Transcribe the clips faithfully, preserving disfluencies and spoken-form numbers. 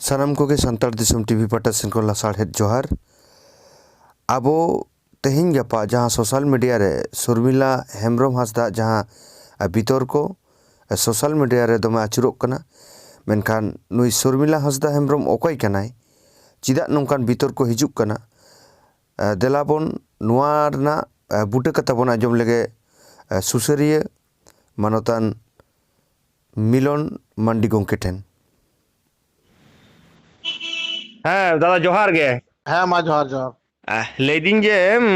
ᱥᱟᱱᱟᱢ ᱠᱚᱜᱮ ᱥᱟᱱᱛᱟᱲ ᱫᱤᱥᱚᱢ ᱴᱤᱵᱷᱤ ᱯᱟᱦᱴᱟ ᱥᱮᱱ ᱠᱷᱚᱱ ᱞᱟᱥᱟᱲᱦᱮᱫ ᱡᱚᱦᱟᱨ᱾ ᱟᱵᱚ ᱛᱮᱦᱮᱧ ᱜᱟᱯᱟ ᱡᱟᱦᱟᱸ ᱥᱳᱥᱟᱞ ᱢᱤᱰᱤᱭᱟ ᱨᱮ ᱥᱚᱨᱢᱤᱞᱟ ᱦᱮᱢᱵᱨᱚᱢ ᱦᱟᱸᱥᱫᱟᱜ ᱡᱟᱦᱟᱸ, ᱟ, ᱵᱤᱛᱚᱨᱠᱚ, ᱟ, ᱥᱳᱥᱟᱞ ᱢᱤᱰᱤᱭᱟ ᱨᱮ ᱫᱚᱢᱮ ᱟᱹᱪᱩᱨᱚᱜ ᱠᱟᱱᱟ, ᱢᱮᱱᱠᱷᱟᱱ ᱱᱩᱭ ᱥᱚᱨᱢᱤᱞᱟ ᱦᱟᱸᱥᱫᱟ ᱦᱮᱢᱵᱨᱚᱢ ᱚᱠᱚᱭ ᱠᱟᱱᱟᱭ? ᱪᱮᱫᱟᱜ ᱱᱚᱝᱠᱟᱱ ᱵᱤᱛᱚᱨᱠᱚ ᱦᱤᱡᱩᱜ ᱠᱟᱱᱟ? ᱟ, ᱫᱮᱞᱟ ᱵᱚᱱ ᱱᱚᱣᱟ ᱨᱮᱱᱟᱜ, ᱟ, ᱵᱩᱴᱟᱹ ᱠᱟᱛᱷᱟ ᱵᱚᱱ ᱟᱸᱡᱚᱢ ᱞᱮᱜᱮ, ᱟ, ᱥᱩᱥᱟᱹᱨᱤᱭᱟᱹ ᱢᱟᱱᱚᱛᱟᱱ ᱢᱤᱞᱚᱱ ᱢᱟᱱᱰᱤ ᱜᱚᱢᱠᱮ ᱴᱷᱮᱱ᱾ ᱦᱮᱸ ᱫᱟᱫᱟ, ᱡᱚᱦᱟᱨ ᱜᱮ᱾ ᱦᱮᱸ ᱢᱟ, ᱡᱚᱦᱟᱨ ᱡᱚᱦᱟᱨ᱾ ᱟᱦ, ᱞᱟᱹᱭᱫᱟᱹᱧ ᱡᱮ, ᱩᱢ,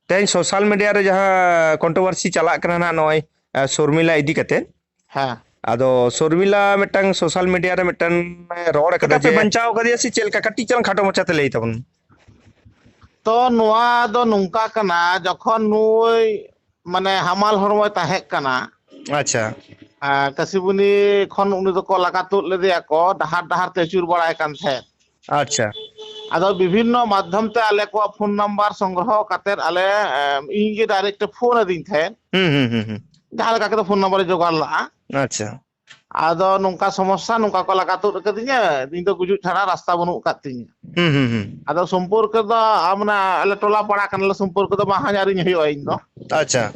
ᱛᱮᱦᱮᱧ ᱥᱳᱥᱟᱞ ᱢᱤᱰᱤᱭᱟ ᱨᱮ ᱡᱟᱦᱟᱸ ᱠᱚᱱᱴᱨᱳᱵᱷᱟᱨᱥᱤ ᱪᱟᱞᱟᱜ ᱠᱟᱱᱟ ᱱᱟᱜ, ᱱᱚᱜᱼᱚᱭ, ᱟ, ᱥᱚᱨᱢᱤᱞᱟ ᱤᱫᱤ ᱠᱟᱛᱮ᱾ ᱦᱮᱸ᱾ ᱟᱫᱚ ᱥᱚᱨᱢᱤᱞᱟ ᱢᱤᱫᱴᱟᱝ ᱥᱳᱥᱟᱞ ᱢᱤᱰᱤᱭᱟ ᱨᱮ ᱢᱤᱫᱴᱟᱝ ᱨᱚᱲ ᱠᱟᱫᱟ ᱪᱮᱠᱟ ᱯᱮ ᱡᱮ ᱵᱟᱧᱪᱟᱣ ᱠᱟᱫᱮᱭᱟ ᱥᱮ ᱪᱮᱫ ᱞᱮᱠᱟ? ᱠᱟᱹᱴᱤᱡ ᱪᱟᱞᱟᱝ ᱠᱷᱟᱴᱚ ᱢᱟᱪᱷᱟᱛᱮ ᱞᱟᱹᱭ ᱛᱟᱵᱚᱱ᱾ ᱛᱚ ᱱᱚᱣᱟ ᱫᱚ ᱱᱚᱝᱠᱟ ᱠᱟᱱᱟ, ᱡᱚᱠᱷᱚᱱ ᱱᱩᱭ ᱢᱟᱱᱮ ᱦᱟᱢᱟᱞ ᱦᱚᱲᱢᱚᱭ ᱛᱟᱦᱮᱸ ᱠᱟᱱᱟ, ᱟᱪᱪᱷᱟ᱾ ᱟᱨ ᱠᱟᱥᱤᱵᱩᱱᱤ ᱠᱷᱚᱱ ᱩᱱᱤ ᱫᱚᱠᱚ ᱞᱟᱜᱟ ᱛᱩᱫ ᱞᱮᱫᱮᱭᱟ ᱠᱚ, ᱰᱟᱦᱟᱨ ᱰᱟᱦᱟᱨ ᱛᱮ ᱟᱹᱪᱩᱨ ᱵᱟᱲᱟᱭ ᱠᱟᱱ ᱛᱟᱦᱮᱸᱫ᱾ ᱟᱪᱪᱷᱟ᱾ ᱟᱫᱚ ᱵᱤᱵᱷᱤᱱᱱᱚ ᱢᱟᱫᱽᱫᱷᱚᱢ ᱛᱮ ᱟᱞᱮ ᱠᱚᱣᱟᱜ ᱯᱷᱳᱱ ᱱᱟᱢᱵᱟᱨ ᱥᱚᱝᱜᱨᱚᱦᱚ ᱠᱟᱛᱮᱫ ᱟᱞᱮ, ᱮᱢ, ᱤᱧ ᱜᱮ ᱰᱟᱭᱨᱮᱠᱴ ᱮ ᱯᱷᱳᱱ ᱟᱹᱫᱤᱧ ᱛᱟᱦᱮᱸᱫ᱾ ᱦᱩᱸ, ᱦᱩᱸ, ᱦᱩᱸ, ᱦᱩᱸ᱾ ᱡᱟᱦᱟᱸ ᱞᱮᱠᱟ ᱠᱟᱛᱮ ᱯᱷᱳᱱ ᱱᱟᱢᱵᱟᱨ ᱮ ᱡᱚᱜᱟᱲ ᱞᱟᱜᱼᱟ᱾ ᱟᱪᱪᱷᱟ᱾ ᱟᱫᱚ ᱱᱚᱝᱠᱟ ᱥᱚᱢᱚᱥᱥᱟ, ᱱᱚᱝᱠᱟ ᱠᱚ ᱞᱟᱜᱟ ᱛᱩᱫ ᱟᱠᱟᱫᱤᱧᱟ, ᱤᱧ ᱫᱚ ᱜᱩᱡᱩᱜ ᱪᱷᱟᱲᱟ ᱨᱟᱥᱛᱟ ᱵᱟᱹᱱᱩᱜ ᱟᱠᱟᱫ ᱛᱤᱧᱟ᱾ ᱦᱩᱸ, ᱦᱩᱸ, ᱦᱩᱸ᱾ ᱟᱫᱚ ᱥᱚᱢᱯᱚᱨᱠᱚ ᱫᱚ, ᱟ, ᱢᱟᱱᱮ ᱟᱞᱮ ᱴᱚᱞᱟ ᱯᱟᱲᱟ ᱠᱟᱱᱟᱞᱮ, ᱥᱚᱢᱯᱚᱨᱠᱚ ᱫᱚ ᱵᱟᱝ ᱦᱟᱧᱟᱨᱤᱧ ᱦᱩᱭᱩᱜᱼᱟ ᱤᱧ ᱫᱚ᱾ ᱟᱪᱪᱷᱟ᱾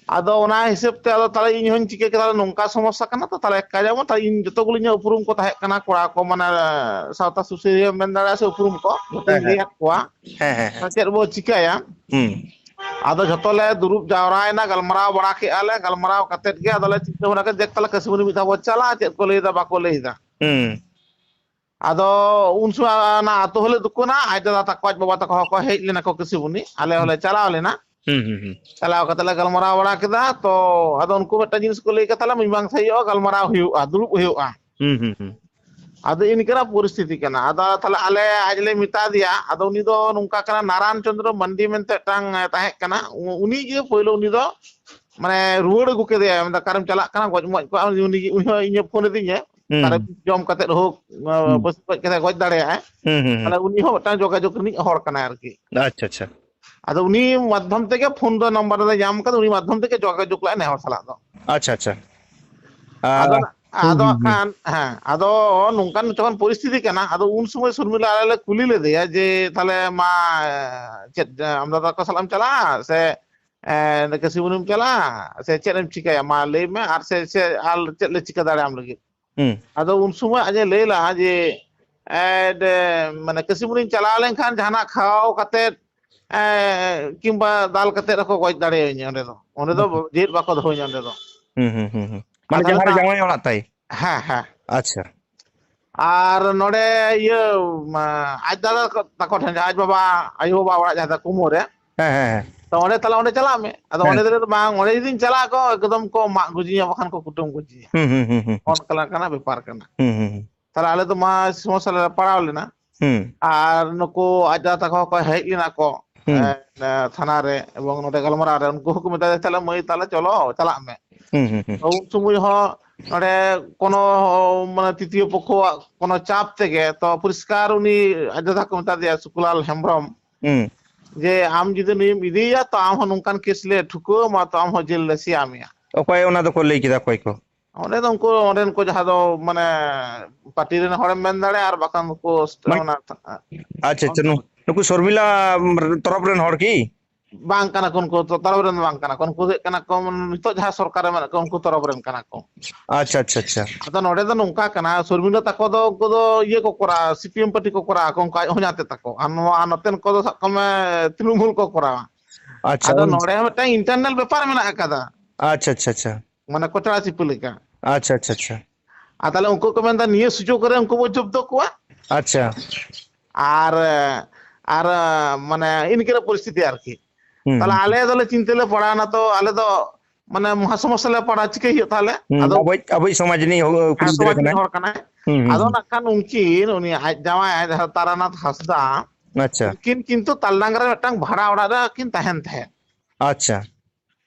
ᱟᱫᱚ ᱚᱱᱟ ᱦᱤᱥᱟᱹᱵ ᱛᱮ ᱟᱫᱚ ᱛᱟᱦᱞᱮ ᱤᱧ ᱦᱚᱧ ᱪᱤᱠᱟᱹ ᱠᱮᱫᱟ, ᱱᱚᱝᱠᱟ ᱥᱚᱢᱚᱥᱥᱟ ᱠᱟᱱᱟ ᱛᱚ, ᱛᱟᱦᱞᱮ ᱮᱠᱠᱟ ᱡᱟᱵᱚᱱ, ᱛᱟᱦᱞᱮ ᱤᱧ ᱡᱚᱛᱚ ᱜᱩᱞᱤ ᱤᱧᱟᱹᱜ ᱩᱯᱨᱩᱢ ᱠᱚ ᱛᱟᱦᱮᱸ ᱠᱟᱱᱟ, ᱠᱚᱲᱟ ᱠᱚ, ᱢᱟᱱᱮ, ᱥᱟᱶᱛᱟ ᱥᱩᱥᱟᱹᱨᱤᱭᱟᱹ ᱢᱮᱱ ᱫᱟᱲᱮᱭᱟᱜᱼᱟ ᱥᱮ ᱩᱯᱨᱩᱢ ᱠᱚ, ᱡᱚᱛᱚᱧ ᱦᱮᱸ, ᱦᱮᱸ᱾ ᱞᱟᱹᱭᱟᱫ ᱠᱚᱣᱟ᱾ ᱦᱮᱸ, ᱦᱮᱸ, ᱦᱮᱸ᱾ ᱛᱟᱦᱞᱮ ᱪᱮᱫ ᱵᱚ ᱪᱤᱠᱟᱹᱭᱟ? ᱦᱩᱸ᱾ ᱟᱫᱚ ᱡᱷᱚᱛᱚ ᱞᱮ ᱫᱩᱲᱩᱵ ᱡᱟᱣᱨᱟᱭᱮᱱᱟ, ᱜᱟᱞᱢᱟᱨᱟᱣ ᱵᱟᱲᱟ ᱠᱮᱜᱼᱟ ᱞᱮ, ᱜᱟᱞᱢᱟᱨᱟᱣ ᱠᱟᱛᱮᱫ ᱜᱮ ᱟᱫᱚ ᱞᱮ ᱪᱤᱱᱛᱟᱹ ᱵᱷᱟᱵᱽᱱᱟ ᱠᱮᱫᱟ, ᱫᱮᱠ ᱛᱟᱦᱞᱮ ᱠᱟᱹᱥᱤᱵᱩᱱᱤ ᱢᱤᱫ ᱫᱷᱟᱣ ᱵᱚ ᱪᱟᱞᱟᱜᱼᱟ, ᱪᱮᱫ ᱠᱚ ᱞᱟᱹᱭᱫᱟ ᱵᱟᱠᱚ ᱞᱟᱹᱭᱫᱟ᱾ ᱦᱩᱸ᱾ ᱟᱫᱚ ᱩᱱ ᱥᱚᱢᱚᱭ ᱚᱱᱟ ᱟᱹᱛᱩ ᱦᱚᱸᱞᱮ ᱫᱩᱠᱟᱹᱱᱟ, ᱟᱡ ᱫᱟᱫᱟ ᱛᱟᱠᱚ, ᱟᱡ ᱵᱟᱵᱟ ᱛᱟᱠᱚ ᱦᱚᱸᱠᱚ ᱦᱮᱡ ᱞᱮᱱᱟ ᱠᱚ ᱠᱟᱹᱥᱤᱵᱩᱱᱤ, ᱟᱞᱮ ᱦᱚᱸᱞᱮ ᱪᱟᱞᱟᱣ ᱞᱮᱱᱟ᱾ ᱦᱩᱸ, ᱦᱩᱸ, ᱦᱩᱸ᱾ ᱪᱟᱞᱟᱣ ᱠᱟᱛᱮ ᱞᱮ ᱜᱟᱞᱢᱟᱨᱟᱣ ᱵᱟᱲᱟ ᱠᱮᱫᱟ, ᱛᱚ ᱟᱫᱚ ᱩᱱᱠᱩ ᱢᱤᱫᱴᱟᱝ ᱡᱤᱱᱤᱥ ᱠᱚ ᱞᱟᱹᱭ ᱠᱮᱫ ᱛᱟᱞᱮ, ᱢᱤᱫ ᱵᱟᱝ ᱥᱟᱹᱦᱤᱡᱚᱜᱼᱟ, ᱜᱟᱞᱢᱟᱨᱟᱣ ᱦᱩᱭᱩᱜᱼᱟ, ᱫᱩᱲᱩᱵ ᱦᱩᱭᱩᱜᱼᱟ᱾ ᱦᱩᱸ, ᱦᱩᱸ, ᱦᱩᱸ᱾ ᱟᱫᱚ ᱤᱱᱠᱟᱹᱱᱟᱜ ᱯᱚᱨᱤᱥᱛᱷᱤᱛᱤ ᱠᱟᱱᱟ᱾ ᱟᱫᱚ ᱛᱟᱦᱞᱮ ᱟᱞᱮ, ᱟᱡ ᱞᱮ ᱢᱮᱛᱟ ᱫᱮᱭᱟ, ᱟᱫᱚ ᱩᱱᱤ ᱫᱚ ᱱᱚᱝᱠᱟ ᱠᱟᱱᱟ, ᱱᱟᱨᱟᱱ ᱪᱚᱸᱫᱽᱨᱚ ᱢᱟᱱᱰᱤ ᱢᱮᱱᱛᱮ ᱢᱤᱫᱴᱟᱝ, ᱮ, ᱛᱟᱦᱮᱸ ᱠᱟᱱᱟ, ᱩ-, ᱩᱱᱤ ᱜᱮ ᱯᱳᱭᱞᱳ ᱩᱱᱤ ᱫᱚ ᱢᱟᱱᱮ ᱨᱩᱣᱟᱹᱲ ᱟᱹᱜᱩ ᱠᱮᱫᱮᱭᱟᱭ, ᱢᱮᱱᱫᱟ, "ᱚᱠᱟᱨᱮᱢ ᱪᱟᱞᱟᱜ ᱠᱟᱱᱟ, ᱜᱚᱡ ᱢᱚᱡ ᱠᱚᱜᱼᱟ?" ᱩᱱᱤ, ᱩᱱᱤ, ᱩᱱᱤ ᱦᱚᱸ ᱤᱧᱮ ᱯᱷᱳᱱ ᱟᱹᱫᱤᱧᱟ, ᱦᱩᱸ᱾ "ᱚᱠᱟᱨᱮ ᱡᱚᱢ ᱠᱟᱛᱮᱫ ᱦᱳᱠ, ᱦᱩᱸ᱾ ᱯᱟᱹᱥᱤ ᱜᱚᱡ ᱠᱟᱛᱮᱫ ᱜᱚᱡ ᱫᱟᱲᱮᱭᱟᱜᱼᱟᱭ?" ᱦᱩᱸ, ᱦᱩᱸ, ᱦᱩᱸ᱾ ᱛᱟᱦᱞᱮ ᱩᱱᱤ ᱦᱚᱸ ᱢᱤᱫᱴᱟᱝ ᱡᱳᱜᱟᱡᱳᱜᱽ ᱨᱤᱱᱤᱡ ᱦᱚᱲ ᱠᱟᱱᱟᱭ ᱟᱨᱠᱤ᱾ ᱟᱪᱪᱷᱟ, ᱟᱪᱪᱷᱟ᱾ ᱟᱫᱚ ᱩᱱᱤ ᱢᱟᱫᱽᱫᱷᱚᱢ ᱛᱮᱜᱮ ᱯᱷᱳᱱ ᱫᱚ ᱱᱟᱢᱵᱟᱨ ᱫᱚ ᱧᱟᱢ ᱠᱟᱫᱟ, ᱩᱱᱤ ᱢᱟᱫᱽᱫᱷᱚᱢ ᱛᱮᱜᱮ ᱡᱳᱜᱟᱡᱳᱜᱽ ᱞᱮᱫᱼᱟᱭ ᱱᱮ ᱦᱚᱲ ᱥᱟᱞᱟᱜ ᱫᱚ᱾ ᱟᱪᱪᱷᱟ, ᱟᱪᱪᱷᱟ᱾ ᱟᱫᱚ ᱟᱨ ᱱᱟ-, ᱦᱩᱸ, ᱟᱫᱚ ᱦᱩᱸ, ᱦᱟᱸᱜ ᱦᱩᱸ᱾ ᱠᱷᱟᱱ, ᱦᱮᱸ, ᱟᱫᱚ ᱱᱚᱝᱠᱟᱱ ᱡᱚᱠᱷᱚᱱ ᱯᱚᱨᱤᱥᱛᱷᱤᱛᱤ ᱠᱟᱱᱟ, ᱟᱫᱚ ᱩᱱ ᱥᱚᱢᱚᱭ ᱥᱚᱨᱢᱤᱞᱟ ᱟᱞᱮ ᱞᱮ ᱠᱩᱞᱤ ᱞᱮᱫᱮᱭᱟ ᱡᱮ, "ᱛᱟᱦᱞᱮ ᱢᱟ, ᱪᱮᱫ, ᱟᱢ ᱫᱟᱫᱟ ᱛᱟᱠᱚ ᱥᱟᱞᱟᱜ ᱮᱢ ᱪᱟᱞᱟᱜᱼᱟ ᱥᱮ, ᱮ, ᱠᱟᱹᱥᱤ ᱵᱩᱱᱤᱢ ᱪᱟᱞᱟᱜᱼᱟ ᱥᱮ ᱪᱮᱫ ᱮᱢ ᱪᱤᱠᱟᱹᱭᱟ? ᱢᱟ ᱞᱟᱹᱭ ᱢᱮ, ᱟᱨ ᱥᱮ, ᱥᱮ ᱟᱨ ᱪᱮᱫ ᱞᱮ ᱪᱤᱠᱟᱹ ᱫᱟᱲᱮᱭᱟᱢ ᱞᱟᱹᱜᱤᱫ?" ᱦᱩᱸ᱾ ᱟᱫᱚ ᱩᱱ ᱥᱚᱢᱚᱭ ᱟᱡ ᱮ ᱞᱟᱹᱭ ᱞᱟᱜᱼᱟ ᱡᱮ, ᱮ, ᱰᱮ-, ᱢᱟᱱᱮ, ᱠᱟᱹᱥᱤ ᱵᱩᱱᱤᱧ ᱪᱟᱞᱟᱣ ᱞᱮᱱᱠᱷᱟᱱ ᱡᱟᱦᱟᱱᱟᱜ ᱠᱷᱟᱣᱟᱣ ᱠᱟᱛᱮᱫ, ᱮ, ᱠᱤᱝᱵᱟ ᱫᱟᱞ ᱠᱟᱛᱮᱫ ᱦᱚᱸᱠᱚ ᱜᱚᱡ ᱫᱟᱲᱮᱭᱟᱹᱧᱟ ᱚᱸᱰᱮ ᱫᱚ᱾ ᱚᱸᱰᱮ ᱫᱚ ᱦᱩᱸ᱾ ᱡᱮᱣᱮᱫ ᱵᱟᱠᱚ ᱫᱚᱦᱚᱧᱟ ᱚᱸᱰᱮ ᱫᱚ᱾ ᱦᱩᱸ, ᱦᱩᱸ, ᱦᱩᱸ, ᱦᱩᱸ᱾ ᱟᱨ ᱢᱟᱱᱮ ᱛᱟᱦᱞᱮ ᱡᱟᱦᱟᱸ ᱨᱮ ᱛᱟ-, ᱡᱟᱶᱟᱭ ᱚᱲᱟᱜ ᱛᱟᱭ? ᱦᱮᱸ, ᱦᱮᱸ᱾ ᱟᱪᱪᱷᱟ᱾ ᱟᱨ ᱱᱚᱰᱮ ᱤᱭᱟᱹ, ᱢᱟ, ᱟᱡ ᱫᱟᱫᱟ ᱛᱟᱠᱚ ᱴᱷᱮᱱ, ᱟᱡ ᱵᱟᱵᱟ, ᱟᱭᱳ ᱵᱟᱵᱟ ᱚᱲᱟᱜ ᱡᱟᱦᱟᱸ ᱫᱚ ᱠᱩᱢᱳ ᱨᱮ, ᱦᱮᱸ, ᱦᱮᱸ, ᱦᱮᱸ᱾ ᱛᱚ ᱚᱸᱰᱮ ᱛᱟᱦᱞᱮ ᱚᱸᱰᱮ ᱪᱟᱞᱟᱜ ᱢᱮ᱾ ᱟᱫᱚ ᱦᱮᱸ᱾ ᱚᱸᱰᱮ ᱫᱚ ᱵᱟᱝ, ᱚᱸᱰᱮ ᱡᱩᱫᱤᱧ ᱪᱟᱞᱟᱜ ᱠᱚ ᱮᱠᱫᱚᱢ ᱠᱚ ᱢᱟᱜ ᱜᱩᱡᱤᱧᱟ, ᱵᱟᱠᱷᱟᱱ ᱠᱚ ᱠᱩᱴᱟᱹᱢ ᱜᱩᱡᱤᱧᱟ᱾ ᱦᱩᱸ, ᱦᱩᱸ, ᱦᱩᱸ, ᱦᱩᱸ, ᱦᱩᱸ᱾ ᱚᱱᱠᱟ ᱞᱮᱠᱟᱱᱟᱜ ᱵᱮᱯᱟᱨ ᱠᱟᱱᱟ᱾ ᱦᱩᱸ, ᱦᱩᱸ, ᱦᱩᱸ᱾ ᱛᱟᱦᱞᱮ ᱟᱞᱮ ᱫᱚ ᱢᱟ ᱥᱚᱢᱚᱥᱥᱟ ᱨᱮᱞᱮ ᱯᱟᱲᱟᱣ ᱞᱮᱱᱟ᱾ ᱦᱩᱸ᱾ ᱟᱨ ᱱᱩᱠᱩ ᱟᱡ ᱫᱟᱫᱟ ᱛᱟᱠᱚ ᱦᱚᱸᱠᱚ ᱦᱮᱡ ᱞᱮᱱᱟ ᱠᱚ, ᱦᱩᱸ᱾ ᱮ, ᱮ, ᱛᱷᱟᱱᱟ ᱨᱮ, ᱮᱵᱚᱝ ᱱᱚᱰᱮ ᱜᱟᱞᱢᱟᱨᱟᱣ ᱨᱮ ᱩᱱᱠᱩ ᱦᱚᱸᱠᱚ ᱢᱮᱛᱟ ᱫᱮᱭᱟ, "ᱛᱟᱦᱞᱮ ᱢᱟᱹᱭ, ᱛᱟᱦᱞᱮ ᱪᱚᱞᱚ, ᱪᱟᱞᱟᱜ ᱢᱮ᱾" ᱦᱩᱸ, ᱦᱩᱸ, ᱦᱩᱸ, ᱛᱚ ᱦᱩᱸ᱾ ᱩᱱ ᱥᱚᱢᱚᱭ ᱦᱚᱸ ᱱᱚᱰᱮ ᱠᱳᱱᱳ, ᱢᱟᱱᱮ, ᱛᱨᱤᱛᱤᱭᱚ ᱯᱚᱠᱠᱷᱚᱣᱟᱜ ᱠᱳᱱᱳ ᱪᱟᱯ ᱛᱮᱜᱮ ᱛᱚ ᱯᱚᱨᱤᱥᱠᱟᱨ ᱩᱱᱤ ᱟᱡ ᱫᱟᱫᱟ ᱠᱚ ᱢᱮᱛᱟ ᱫᱮᱭᱟ, ᱥᱩᱠᱞᱟᱞ ᱦᱮᱢᱵᱨᱚᱢ, ᱦᱩᱸ᱾ ᱡᱮ, "ᱟᱢ ᱡᱩᱫᱤ ᱱᱩᱭᱮᱢ ᱤᱫᱤᱭᱮᱭᱟ, ᱛᱚ ᱟᱢ ᱦᱚᱸ ᱱᱚᱝᱠᱟᱱ ᱠᱮᱥ ᱞᱮ ᱴᱷᱩᱠᱟᱹᱣ ᱟᱢᱟ, ᱛᱚ ᱟᱢ ᱦᱚᱸ ᱡᱮᱞ ᱞᱮ ᱥᱮᱭᱟ ᱢᱮᱭᱟ᱾" ᱚᱠᱚᱭ ᱚᱱᱟ ᱫᱚᱠᱚ ᱞᱟᱹᱭ ᱠᱮᱫᱟ, ᱚᱠᱚᱭ ᱠᱚ? ᱚᱸᱰᱮ ᱫᱚ ᱩᱱᱠᱩ, ᱚᱸᱰᱮᱱ ᱠᱚ ᱡᱟᱦᱟᱸ ᱫᱚ, ᱢᱟᱱᱮ, ᱯᱟᱨᱴᱤ ᱨᱮᱱ ᱦᱚᱲᱮᱢ ᱢᱮᱱ ᱫᱟᱲᱮᱭᱟᱜᱼᱟ, ᱟᱨ ᱵᱟᱠᱷᱟᱱ ᱩᱱᱠᱩ ᱥᱴ-, ᱢᱟᱱ-, ᱚᱱᱟ, ᱟᱪᱪᱷᱟ, ᱟᱪᱪᱷᱟ, ᱚᱱᱠᱟ ᱱᱩ-, ᱱᱩᱠᱩ ᱥᱚᱨᱢᱤᱞᱟ, ᱩᱢ, ᱛᱚᱨᱚᱯ ᱨᱮᱱ ᱦᱚᱲ ᱠᱤ? ᱵᱟᱝ ᱠᱟᱱᱟ ᱠᱚ, ᱩᱱᱠᱩ ᱛᱚ-, ᱛᱚᱨᱚᱯ ᱨᱮᱱ ᱫᱚ ᱵᱟᱝ ᱠᱟᱱᱟ ᱠᱚ᱾ ᱩᱱᱠᱩ ᱫᱚ ᱦᱩᱭᱩᱜ ᱠᱟᱱᱟ ᱠᱚ, ᱱᱤᱛᱚᱜ ᱡᱟᱦᱟᱸ ᱥᱚᱨᱠᱟᱨ ᱨᱮ ᱢᱮᱱᱟᱜ ᱠᱚ, ᱩᱱᱠᱩ ᱛᱚᱨᱚᱯ ᱨᱮᱱ ᱠᱟᱱᱟ ᱠᱚ᱾ ᱟᱪᱪᱷᱟ, ᱟᱪᱪᱷᱟ, ᱟᱪᱪᱷᱟ᱾ ᱟᱫᱚ ᱱᱚᱰᱮ ᱫᱚ ᱱᱚᱝᱠᱟ ᱠᱟᱱᱟ, ᱥᱚᱨᱢᱤᱞᱟ ᱛᱟᱠᱚ ᱫᱚ, ᱩᱱᱠᱩ ᱫᱚ ᱤᱭᱟᱹ ᱠᱚ ᱠᱚᱨᱟᱣᱟ, ᱥᱤ ᱯᱤ ᱮᱢ ᱯᱟᱨᱴᱤ ᱠᱚ ᱠᱚᱨᱟᱣᱟ ᱠᱚ, ᱩᱱᱠᱩ ᱟᱡ ᱦᱚᱧᱦᱟᱨ ᱛᱮ ᱛᱟᱠᱚ᱾ ᱟᱨ ᱱᱚᱣᱟ, ᱱᱚᱛᱮᱱ ᱠᱚᱫᱚ ᱥᱟᱵ ᱠᱟᱜ ᱢᱮ ᱛᱨᱤᱱᱢᱩᱞ ᱠᱚ ᱠᱚᱨᱟᱣᱟ᱾ ᱟᱪᱪᱷᱟ, ᱟᱫᱚ ᱩᱱ- ᱱᱚᱰᱮ ᱦᱚᱸ ᱢᱤᱫᱴᱟᱝ ᱤᱱᱴᱟᱨᱱᱟᱞ ᱵᱮᱯᱟᱨ ᱢᱮᱱᱟᱜ ᱟᱠᱟᱫᱟ᱾ ᱟᱪᱪᱷᱟ, ᱟᱪᱪᱷᱟ, ᱟᱪᱪᱷᱟ᱾ ᱢᱟᱱᱮ ᱠᱚᱪᱲᱟ ᱥᱤᱯᱟᱹ ᱞᱮᱠᱟ᱾ ᱟᱪᱪᱷᱟ, ᱟᱪᱪᱷᱟ, ᱟᱪᱪᱷᱟ᱾ ᱟᱨ ᱛᱟᱦᱞᱮ ᱩᱱᱠᱩ ᱠᱚ ᱢᱮᱱᱫᱟ, "ᱱᱤᱭᱟᱹ ᱥᱩᱡᱳᱜᱽ ᱨᱮ ᱩᱱᱠᱩ ᱵᱚ ᱡᱚᱵᱫᱚ ᱠᱚᱣᱟ᱾ ᱟᱪᱪᱷᱟ᱾ ᱟᱨ, ᱟᱨ, ᱢᱟᱱᱮ, ᱤᱱᱠᱟᱹᱱᱟᱜ ᱯᱚᱨᱤᱥᱛᱷᱤᱛᱤ ᱟᱨᱠᱤ᱾" ᱦᱩᱸ, ᱛᱟᱦᱞᱮ ᱦᱩᱸ, ᱟᱞᱮ ᱦᱩᱸ᱾ ᱫᱚᱞᱮ ᱪᱤᱱᱛᱟᱹ ᱞᱮ ᱯᱟᱲᱟᱣᱱᱟ, ᱛᱚ ᱟᱞᱮ ᱫᱚ, ᱢᱟᱱᱮ, ᱢᱚᱦᱟ ᱥᱚᱢᱚᱥᱥᱟ ᱞᱮ ᱯᱟᱲᱟᱣ, ᱪᱤᱠᱟᱹᱭ ᱦᱩᱭᱩᱜ ᱛᱟᱦᱞᱮ? ᱦᱩᱸ, ᱟᱫᱚ ᱟᱵᱚᱭᱤᱡ, ᱟᱵᱚᱭᱤᱡ ᱥᱚᱢᱟᱡᱽ ᱨᱤᱱᱤᱡ ᱦᱚ-, ᱠᱩᱲᱤ ᱦᱮᱸ, ᱜᱤᱫᱽᱨᱟᱹ ᱥᱚᱢᱟᱡᱽ ᱨᱤᱱ ᱠᱟᱱᱟᱭ᱾ ᱦᱚᱲ ᱠᱟᱱᱟᱭ᱾ ᱦᱩᱸ, ᱦᱩᱸ, ᱟᱫᱚ ᱦᱩᱸ᱾ ᱱᱟᱜ ᱠᱷᱟᱱ ᱩᱱᱠᱤᱱ, ᱩᱱᱤ ᱟᱡ ᱡᱟᱶᱟᱭ, ᱟᱡ ᱛᱟᱨᱟᱱᱟᱛᱷ ᱦᱟᱸᱥᱫᱟ, ᱟᱪᱪᱷᱟ᱾ ᱩᱱᱠᱤᱱ ᱠᱤᱱᱛᱩ ᱛᱟᱞᱰᱟᱝᱜᱟ ᱨᱮ ᱢᱤᱫᱴᱟᱝ ᱵᱷᱟᱲᱟ ᱚᱲᱟᱜ ᱨᱮ ᱠᱤᱱ ᱛᱟᱦᱮᱱ ᱛᱟᱦᱮᱸᱫ᱾ ᱟᱪᱪᱷᱟ᱾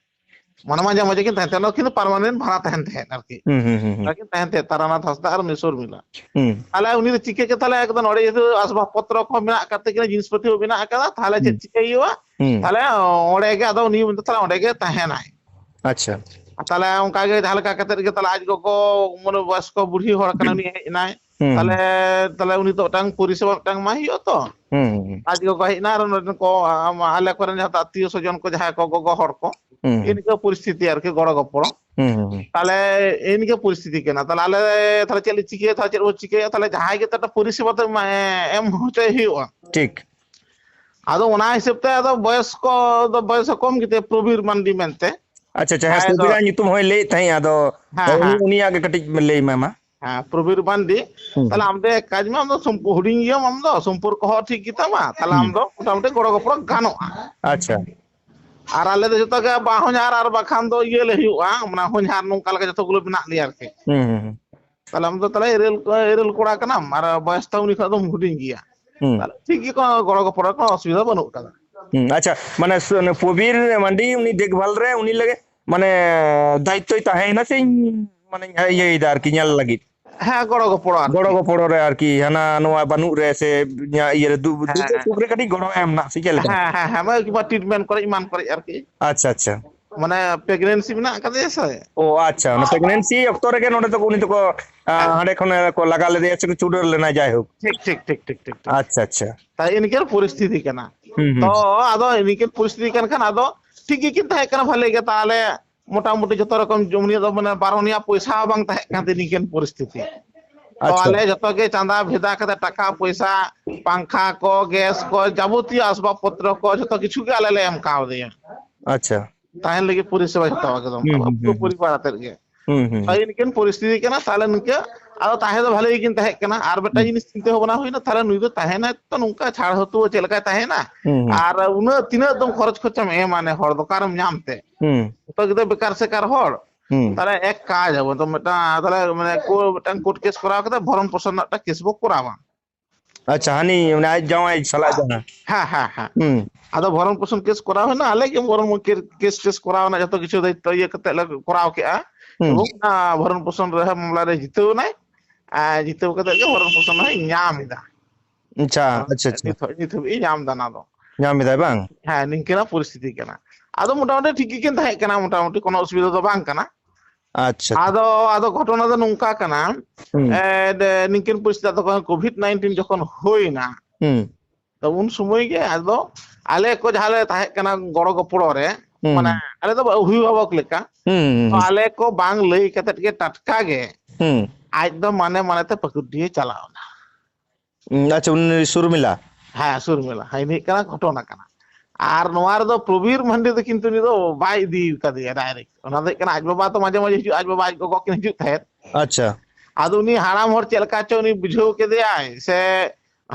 ᱢᱟᱱᱮ ᱢᱟᱡᱷᱮ ᱢᱟᱡᱷᱮ ᱠᱤᱱ ᱛᱟᱦᱮᱱ ᱛᱟᱦᱮᱸᱫ, ᱚᱱᱟ ᱠᱤᱱ ᱫᱚ ᱯᱟᱨᱢᱟᱱᱮᱱᱴ ᱵᱷᱟᱲᱟ ᱛᱟᱦᱮᱱ ᱛᱟᱦᱮᱸᱫ ᱟᱨᱠᱤ᱾ ᱦᱩᱸ, ᱦᱩᱸ, ᱦᱩᱸ, ᱦᱩᱸ᱾ ᱚᱱᱟ ᱠᱤᱱ ᱛᱟᱦᱮᱱ ᱛᱟᱦᱮᱸᱫ, ᱛᱟᱨᱟᱱᱟᱛᱷ ᱦᱟᱸᱥᱫᱟ ᱟᱨ ᱩᱱᱤ ᱥᱚᱨᱢᱤᱞᱟ᱾ ᱦᱩᱸ᱾ ᱛᱟᱦᱞᱮ ᱩᱱᱤ ᱫᱚ ᱪᱤᱠᱟᱹ ᱠᱮᱫ, ᱛᱟᱦᱞᱮ ᱮᱠᱫᱚᱢ ᱱᱚᱰᱮ ᱡᱮᱦᱮᱛᱩ ᱟᱥᱵᱟᱵ ᱯᱚᱛᱨᱚ ᱠᱚ ᱢᱮᱱᱟᱜ ᱟᱠᱟᱫ ᱛᱟᱹᱠᱤᱱᱟ, ᱡᱤᱱᱤᱥ ᱯᱟᱹᱛᱤ ᱦᱚᱸ ᱢᱮᱱᱟᱜ ᱟᱠᱟᱫᱟ, ᱛᱟᱦᱞᱮ ᱪᱮᱫ ᱦᱩᱸ᱾ ᱪᱤᱠᱟᱹᱭ ᱦᱩᱭᱩᱜᱼᱟ? ᱦᱩᱸ᱾ ᱛᱟᱦᱞᱮ ᱚᱸᱰᱮ ᱜᱮ ᱟᱫᱚ ᱩᱱᱤ ᱢᱮᱱᱫᱟ, ᱛᱟᱦᱞᱮ ᱚᱸᱰᱮ ᱜᱮ ᱛᱟᱦᱮᱱᱟᱭ᱾ ᱟᱪᱪᱷᱟ᱾ ᱛᱟᱦᱞᱮ ᱚᱱᱠᱟ ᱜᱮ ᱡᱟᱦᱟᱸ ᱞᱮᱠᱟ ᱠᱟᱛᱮ ᱜᱮ ᱛᱟᱦᱞᱮ ᱟᱡ ᱜᱚᱜᱚ ᱢᱟᱱᱮ ᱵᱚᱭᱚᱥᱠᱚ ᱵᱩᱲᱦᱤ ᱦᱚᱲ ᱠᱟᱱᱟ, ᱩᱱᱤ ᱦᱮᱡ ᱮᱱᱟᱭ᱾ ᱦᱩᱸ᱾ ᱛᱟᱦᱞᱮ, ᱛᱟᱦᱞᱮ ᱩᱱᱤ ᱫᱚ ᱢᱤᱫᱴᱟᱝ ᱯᱚᱨᱤᱥᱮᱵᱟ ᱢᱤᱫᱴᱟᱝ ᱮᱢᱟᱭ ᱦᱩᱭᱩᱜᱼᱟ ᱛᱚ᱾ ᱦᱩᱸ, ᱦᱩᱸ᱾ ᱟᱡ ᱜᱚᱜᱚ ᱦᱮᱡ ᱮᱱᱟ, ᱟᱨ ᱱᱚᱰᱮ ᱠᱚ, ᱟᱢ, ᱟᱞᱮ ᱠᱚᱨᱮᱱ ᱡᱟᱦᱟᱸ ᱟᱛᱤᱭᱚ ᱥᱚᱡᱚᱱ ᱠᱚ ᱡᱟᱦᱟᱸᱭ ᱠᱚ ᱜᱚᱜᱚ ᱦᱚᱲ ᱠᱚ, ᱦᱩᱸ, ᱦᱩᱸ᱾ ᱤᱱᱠᱟᱹ ᱯᱚᱨᱤᱥᱛᱷᱤᱛᱤ ᱟᱨᱠᱤ ᱜᱚᱲᱚ ᱜᱚᱯᱚᱲᱚ᱾ ᱦᱩᱸ, ᱦᱩᱸ, ᱦᱩᱸ᱾ ᱛᱟᱦᱞᱮ ᱤᱱᱠᱟᱹ ᱯᱚᱨᱤᱥᱛᱷᱤᱛᱤ ᱠᱟᱱᱟ᱾ ᱛᱟᱦᱞᱮ ᱟᱞᱮ ᱛᱟᱦᱞᱮ ᱪᱮᱫ ᱞᱮ ᱪᱤᱠᱟᱹᱭᱟ? ᱛᱟᱦᱞᱮ ᱪᱮᱫ ᱵᱚ ᱪᱤᱠᱟᱹᱭᱟ? ᱛᱟᱦᱞᱮ ᱡᱟᱦᱟᱸᱭ ᱜᱮ ᱛᱟᱦᱞᱮ ᱯᱚᱨᱤᱥᱮᱵᱟ ᱫᱚ ᱮᱢ, ᱮᱢ ᱦᱚᱪᱚᱭ ᱦᱩᱭᱩᱜᱼᱟ᱾ ᱴᱷᱤᱠ᱾ ᱟᱫᱚ ᱚᱱᱟ ᱦᱤᱥᱟᱹᱵ ᱛᱮ ᱟᱫᱚ ᱵᱚᱭᱚᱥ ᱠᱚ ᱫᱚ, ᱵᱚᱭᱚᱥ ᱦᱚᱸ ᱠᱚᱢ ᱜᱮᱛᱟᱭᱟ ᱯᱨᱚᱵᱤᱨ ᱢᱟᱱᱰᱤ ᱢᱮᱱᱛᱮ᱾ ᱟᱪᱪᱷᱟ, ᱟᱪᱪᱷᱟ, ᱦᱮᱸ, ᱡᱟᱦᱟᱸᱭ ᱫᱚ ᱥᱩᱵᱤᱫᱷᱟ ᱧᱩᱛᱩᱢ ᱦᱚᱸᱭ ᱞᱟᱹᱭᱮᱫ ᱛᱟᱦᱮᱸᱫ, ᱟᱫᱚ ᱦᱮᱸ, ᱦᱳᱭ, ᱩᱱᱤ, ᱦᱮᱸ᱾ ᱩᱱᱤᱭᱟᱜ ᱜᱮ ᱠᱟᱹᱴᱤᱡ ᱞᱟᱹᱭ ᱢᱮ ᱢᱟ᱾ ᱦᱮᱸ, ᱯᱨᱚᱵᱤᱨ ᱢᱟᱱᱰᱤ᱾ ᱦᱩᱸ, ᱛᱟᱦᱞᱮ ᱦᱩᱸ᱾ ᱟᱢ ᱫᱚ ᱮᱠ ᱠᱟᱡᱽ ᱢᱮ, ᱟᱢ ᱫᱚ ᱥᱚᱢᱯᱚ-, ᱦᱩᱰᱤᱧ ᱜᱮᱭᱟᱢ, ᱟᱢ ᱫᱚ ᱥᱚᱢᱯᱚᱨᱠᱚ ᱦᱚᱸ ᱴᱷᱤᱠ ᱜᱮᱛᱟᱢᱟ, ᱛᱟᱦᱞᱮ ᱟᱢ ᱦᱩᱸ᱾ ᱫᱚ ᱢᱚᱴᱟᱢᱩᱴᱤ ᱜᱚᱲᱚ ᱜᱚᱯᱚᱲᱚ ᱜᱟᱱᱚᱜᱼᱟ᱾ ᱟᱪᱪᱷᱟ᱾ ᱟᱨ ᱟᱞᱮ ᱫᱚ ᱡᱚᱛᱚ ᱜᱮ ᱵᱟ ᱦᱚᱧᱦᱟᱨ ᱟᱨ ᱵᱟᱠᱷᱟᱱ ᱫᱚ ᱤᱭᱟᱹ ᱞᱮ ᱦᱩᱭᱩᱜᱼᱟ, ᱢᱟᱱᱮ ᱦᱚᱧᱦᱟᱨ ᱱᱚᱝᱠᱟ ᱞᱮᱠᱟ ᱡᱚᱛᱚ ᱜᱩᱞᱳ ᱢᱮᱱᱟᱜ ᱞᱮᱭᱟ ᱟᱨᱠᱤ᱾ ᱦᱩᱸ, ᱦᱩᱸ, ᱦᱩᱸ᱾ ᱛᱟᱦᱞᱮ ᱟᱢ ᱫᱚ ᱛᱟᱦᱞᱮ ᱤᱨᱟᱹᱞ, ᱤᱨᱟᱹᱞ ᱠᱚᱲᱟ ᱠᱟᱱᱟᱢ ᱟᱨ ᱵᱚᱭᱮᱥ ᱛᱟᱢ ᱩᱱᱤ ᱠᱷᱚᱱ ᱫᱚᱢ ᱦᱩᱰᱤᱧ ᱜᱮᱭᱟ᱾ ᱦᱩᱸ᱾ ᱛᱟᱦᱞᱮ ᱴᱷᱤᱠ ᱜᱮ, ᱠᱳᱱᱳ ᱜᱚᱲᱚ ᱜᱚᱯᱚᱲᱚ ᱨᱮ ᱠᱳᱱᱳ ᱚᱥᱩᱵᱤᱫᱷᱟ ᱵᱟᱹᱱᱩᱜ ᱟᱠᱟᱫᱟ᱾ ᱦᱩᱸ, ᱟᱪᱪᱷᱟ, ᱢᱟᱱᱮ ᱥᱩ-, ᱱᱩᱭ ᱯᱨᱚᱵᱤᱨ ᱢᱟᱱᱰᱤ ᱩᱱᱤ ᱫᱮᱠᱷᱵᱷᱟᱞ ᱨᱮ ᱩᱱᱤ ᱞᱟᱹᱜᱤᱫ ᱢᱟᱱᱮ ᱫᱟᱭᱤᱛᱛᱚᱭ ᱛᱟᱦᱮᱸᱭᱮᱱᱟ ᱥᱮ ᱤᱧ ᱢᱟᱱᱮᱧ ᱤᱭᱟᱹᱭᱮᱫᱟ ᱟᱨᱠᱤ ᱧᱮᱞ ᱞᱟᱹᱜᱤᱫ? ᱦᱮᱸ, ᱜᱚᱲᱚ ᱜᱚᱯᱚᱲᱚ ᱟᱨᱠᱤ᱾ ᱜᱚᱲᱚ ᱜᱚᱯᱚᱲᱚ ᱨᱮ ᱟᱨᱠᱤ, ᱦᱟᱱᱟ ᱱᱚᱣᱟ ᱵᱟᱹᱱᱩᱜ ᱨᱮ ᱥᱮ ᱤᱭᱟᱹ ᱨᱮ ᱫᱩ-, ᱦᱮᱸ, ᱫᱩᱠᱷ ᱦᱮᱸ᱾ ᱥᱩᱠᱷ ᱨᱮ ᱠᱟᱹᱴᱤᱡ ᱜᱚᱲᱚ ᱮᱢ ᱨᱮᱱᱟᱜ ᱥᱮ ᱪᱮᱫ ᱞᱮᱠᱟ? ᱦᱮᱸ, ᱦᱮᱸ, ᱦᱮᱸ, ᱦᱮᱸ, ᱢᱟᱱᱮ ᱠᱤᱝᱵᱟ treatment ᱠᱚᱨᱮ ᱮᱢᱟᱱ ᱠᱚᱨᱮ ᱟᱨᱠᱤ᱾ ᱟᱪᱪᱷᱟ, ᱟᱪᱪᱷᱟ᱾ ᱢᱟᱱᱮ pregnancy ᱢᱮᱱᱟᱜ ᱟᱠᱟᱫᱮᱭᱟ ᱥᱮ? ᱚ, ᱟᱪᱪᱷᱟ, ᱚᱱᱟ pregnancy ᱚᱠᱛᱚ ᱨᱮᱜᱮ ᱱᱚᱰᱮ ᱫᱚ ᱩᱱᱤ ᱫᱚᱠᱚ, ᱟ, ᱦᱮᱸ᱾ ᱦᱟᱸᱰᱮ ᱠᱷᱚᱱ ᱠᱚ ᱞᱟᱜᱟ ᱞᱮᱫᱮᱭᱟ ᱥᱮ ᱠᱚ ᱪᱩᱰᱟᱹᱨ ᱞᱮᱱᱟ, ᱡᱟᱭᱦᱳᱠ᱾ ᱴᱷᱤᱠ, ᱴᱷᱤᱠ, ᱴᱷᱤᱠ, ᱴᱷᱤᱠ, ᱴᱷᱤᱠ, ᱴᱷᱤᱠ᱾ ᱟᱪᱪᱷᱟ, ᱟᱪᱪᱷᱟ᱾ ᱛᱟᱭ ᱤᱱᱠᱟᱹᱱ ᱯᱚᱨᱤᱥᱛᱷᱤᱛᱤ ᱠᱟᱱᱟ᱾ ᱦᱩᱸ, ᱦᱩᱸ᱾ ᱛᱚ, ᱟᱫᱚ ᱤᱱᱠᱟᱹᱱ ᱯᱚᱨᱤᱥᱛᱷᱤᱛᱤ ᱠᱟᱱ ᱠᱷᱟᱱ ᱟᱫᱚ ᱴᱷᱤᱠ ᱜᱮᱠᱤᱱ ᱛᱟᱦᱮᱸ ᱠᱟᱱᱟ ᱵᱷᱟᱞᱮ ᱜᱮ, ᱛᱟᱦᱞᱮ ᱢᱚᱴᱟᱢᱩᱴᱤ ᱡᱚᱛᱚ ᱨᱚᱠᱚᱢ ᱡᱚᱢ ᱧᱩ ᱫᱚ ᱢᱟᱱᱮ ᱵᱟᱨᱚᱱᱤᱭᱟᱜ ᱯᱚᱭᱥᱟ ᱦᱚᱸ ᱵᱟᱝ ᱛᱟᱦᱮᱸ ᱠᱟᱱ ᱛᱟᱭᱟ ᱱᱤᱝᱠᱟᱹᱱ ᱯᱚᱨᱤᱥᱛᱷᱤᱛᱤ᱾ ᱛᱚ, ᱟᱪᱪᱷᱟ᱾ ᱟᱞᱮ ᱡᱚᱛᱚ ᱜᱮ ᱪᱟᱸᱫᱟ ᱵᱷᱮᱫᱟ ᱠᱟᱛᱮ ᱴᱟᱠᱟ ᱯᱚᱭᱥᱟ, ᱯᱟᱝᱠᱷᱟ ᱠᱚ, ᱜᱮᱥ ᱠᱚ, ᱡᱟᱵᱚᱛᱤᱭᱚ ᱟᱥᱵᱟᱵ ᱯᱚᱛᱨᱚ ᱠᱚ ᱡᱚᱛᱚ ᱠᱤᱪᱷᱩ ᱜᱮ ᱟᱞᱮ ᱞᱮ ᱮᱢ ᱠᱟᱣᱫᱮᱭᱟ᱾ ᱟᱪᱪᱷᱟ᱾ ᱛᱟᱦᱮᱱ ᱞᱟᱹᱜᱤᱫ ᱯᱚᱨᱤᱥᱮᱵᱟ ᱡᱚᱛᱚ ᱮᱠᱫᱚᱢ ᱦᱩᱸ, ᱯᱩᱨᱟᱹ ᱦᱩᱸ, ᱦᱩᱸ, ᱦᱩᱸ᱾ ᱯᱚᱨᱤᱵᱟᱨ ᱟᱛᱮᱫ ᱜᱮ᱾ ᱦᱩᱸ, ᱦᱩᱸ, ᱛᱟᱭ ᱦᱩᱸ᱾ ᱤᱱᱠᱟᱹᱱ ᱯᱚᱨᱤᱥᱛᱷᱤᱛᱤ ᱠᱟᱱᱟ, ᱛᱟᱦᱞᱮ ᱱᱤᱝᱠᱟᱹ ᱟᱫᱚ ᱛᱟᱦᱮᱸ ᱫᱚ ᱵᱷᱟᱞᱮ ᱜᱮᱠᱤᱱ ᱛᱟᱦᱮᱸ ᱠᱟᱱᱟ᱾ ᱟᱨ ᱢᱤᱫᱴᱟᱝ ᱦᱩᱸ᱾ ᱡᱤᱱᱤᱥ ᱪᱤᱱᱛᱟᱹ ᱵᱷᱟᱵᱽᱱᱟ ᱦᱩᱭᱱᱟ, ᱛᱟᱦᱞᱮ ᱱᱩᱭ ᱫᱚ ᱛᱟᱦᱮᱱᱟᱭ ᱛᱚ ᱱᱚᱝᱠᱟ ᱪᱷᱟᱲ ᱦᱚᱛᱩᱣᱟᱹ ᱪᱮᱫ ᱞᱮᱠᱟᱭ ᱛᱟᱦᱮᱱᱟ? ᱦᱩᱸ, ᱦᱩᱸ᱾ ᱟᱨ ᱩᱱᱟᱹᱜ ᱛᱤᱱᱟᱹᱜ ᱫᱚᱢ ᱠᱷᱚᱨᱚᱪ ᱠᱷᱚᱨᱪᱟᱢ ᱮᱢᱟ ᱱᱮ ᱦᱚᱲ ᱫᱚ ᱚᱠᱟᱨᱮᱢ ᱧᱟᱢ ᱛᱮ? ᱦᱩᱸ᱾ ᱡᱚᱛᱚ ᱜᱤᱫᱽᱨᱟᱹ ᱵᱮᱠᱟᱨ ᱥᱮᱠᱟᱨ ᱦᱚᱲ᱾ ᱦᱩᱸ᱾ ᱛᱟᱦᱞᱮ ᱮᱠ ᱠᱟᱡᱽ ᱟᱵᱚ ᱫᱚ ᱢᱤᱫᱴᱟᱝ, ᱛᱟᱦᱞᱮ ᱢᱟᱱᱮ ᱠᱳ-, ᱢᱤᱫᱴᱟᱝ court case ᱠᱚᱨᱟᱣ ᱠᱟᱛᱮ ᱵᱷᱚᱨᱚᱱ ᱯᱳᱥᱚᱱ ᱨᱮᱱᱟᱜ ᱢᱤᱫᱴᱟᱝ case ᱵᱚ ᱠᱚᱨᱟᱣᱟ᱾ ᱟᱪᱪᱷᱟ, ᱦᱟᱹᱱᱤ ᱢᱟᱱᱮ ᱟᱡ ᱡᱟᱶᱟᱭ ᱥᱟᱞᱟᱜ ᱡᱟᱦᱟᱸ᱾ ᱦᱮᱸ, ᱦᱮᱸ, ᱦᱮᱸ᱾ ᱦᱩᱸ᱾ ᱟᱫᱚ ᱵᱷᱚᱨᱚᱱ ᱯᱳᱥᱚᱱ case ᱠᱚᱨᱟᱣ ᱦᱩᱭᱱᱟ, ᱟᱞᱮ ᱜᱮ ᱵᱷᱚᱨᱚᱱ ᱠᱮ-, case ᱴᱮᱥ ᱠᱚᱨᱟᱣ ᱨᱮᱱᱟᱜ ᱡᱚᱛᱚ ᱠᱤᱪᱷᱩ ᱫᱟᱭᱤᱛᱛᱚ ᱤᱭᱟᱹ ᱠᱟᱛᱮ ᱞᱮ ᱠᱚᱨᱟᱣ ᱠᱮᱜᱼᱟ᱾ ᱦᱩᱸ᱾ ᱮᱵᱚᱝ ᱚᱱᱟ ᱵᱷᱚᱨᱚᱱ ᱯᱳᱥᱚᱱ ᱨᱮ ᱢᱟᱢᱞᱟ ᱨᱮ ᱡᱤᱛᱟᱹᱣ ᱮᱱᱟᱭ᱾ ᱟᱨ ᱡᱤᱛᱟᱹᱣ ᱠᱟᱛᱮ ᱜᱮ ᱵᱷᱚᱨᱚᱱ ᱯᱳᱥᱚᱱ ᱦᱚᱸᱭ ᱧᱟᱢ ᱮᱫᱟ᱾ ᱟᱪᱪᱷᱟ, ᱟᱪᱪᱷᱟ, ᱟᱪᱪᱷᱟ᱾ ᱱᱤᱛ ᱦᱚᱸ, ᱱᱤᱛ ᱦᱟᱹᱵᱤᱡ ᱮ ᱧᱟᱢ ᱮᱫᱟ ᱚᱱᱟ ᱫᱚ᱾ ᱧᱟᱢ ᱮᱫᱟᱭ ᱵᱟᱝ? ᱦᱮᱸ, ᱱᱤᱝᱠᱟᱹᱱᱟᱜ ᱯᱚᱨᱤᱥᱛᱷᱤᱛᱤ ᱠᱟᱱᱟ᱾ ᱟᱫᱚ ᱢᱚᱴᱟᱢᱩᱴᱤ ᱴᱷᱤᱠ ᱜᱮᱠᱤᱱ ᱛᱟᱦᱮᱸ ᱠᱟᱱᱟ, ᱢᱚᱴᱟᱢᱩᱴᱤ ᱠᱳᱱᱳ ᱚᱥᱩᱵᱤᱫᱷᱟ ᱫᱚ ᱵᱟᱝ ᱠᱟᱱᱟ᱾ ᱟᱪᱪᱷᱟ᱾ ᱟᱫᱚ ᱟᱫᱚ ᱜᱷᱚᱴᱚᱱᱟ ᱫᱚ ᱱᱚᱝᱠᱟ ᱠᱟᱱᱟ, ᱦᱩᱸ᱾ ᱮ, ᱫᱮ, ᱱᱤᱝᱠᱤᱱ ᱯᱚᱨᱤᱥᱛᱷᱤᱛᱤ ᱟᱫᱚ ᱠᱳᱵᱷᱤᱰ ᱱᱟᱭᱤᱱᱴᱤᱱ ᱡᱚᱠᱷᱚᱱ ᱦᱩᱭᱱᱟ, ᱦᱩᱸ᱾ ᱛᱚ ᱩᱱ ᱥᱚᱢᱚᱭ ᱜᱮ ᱟᱫᱚ ᱟᱞᱮ ᱠᱚ ᱡᱟᱦᱟᱸ ᱞᱮ ᱛᱟᱦᱮᱸ ᱠᱟᱱᱟ ᱜᱚᱲᱚ ᱜᱚᱯᱚᱲᱚ ᱨᱮ, ᱦᱩᱸ᱾ ᱢᱟᱱᱮ ᱟᱞᱮ ᱫᱚ ᱚᱵᱷᱤᱵᱷᱟᱵᱚᱠ ᱞᱮᱠᱟ, ᱦᱩᱸ, ᱦᱩᱸ, ᱛᱚ ᱦᱩᱸ᱾ ᱟᱞᱮ ᱠᱚ ᱵᱟᱝ ᱞᱟᱹᱭ ᱠᱟᱛᱮᱫ ᱜᱮ ᱴᱟᱴᱠᱟ ᱜᱮ ᱦᱩᱸ᱾ ᱟᱡ ᱫᱚ ᱢᱟᱱᱮ ᱢᱟᱱᱮ ᱛᱮ ᱯᱟᱹᱠᱩᱲᱰᱤᱦᱟᱹ ᱪᱟᱞᱟᱣ ᱮᱱᱟ᱾ ᱩᱸ, ᱟᱪᱪᱷᱟ, ᱩᱱᱤ ᱥᱩᱨᱢᱤᱞᱟ? ᱦᱮᱸ, ᱥᱩᱨᱢᱤᱞᱟ᱾ ᱦᱮᱸ, ᱤᱱᱟᱹ ᱦᱩᱭᱩᱜ ᱠᱟᱱᱟ ᱜᱷᱚᱴᱚᱱᱟ ᱠᱟᱱᱟ᱾ ᱟᱨ ᱱᱚᱣᱟ ᱨᱮᱫᱚ ᱯᱨᱚᱵᱤᱨ ᱢᱟᱱᱰᱤ ᱫᱚ ᱠᱤᱱᱛᱩ ᱩᱱᱤ ᱫᱚ ᱵᱟᱭ ᱤᱫᱤ ᱠᱟᱫᱮᱭᱟ ᱰᱟᱭᱨᱮᱠᱴ᱾ ᱚᱱᱟ ᱫᱚ ᱦᱩᱭᱩᱜ ᱠᱟᱱᱟ ᱟᱡ ᱵᱟᱵᱟ ᱛᱚ ᱢᱟᱡᱷᱮ ᱢᱟᱡᱷᱮ ᱦᱤᱡᱩᱜ, ᱟᱡ ᱵᱟᱵᱟ ᱟᱡ ᱜᱚᱜᱚ ᱠᱤᱱ ᱦᱤᱡᱩᱜ ᱛᱟᱦᱮᱸᱫ᱾ ᱟᱪᱪᱷᱟ᱾ ᱟᱫᱚ ᱩᱱᱤ ᱦᱟᱲᱟᱢ ᱦᱚᱲ ᱪᱮᱫ ᱞᱮᱠᱟ ᱪᱚ ᱩᱱᱤ ᱵᱩᱡᱷᱟᱹᱣ ᱠᱮᱫᱮᱭᱟᱭ ᱥᱮ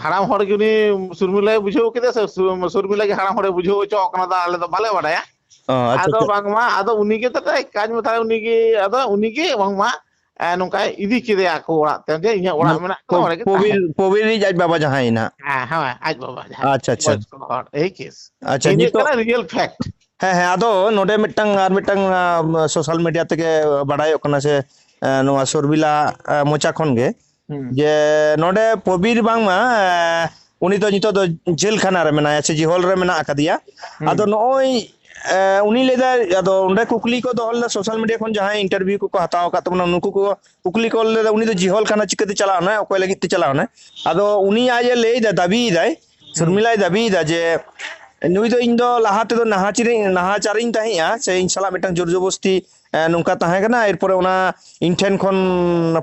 ᱦᱟᱲᱟᱢ ᱦᱚᱲ ᱜᱮ ᱩᱱᱤ ᱥᱩᱨᱢᱤᱞᱟᱭ ᱵᱩᱡᱷᱟᱹᱣ ᱠᱮᱫᱮᱭᱟ ᱥᱮ ᱥᱩ-, ᱥᱩᱨᱢᱤᱞᱟ ᱜᱮ ᱦᱟᱲᱟᱢ ᱦᱚᱲᱮ ᱵᱩᱡᱷᱟᱹᱣ ᱦᱚᱪᱚ ᱠᱟᱱᱟ, ᱫᱚ ᱟᱞᱮ ᱫᱚ ᱵᱟᱞᱮ ᱵᱟᱰᱟᱭᱟ᱾ ᱚ, ᱟᱪᱪᱷᱟ, ᱟᱫᱚ ᱟᱪᱪᱷᱟ᱾ ᱵᱟᱝᱢᱟ ᱟᱫᱚ ᱩᱱᱤ ᱜᱮ ᱛᱟᱦᱞᱮ ᱠᱟᱡᱽ ᱢᱟ ᱛᱟᱦᱞᱮ ᱩᱱᱤ ᱜᱮ, ᱟᱫᱚ ᱩᱱᱤ ᱜᱮ ᱵᱟᱝᱢᱟ, ᱮ, ᱱᱚᱝᱠᱟᱭ ᱤᱫᱤ ᱠᱮᱫᱮᱭᱟ ᱟᱠᱚ ᱚᱲᱟᱜ ᱛᱮ, ᱡᱮ ᱤᱧᱟᱹᱜ ᱚᱲᱟᱜ ᱢᱟᱱᱮ ᱢᱮᱱᱟᱜ ᱛᱟᱢᱟ, ᱯᱚ-, ᱚᱸᱰᱮ ᱜᱮ ᱯᱚᱵᱤᱨ, ᱛᱟᱦᱮᱱ᱾ ᱯᱚᱵᱤᱨ ᱨᱤᱡ ᱟᱡ ᱵᱟᱵᱟ ᱡᱟᱦᱟᱸᱭ ᱱᱟᱦᱟᱜ᱾ ᱦᱮᱸ, ᱦᱮᱸ, ᱟᱡ ᱵᱟᱵᱟ ᱡᱟᱦᱟᱸᱭ ᱟᱪᱪᱷᱟ, ᱟᱪᱪᱷᱟ᱾ ᱵᱚᱭᱚᱥᱠᱚ ᱦᱚᱲ, ᱮᱭ ᱠᱮᱥ᱾ ᱟᱪᱪᱷᱟ, ᱤᱱᱟᱹ ᱱᱤᱛᱚᱜ ᱠᱟᱱᱟ ᱨᱤᱭᱮᱞ ᱯᱷᱮᱠᱴ᱾ ᱦᱮᱸ, ᱦᱮᱸ, ᱟᱫᱚ ᱱᱚᱰᱮ ᱢᱤᱫᱴᱟᱝ, ᱟᱨ ᱢᱤᱫᱴᱟᱝ, ᱟ, ᱥᱳᱥᱟᱞ ᱢᱤᱰᱤᱭᱟ ᱛᱮᱜᱮ ᱵᱟᱲᱟᱭᱚᱜ ᱠᱟᱱᱟ ᱥᱮ, ᱮ, ᱱᱚᱣᱟ ᱥᱚᱨᱵᱤᱞᱟ, ᱮ, ᱢᱚᱪᱟ ᱠᱷᱚᱱ ᱜᱮ, ᱦᱩᱸ᱾ ᱡᱮ ᱱᱚᱰᱮ ᱯᱚᱵᱤᱨ ᱵᱟᱝᱢᱟ, ᱮ, ᱩᱱᱤ ᱫᱚ ᱱᱤᱛᱚᱜ ᱫᱚ ᱡᱮᱞ ᱠᱷᱟᱱᱟ ᱨᱮ ᱢᱮᱱᱟᱭᱟ ᱥᱮ ᱡᱤᱦᱚᱞ ᱨᱮ ᱢᱮᱱᱟᱜ ᱟᱠᱟᱫᱮᱭᱟ᱾ ᱦᱩᱸ᱾ ᱟᱫᱚ ᱱᱚᱜᱼᱚᱭ, ᱮ, ᱩᱱᱤ ᱞᱟᱹᱭᱫᱟᱭ, ᱟᱫᱚ ᱚᱸᱰᱮ ᱠᱩᱠᱞᱤ ᱠᱚ ᱫᱚᱦᱚ ᱞᱮᱫᱟ ᱥᱳᱥᱟᱞ ᱢᱤᱰᱤᱭᱟ ᱠᱷᱚᱱ ᱡᱟᱦᱟᱸᱭ ᱤᱱᱴᱟᱨᱵᱷᱤᱭᱩ ᱠᱚᱠᱚ ᱦᱟᱛᱟᱣ ᱟᱠᱟᱫ ᱛᱟᱵᱚᱱᱟ, ᱱᱩᱠᱩ ᱠᱚ ᱠᱩᱠᱞᱤ ᱠᱚ ᱞᱮᱫᱟ, ᱩᱱᱤ ᱫᱚ ᱡᱤᱦᱚᱞ ᱠᱷᱟᱱᱟ ᱪᱤᱠᱟᱹᱛᱮ ᱪᱟᱞᱟᱣ ᱮᱱᱟᱭ, ᱚᱠᱚᱭ ᱞᱟᱹᱜᱤᱫ ᱛᱮ ᱪᱟᱞᱟᱣ ᱮᱱᱟᱭ? ᱟᱫᱚ ᱩᱱᱤ ᱟᱡ ᱮ ᱞᱟᱹᱭ ᱮᱫᱟ, ᱫᱟᱹᱵᱤᱭᱮᱫᱟᱭ, ᱦᱩᱸ᱾ ᱥᱩᱨᱢᱤᱞᱟᱭ ᱫᱟᱹᱵᱤᱭᱮᱫᱟ ᱡᱮ ᱱᱩᱭ ᱫᱚ ᱤᱧ ᱫᱚ ᱞᱟᱦᱟ ᱛᱮᱫᱚ ᱱᱟᱦᱟᱪᱟᱨᱤᱧ, ᱱᱟᱦᱟᱪᱟᱨᱤᱧ ᱛᱟᱦᱮᱸᱜᱼᱟ, ᱥᱮ ᱤᱧ ᱥᱟᱞᱟᱜ ᱢᱤᱫᱴᱟᱝ ᱡᱳᱨ ᱡᱚᱵᱚᱥᱛᱤ, ᱮ, ᱱᱚᱝᱠᱟ ᱛᱟᱦᱮᱸ ᱠᱟᱱᱟ᱾ ᱮᱨᱯᱚᱨᱮ ᱚᱱᱟ ᱤᱧ ᱴᱷᱮᱱ ᱠᱷᱚᱱ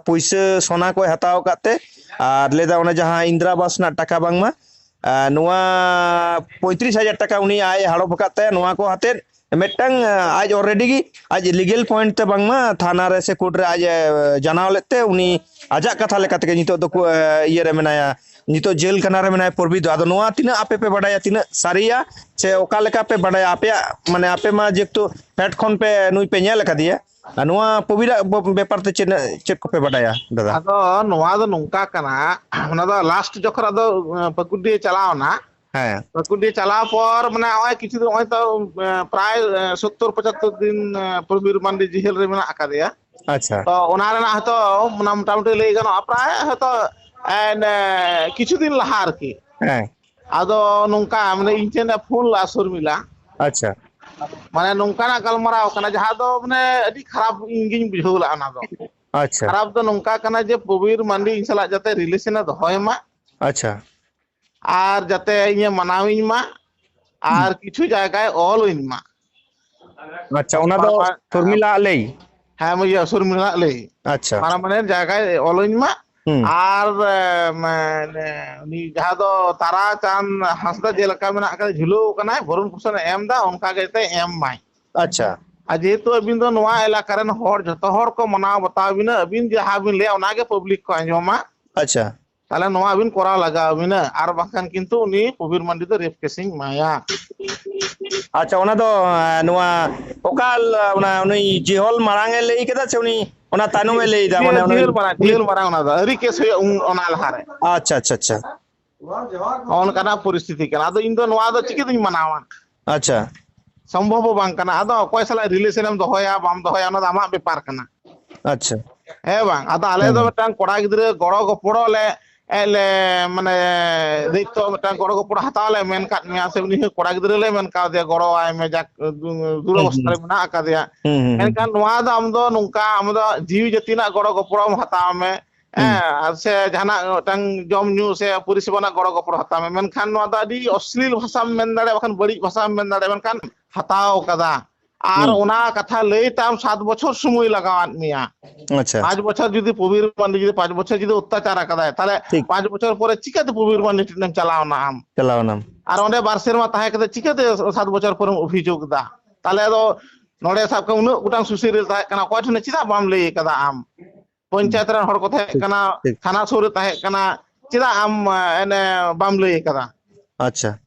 ᱯᱩᱭᱥᱟᱹ ᱥᱚᱱᱟ ᱠᱚᱭ ᱦᱟᱛᱟᱣ ᱟᱠᱟᱫ ᱛᱮ, ᱟᱨ ᱞᱟᱹᱭ ᱮᱫᱟ ᱚᱱᱟ ᱡᱟᱦᱟᱸ ᱤᱱᱫᱨᱟ ᱟᱵᱟᱥ ᱨᱮᱱᱟᱜ ᱴᱟᱠᱟ ᱵᱟᱝᱢᱟ, ᱮ, ᱱᱚᱣᱟ ᱯᱚᱸᱭᱛᱨᱤᱥ ᱦᱟᱡᱟᱨ ᱴᱟᱠᱟ ᱩᱱᱤ ᱟᱡ ᱮ ᱦᱟᱲᱚᱯ ᱟᱠᱟᱫ ᱛᱟᱭᱟ, ᱱᱚᱣᱟ ᱠᱚ ᱟᱛᱮᱫ ᱢᱤᱫᱴᱟᱝ, ᱮ, ᱟᱡ already ᱜᱮ ᱟᱡ ᱞᱤᱜᱮᱞ ᱯᱚᱭᱮᱱᱴ ᱛᱮ ᱵᱟᱝᱢᱟ ᱛᱷᱟᱱᱟ ᱨᱮ ᱥᱮ ᱠᱳᱨᱴ ᱨᱮ ᱟᱡ ᱮ, ᱮ, ᱡᱟᱱᱟᱣ ᱞᱮᱫ ᱛᱮ ᱩᱱᱤ ᱟᱡᱟᱜ ᱠᱟᱛᱷᱟ ᱞᱮᱠᱟ ᱛᱮᱜᱮ ᱱᱤᱛᱚᱜ ᱫᱚᱠᱚ, ᱮ, ᱤᱭᱟᱹ ᱨᱮ ᱢᱮᱱᱟᱭᱟ, ᱱᱤᱛᱚᱜ ᱡᱮᱞ ᱠᱷᱟᱱᱟ ᱨᱮ ᱢᱮᱱᱟᱭᱟ ᱯᱨᱚᱵᱤᱨ ᱫᱚ᱾ ᱟᱫᱚ ᱱᱚᱣᱟ ᱛᱤᱱᱟᱹᱜ ᱟᱯᱮ ᱯᱮ ᱵᱟᱰᱟᱭᱟ, ᱛᱤᱱᱟᱹᱜ ᱥᱟᱹᱨᱤᱭᱟ ᱥᱮ ᱚᱠᱟ ᱞᱮᱠᱟ ᱯᱮ ᱵᱟᱰᱟᱭᱟ, ᱟᱯᱮᱭᱟᱜ ᱢᱟᱱᱮ ᱟᱯᱮ ᱢᱟ ᱡᱮᱦᱮᱛᱩ ᱯᱷᱮᱰ ᱠᱷᱚᱱ ᱯᱮ ᱱᱩᱭ ᱯᱮ ᱧᱮᱞ ᱟᱠᱟᱫᱮᱭᱟ, ᱟᱨ ᱱᱚᱣᱟ ᱯᱚᱵᱤᱨᱟᱜ ᱵᱚ-, ᱵᱮᱯᱟᱨ ᱛᱮ ᱪᱮᱫ, ᱪᱮᱫ ᱠᱚᱯᱮ ᱵᱟᱰᱟᱭᱟ ᱫᱟᱫᱟ? ᱟᱫᱚ ᱱᱚᱣᱟ ᱫᱚ ᱱᱚᱝᱠᱟ ᱠᱟᱱᱟ, ᱚᱱᱟ ᱫᱚ ᱞᱟᱥᱴ ᱡᱚᱠᱷᱚᱱ ᱟᱫᱚ, ᱮ, ᱯᱟᱹᱠᱩᱲᱰᱤᱦᱟᱹ ᱪᱟᱞᱟᱣ ᱮᱱᱟ, ᱦᱮᱸ᱾ ᱯᱟᱹᱠᱩᱲᱰᱤᱦᱟᱹ ᱪᱟᱞᱟᱣ ᱯᱚᱨ ᱢᱟᱱᱮ ᱱᱚᱜᱼᱚᱭ ᱠᱤᱪᱷᱩ ᱫᱤᱱ ᱱᱚᱜᱼᱚᱭ ᱛᱚ, ᱮ, ᱯᱨᱟᱭ, ᱮ, ᱥᱚᱛᱛᱚᱨ ᱯᱚᱸᱪᱟᱛᱛᱳᱨ ᱫᱤᱱ, ᱮ, ᱯᱨᱚᱵᱤᱨ ᱢᱟᱱᱰᱤ ᱡᱮᱦᱮᱞ ᱨᱮ ᱢᱮᱱᱟᱜ ᱟᱠᱟᱫᱮᱭᱟ᱾ ᱟᱪᱪᱷᱟ᱾ ᱛᱚ ᱚᱱᱟ ᱨᱮᱱᱟᱜ ᱦᱚᱭᱛᱚ ᱚᱱᱟ ᱢᱚᱴᱟᱢᱩᱴᱤ ᱞᱟᱹᱭ ᱜᱟᱱᱚᱜᱼᱟ ᱯᱨᱟᱭ ᱦᱚᱭᱛᱚ, ᱮ, ᱮ, ᱠᱤᱪᱷᱩ ᱫᱤᱱ ᱞᱟᱦᱟ ᱟᱨᱠᱤ᱾ ᱦᱮᱸ᱾ ᱟᱫᱚ ᱱᱚᱝᱠᱟ ᱢᱟᱱᱮ ᱤᱧ ᱴᱷᱮᱱ ᱮ ᱯᱷᱳᱱ ᱞᱮᱫᱼᱟ ᱥᱚᱨᱢᱤᱞᱟ᱾ ᱟᱪᱪᱷᱟ᱾ ᱢᱟᱱᱮ ᱱᱚᱝᱠᱟᱱᱟᱜ ᱜᱟᱞᱢᱟᱨᱟᱣ ᱠᱟᱱᱟ, ᱡᱟᱦᱟᱸ ᱫᱚ ᱢᱟᱱᱮ ᱟᱹᱰᱤ ᱠᱷᱟᱨᱟᱯ ᱤᱧ ᱜᱤᱧ ᱵᱩᱡᱷᱟᱹᱣ ᱞᱮᱫᱼᱟ ᱚᱱᱟ ᱫᱚ᱾ ᱟᱪᱪᱷᱟ᱾ ᱠᱷᱟᱨᱟᱯ ᱫᱚ ᱱᱚᱝᱠᱟ ᱠᱟᱱᱟ ᱡᱮ ᱯᱨᱚᱵᱤᱨ ᱢᱟᱱᱰᱤ ᱤᱧ ᱥᱟᱞᱟᱜ ᱡᱟᱛᱮ relation ᱮ ᱫᱚᱦᱚᱭ ᱢᱟ᱾ ᱟᱪᱪᱷᱟ᱾ ᱟᱨ ᱡᱟᱛᱮ ᱤᱧᱮ ᱢᱟᱱᱟᱣᱤᱧ ᱢᱟ, ᱟᱨ ᱠᱤᱪᱷᱩ ᱡᱟᱭᱜᱟᱭ ᱚᱞ ᱟᱹᱧ ᱢᱟ᱾ ᱟᱪᱪᱷᱟ, ᱚᱱᱟ ᱫᱚ ᱯᱟᱨᱢᱟ-, ᱥᱚᱨᱢᱤᱞᱟ ᱟᱜ ᱞᱟᱹᱭ? ᱦᱮᱸ, ᱤᱭᱟᱹ, ᱥᱚᱨᱢᱤᱞᱟ ᱟᱜ ᱞᱟᱹᱭ᱾ ᱟᱪᱪᱷᱟ᱾ ᱯᱟᱨᱢᱟᱱᱮᱱᱴ ᱡᱟᱭᱜᱟᱭ ᱚᱞ ᱟᱹᱧ ᱢᱟ᱾ ᱦᱩᱸ᱾ ᱟᱨ, ᱮ, ᱢᱟᱱᱮ, ᱩᱱᱤ ᱡᱟᱦᱟᱸ ᱫᱚ ᱛᱟᱨᱟ ᱪᱟᱸᱫ ᱦᱟᱸᱥᱫᱟ ᱡᱮᱞᱮᱠᱟ ᱢᱮᱱᱟᱜ ᱟᱠᱟᱫᱟ, ᱡᱷᱩᱞᱟᱹᱣ ᱟᱠᱟᱱᱟᱭ, ᱵᱷᱚᱨᱚᱱ ᱯᱳᱥᱚᱱᱮ ᱮᱢ ᱮᱫᱟ, ᱚᱱᱠᱟ ᱜᱮ ᱡᱟᱛᱮ ᱮᱢ ᱢᱟᱭ᱾ ᱟᱪᱪᱷᱟ᱾ ᱟᱨ ᱡᱮᱦᱮᱛᱩ ᱟᱹᱵᱤᱱ ᱫᱚ ᱱᱚᱣᱟ ᱮᱞᱟᱠᱟ ᱨᱮᱱ ᱦᱚᱲ, ᱡᱷᱚᱛᱚ ᱦᱚᱲ ᱠᱚ ᱢᱟᱱᱟᱣ ᱵᱟᱛᱟᱣ ᱵᱤᱱᱟ, ᱟᱹᱵᱤᱱ ᱡᱟᱦᱟᱸ ᱵᱤᱱ ᱞᱟᱹᱭᱟ ᱚᱱᱟ ᱜᱮ ᱯᱟᱵᱽᱞᱤᱠ ᱠᱚ ᱟᱸᱡᱚᱢᱟ᱾ ᱟᱪᱪᱷᱟ᱾ ᱛᱟᱦᱞᱮ ᱱᱚᱣᱟ ᱟᱹᱵᱤᱱ ᱠᱚᱨᱟᱣ ᱞᱟᱜᱟᱣ ᱵᱤᱱᱟ, ᱟᱨ ᱵᱟᱝᱠᱷᱟᱱ ᱠᱤᱱᱛᱩ ᱩᱱᱤ ᱯᱨᱚᱵᱤᱨ ᱢᱟᱱᱰᱤ ᱫᱚ ᱨᱮᱯ ᱠᱮᱥᱤᱧ ᱮᱢᱟᱭᱟ᱾ ᱟᱪᱪᱷᱟ, ᱚᱱᱟ ᱫᱚ, ᱮ, ᱱᱚᱣᱟ ᱚᱠᱟ ᱞ-, ᱚᱱᱟ ᱩᱱᱤ ᱡᱤᱦᱚᱞ ᱢᱟᱲᱟᱝ ᱮ ᱞᱟᱹᱭ ᱠᱮᱫᱟ ᱥᱮ ᱩᱱᱤ ᱚᱱᱟ ᱛᱟᱭᱱᱚᱢ ᱮ ᱞᱟᱹᱭ ᱮᱫᱟ? ᱢᱟᱱᱮ ᱡᱤᱦᱚᱞ, ᱚᱱᱟ ᱡᱤᱦᱚᱞ ᱢᱟᱲᱟᱝ, ᱩᱱᱤ ᱡᱤᱦᱚᱞ ᱢᱟᱲᱟᱝ ᱚᱱᱟ ᱫᱚ ᱟᱹᱣᱨᱤ ᱠᱮᱥ ᱦᱩᱭᱩᱜᱼᱟ ᱩᱱ, ᱚᱱᱟ ᱞᱟᱦᱟᱨᱮ᱾ ᱟᱪᱪᱷᱟ, ᱟᱪᱪᱷᱟ, ᱟᱪᱪᱷᱟ᱾ ᱱᱚᱜᱼᱚ ᱱᱚᱝᱠᱟᱱᱟᱜ ᱯᱚᱨᱤᱥᱛᱷᱤᱛᱤ ᱠᱟᱱᱟ᱾ ᱟᱫᱚ ᱤᱧ ᱫᱚ ᱱᱚᱣᱟ ᱫᱚ ᱪᱤᱠᱟᱹᱛᱤᱧ ᱢᱟᱱᱟᱣᱟ? ᱟᱪᱪᱷᱟ᱾ ᱥᱚᱢᱵᱷᱚᱵ ᱦᱚᱸ ᱵᱟᱝ ᱠᱟᱱᱟ᱾ ᱟᱫᱚ ᱚᱠᱚᱭ ᱥᱟᱞᱟᱜ relation ᱮᱢ ᱫᱚᱦᱚᱭᱟ, ᱵᱟᱢ ᱫᱚᱦᱚᱭᱟ, ᱚᱱᱟ ᱫᱚ ᱟᱢᱟᱜ ᱵᱮᱯᱟᱨ ᱠᱟᱱᱟ᱾ ᱟᱪᱪᱷᱟ᱾ ᱦᱮᱸ ᱵᱟᱝ? ᱟᱫᱚ ᱟᱞᱮ ᱦᱮᱸ, ᱫᱚ ᱦᱮᱸ᱾ ᱢᱤᱫᱴᱟᱝ ᱠᱚᱲᱟ ᱜᱤᱫᱽᱨᱟᱹ ᱜᱚᱲᱚ ᱜᱚᱯᱚᱲᱚ ᱞᱮ, ᱮ, ᱞᱮ, ᱢᱟᱱᱮ, ᱫᱟᱭᱤᱛᱛᱚ ᱢᱤᱫᱴᱟᱝ ᱜᱚᱲᱚ ᱜᱚᱯᱚᱲᱚ ᱦᱟᱛᱟᱣ ᱞᱮ ᱢᱮᱱ ᱠᱟᱫ ᱢᱮᱭᱟ, ᱥᱮ ᱩᱱᱤ ᱦᱚᱸ ᱠᱚᱲᱟ ᱜᱤᱫᱽᱨᱟᱹ ᱞᱮ ᱢᱮᱱ ᱠᱟᱣᱫᱮᱭᱟ, ᱜᱚᱲᱚ ᱟᱭ ᱢᱮ, ᱡᱟᱠ ᱫᱩ-, ᱦᱩᱸ, ᱫᱩᱨᱚᱵᱚᱥᱛᱷᱟ ᱦᱩᱸ᱾ ᱨᱮ ᱢᱮᱱᱟᱜ ᱟᱠᱟᱫᱮᱭᱟ᱾ ᱦᱩᱸ, ᱦᱩᱸ, ᱦᱩᱸ᱾ ᱢᱮᱱᱠᱷᱟᱱ ᱱᱚᱣᱟ ᱫᱚ ᱟᱢ ᱫᱚ ᱱᱚᱝᱠᱟ, ᱟᱢ ᱫᱚ ᱡᱤᱣᱤ ᱡᱟᱹᱛᱤ ᱨᱮᱱᱟᱜ ᱜᱚᱲᱚ ᱜᱚᱯᱚᱲᱚ ᱦᱟᱛᱟᱣ ᱢᱮ᱾ ᱦᱩᱸ᱾ ᱦᱮᱸ, ᱟᱨ ᱥᱮ ᱡᱟᱦᱟᱱᱟᱜ ᱢᱤᱫᱴᱟᱝ ᱡᱚᱢ ᱧᱩ ᱥᱮ ᱯᱚᱨᱤᱥᱮᱵᱟ ᱨᱮᱱᱟᱜ ᱜᱚᱲᱚ ᱜᱚᱯᱚᱲᱚ ᱦᱟᱛᱟᱣ ᱢᱮ, ᱢᱮᱱᱠᱷᱟᱱ ᱱᱚᱣᱟ ᱫᱚ ᱟᱹᱰᱤ ᱚᱥᱞᱤᱞ ᱵᱷᱟᱥᱟᱢ ᱢᱮᱱ ᱫᱟᱲᱮᱭᱟᱜᱼᱟ, ᱵᱟᱠᱷᱟᱱ ᱵᱟᱹᱲᱤᱡ ᱵᱷᱟᱥᱟᱢ ᱢᱮᱱ ᱫᱟᱲᱮᱭᱟᱜᱼᱟ, ᱢᱮᱱᱠᱷᱟᱱ ᱦᱟᱛᱟᱣ ᱠᱟᱫᱟ᱾ ᱟᱨ ᱦᱩᱸ᱾ ᱚᱱᱟ ᱠᱟᱛᱷᱟ ᱞᱟᱹᱭ ᱛᱮ ᱟᱢ ᱥᱟᱛ ᱵᱚᱪᱷᱚᱨ ᱥᱚᱢᱚᱭ ᱞᱟᱜᱟᱣᱟᱫ ᱢᱮᱭᱟ᱾ ᱟᱪᱪᱷᱟ᱾ ᱯᱟᱸᱪ ᱵᱚᱪᱷᱚᱨ ᱡᱩᱫᱤ ᱯᱨᱚᱵᱤᱨ ᱢᱟᱱᱰᱤ ᱡᱩᱫᱤ ᱯᱟᱸᱪ ᱵᱚᱪᱷᱚᱨ ᱡᱩᱫᱤ ᱚᱛᱛᱟᱪᱟᱨ ᱟᱠᱟᱫᱟᱭ, ᱛᱟᱦᱞᱮ ᱴᱷᱤᱠ᱾ ᱯᱟᱸᱪ ᱵᱚᱪᱷᱚᱨ ᱯᱚᱨᱮ ᱪᱤᱠᱟᱹᱛᱮ ᱯᱨᱚᱵᱤᱨ ᱢᱟᱱᱰᱤ ᱴᱷᱮᱱᱮᱢ ᱪᱟᱞᱟᱣᱱᱟ ᱟᱢ? ᱪᱟᱞᱟᱣᱱᱟᱢ᱾ ᱟᱨ ᱚᱸᱰᱮ ᱵᱟᱨ ᱥᱮᱨᱢᱟ ᱛᱟᱦᱮᱸ ᱠᱟᱛᱮ ᱪᱤᱠᱟᱹᱛᱮ ᱥᱟᱛ ᱵᱚᱪᱷᱚᱨ ᱯᱚᱨᱮᱢ ᱚᱵᱷᱤᱡᱳᱜᱽ ᱮᱫᱟ? ᱛᱟᱦᱞᱮ ᱟᱫᱚ ᱱᱚᱰᱮ ᱥᱟᱵ ᱠᱟᱜ ᱢᱮ ᱩᱱᱟᱹᱜ ᱜᱚᱴᱟᱝ ᱥᱩᱥᱟᱹᱨᱤᱭᱟᱹ ᱛᱟᱦᱮᱸ ᱠᱟᱱᱟ, ᱚᱠᱚᱭ ᱴᱷᱮᱱ ᱪᱮᱫᱟᱜ ᱵᱟᱢ ᱞᱟᱹᱭ ᱠᱟᱫᱟ ᱟᱢ? ᱦᱩᱸ᱾ ᱯᱚᱧᱪᱟᱭᱮᱛ ᱨᱮᱱ ᱦᱚᱲ ᱠᱚ ᱛᱟᱦᱮᱸ ᱴᱷᱤᱠ, ᱠᱟᱱᱟ, ᱴᱷᱤᱠ᱾ ᱛᱷᱟᱱᱟ ᱥᱩᱨ ᱨᱮ ᱛᱟᱦᱮᱸ ᱠᱟᱱᱟ, ᱪᱮᱫᱟᱜ ᱟᱢ, ᱮ, ᱮᱱᱮ ᱵᱟᱢ ᱞᱟᱹᱭ ᱠᱟᱫᱟ? ᱟᱪᱪᱷᱟ᱾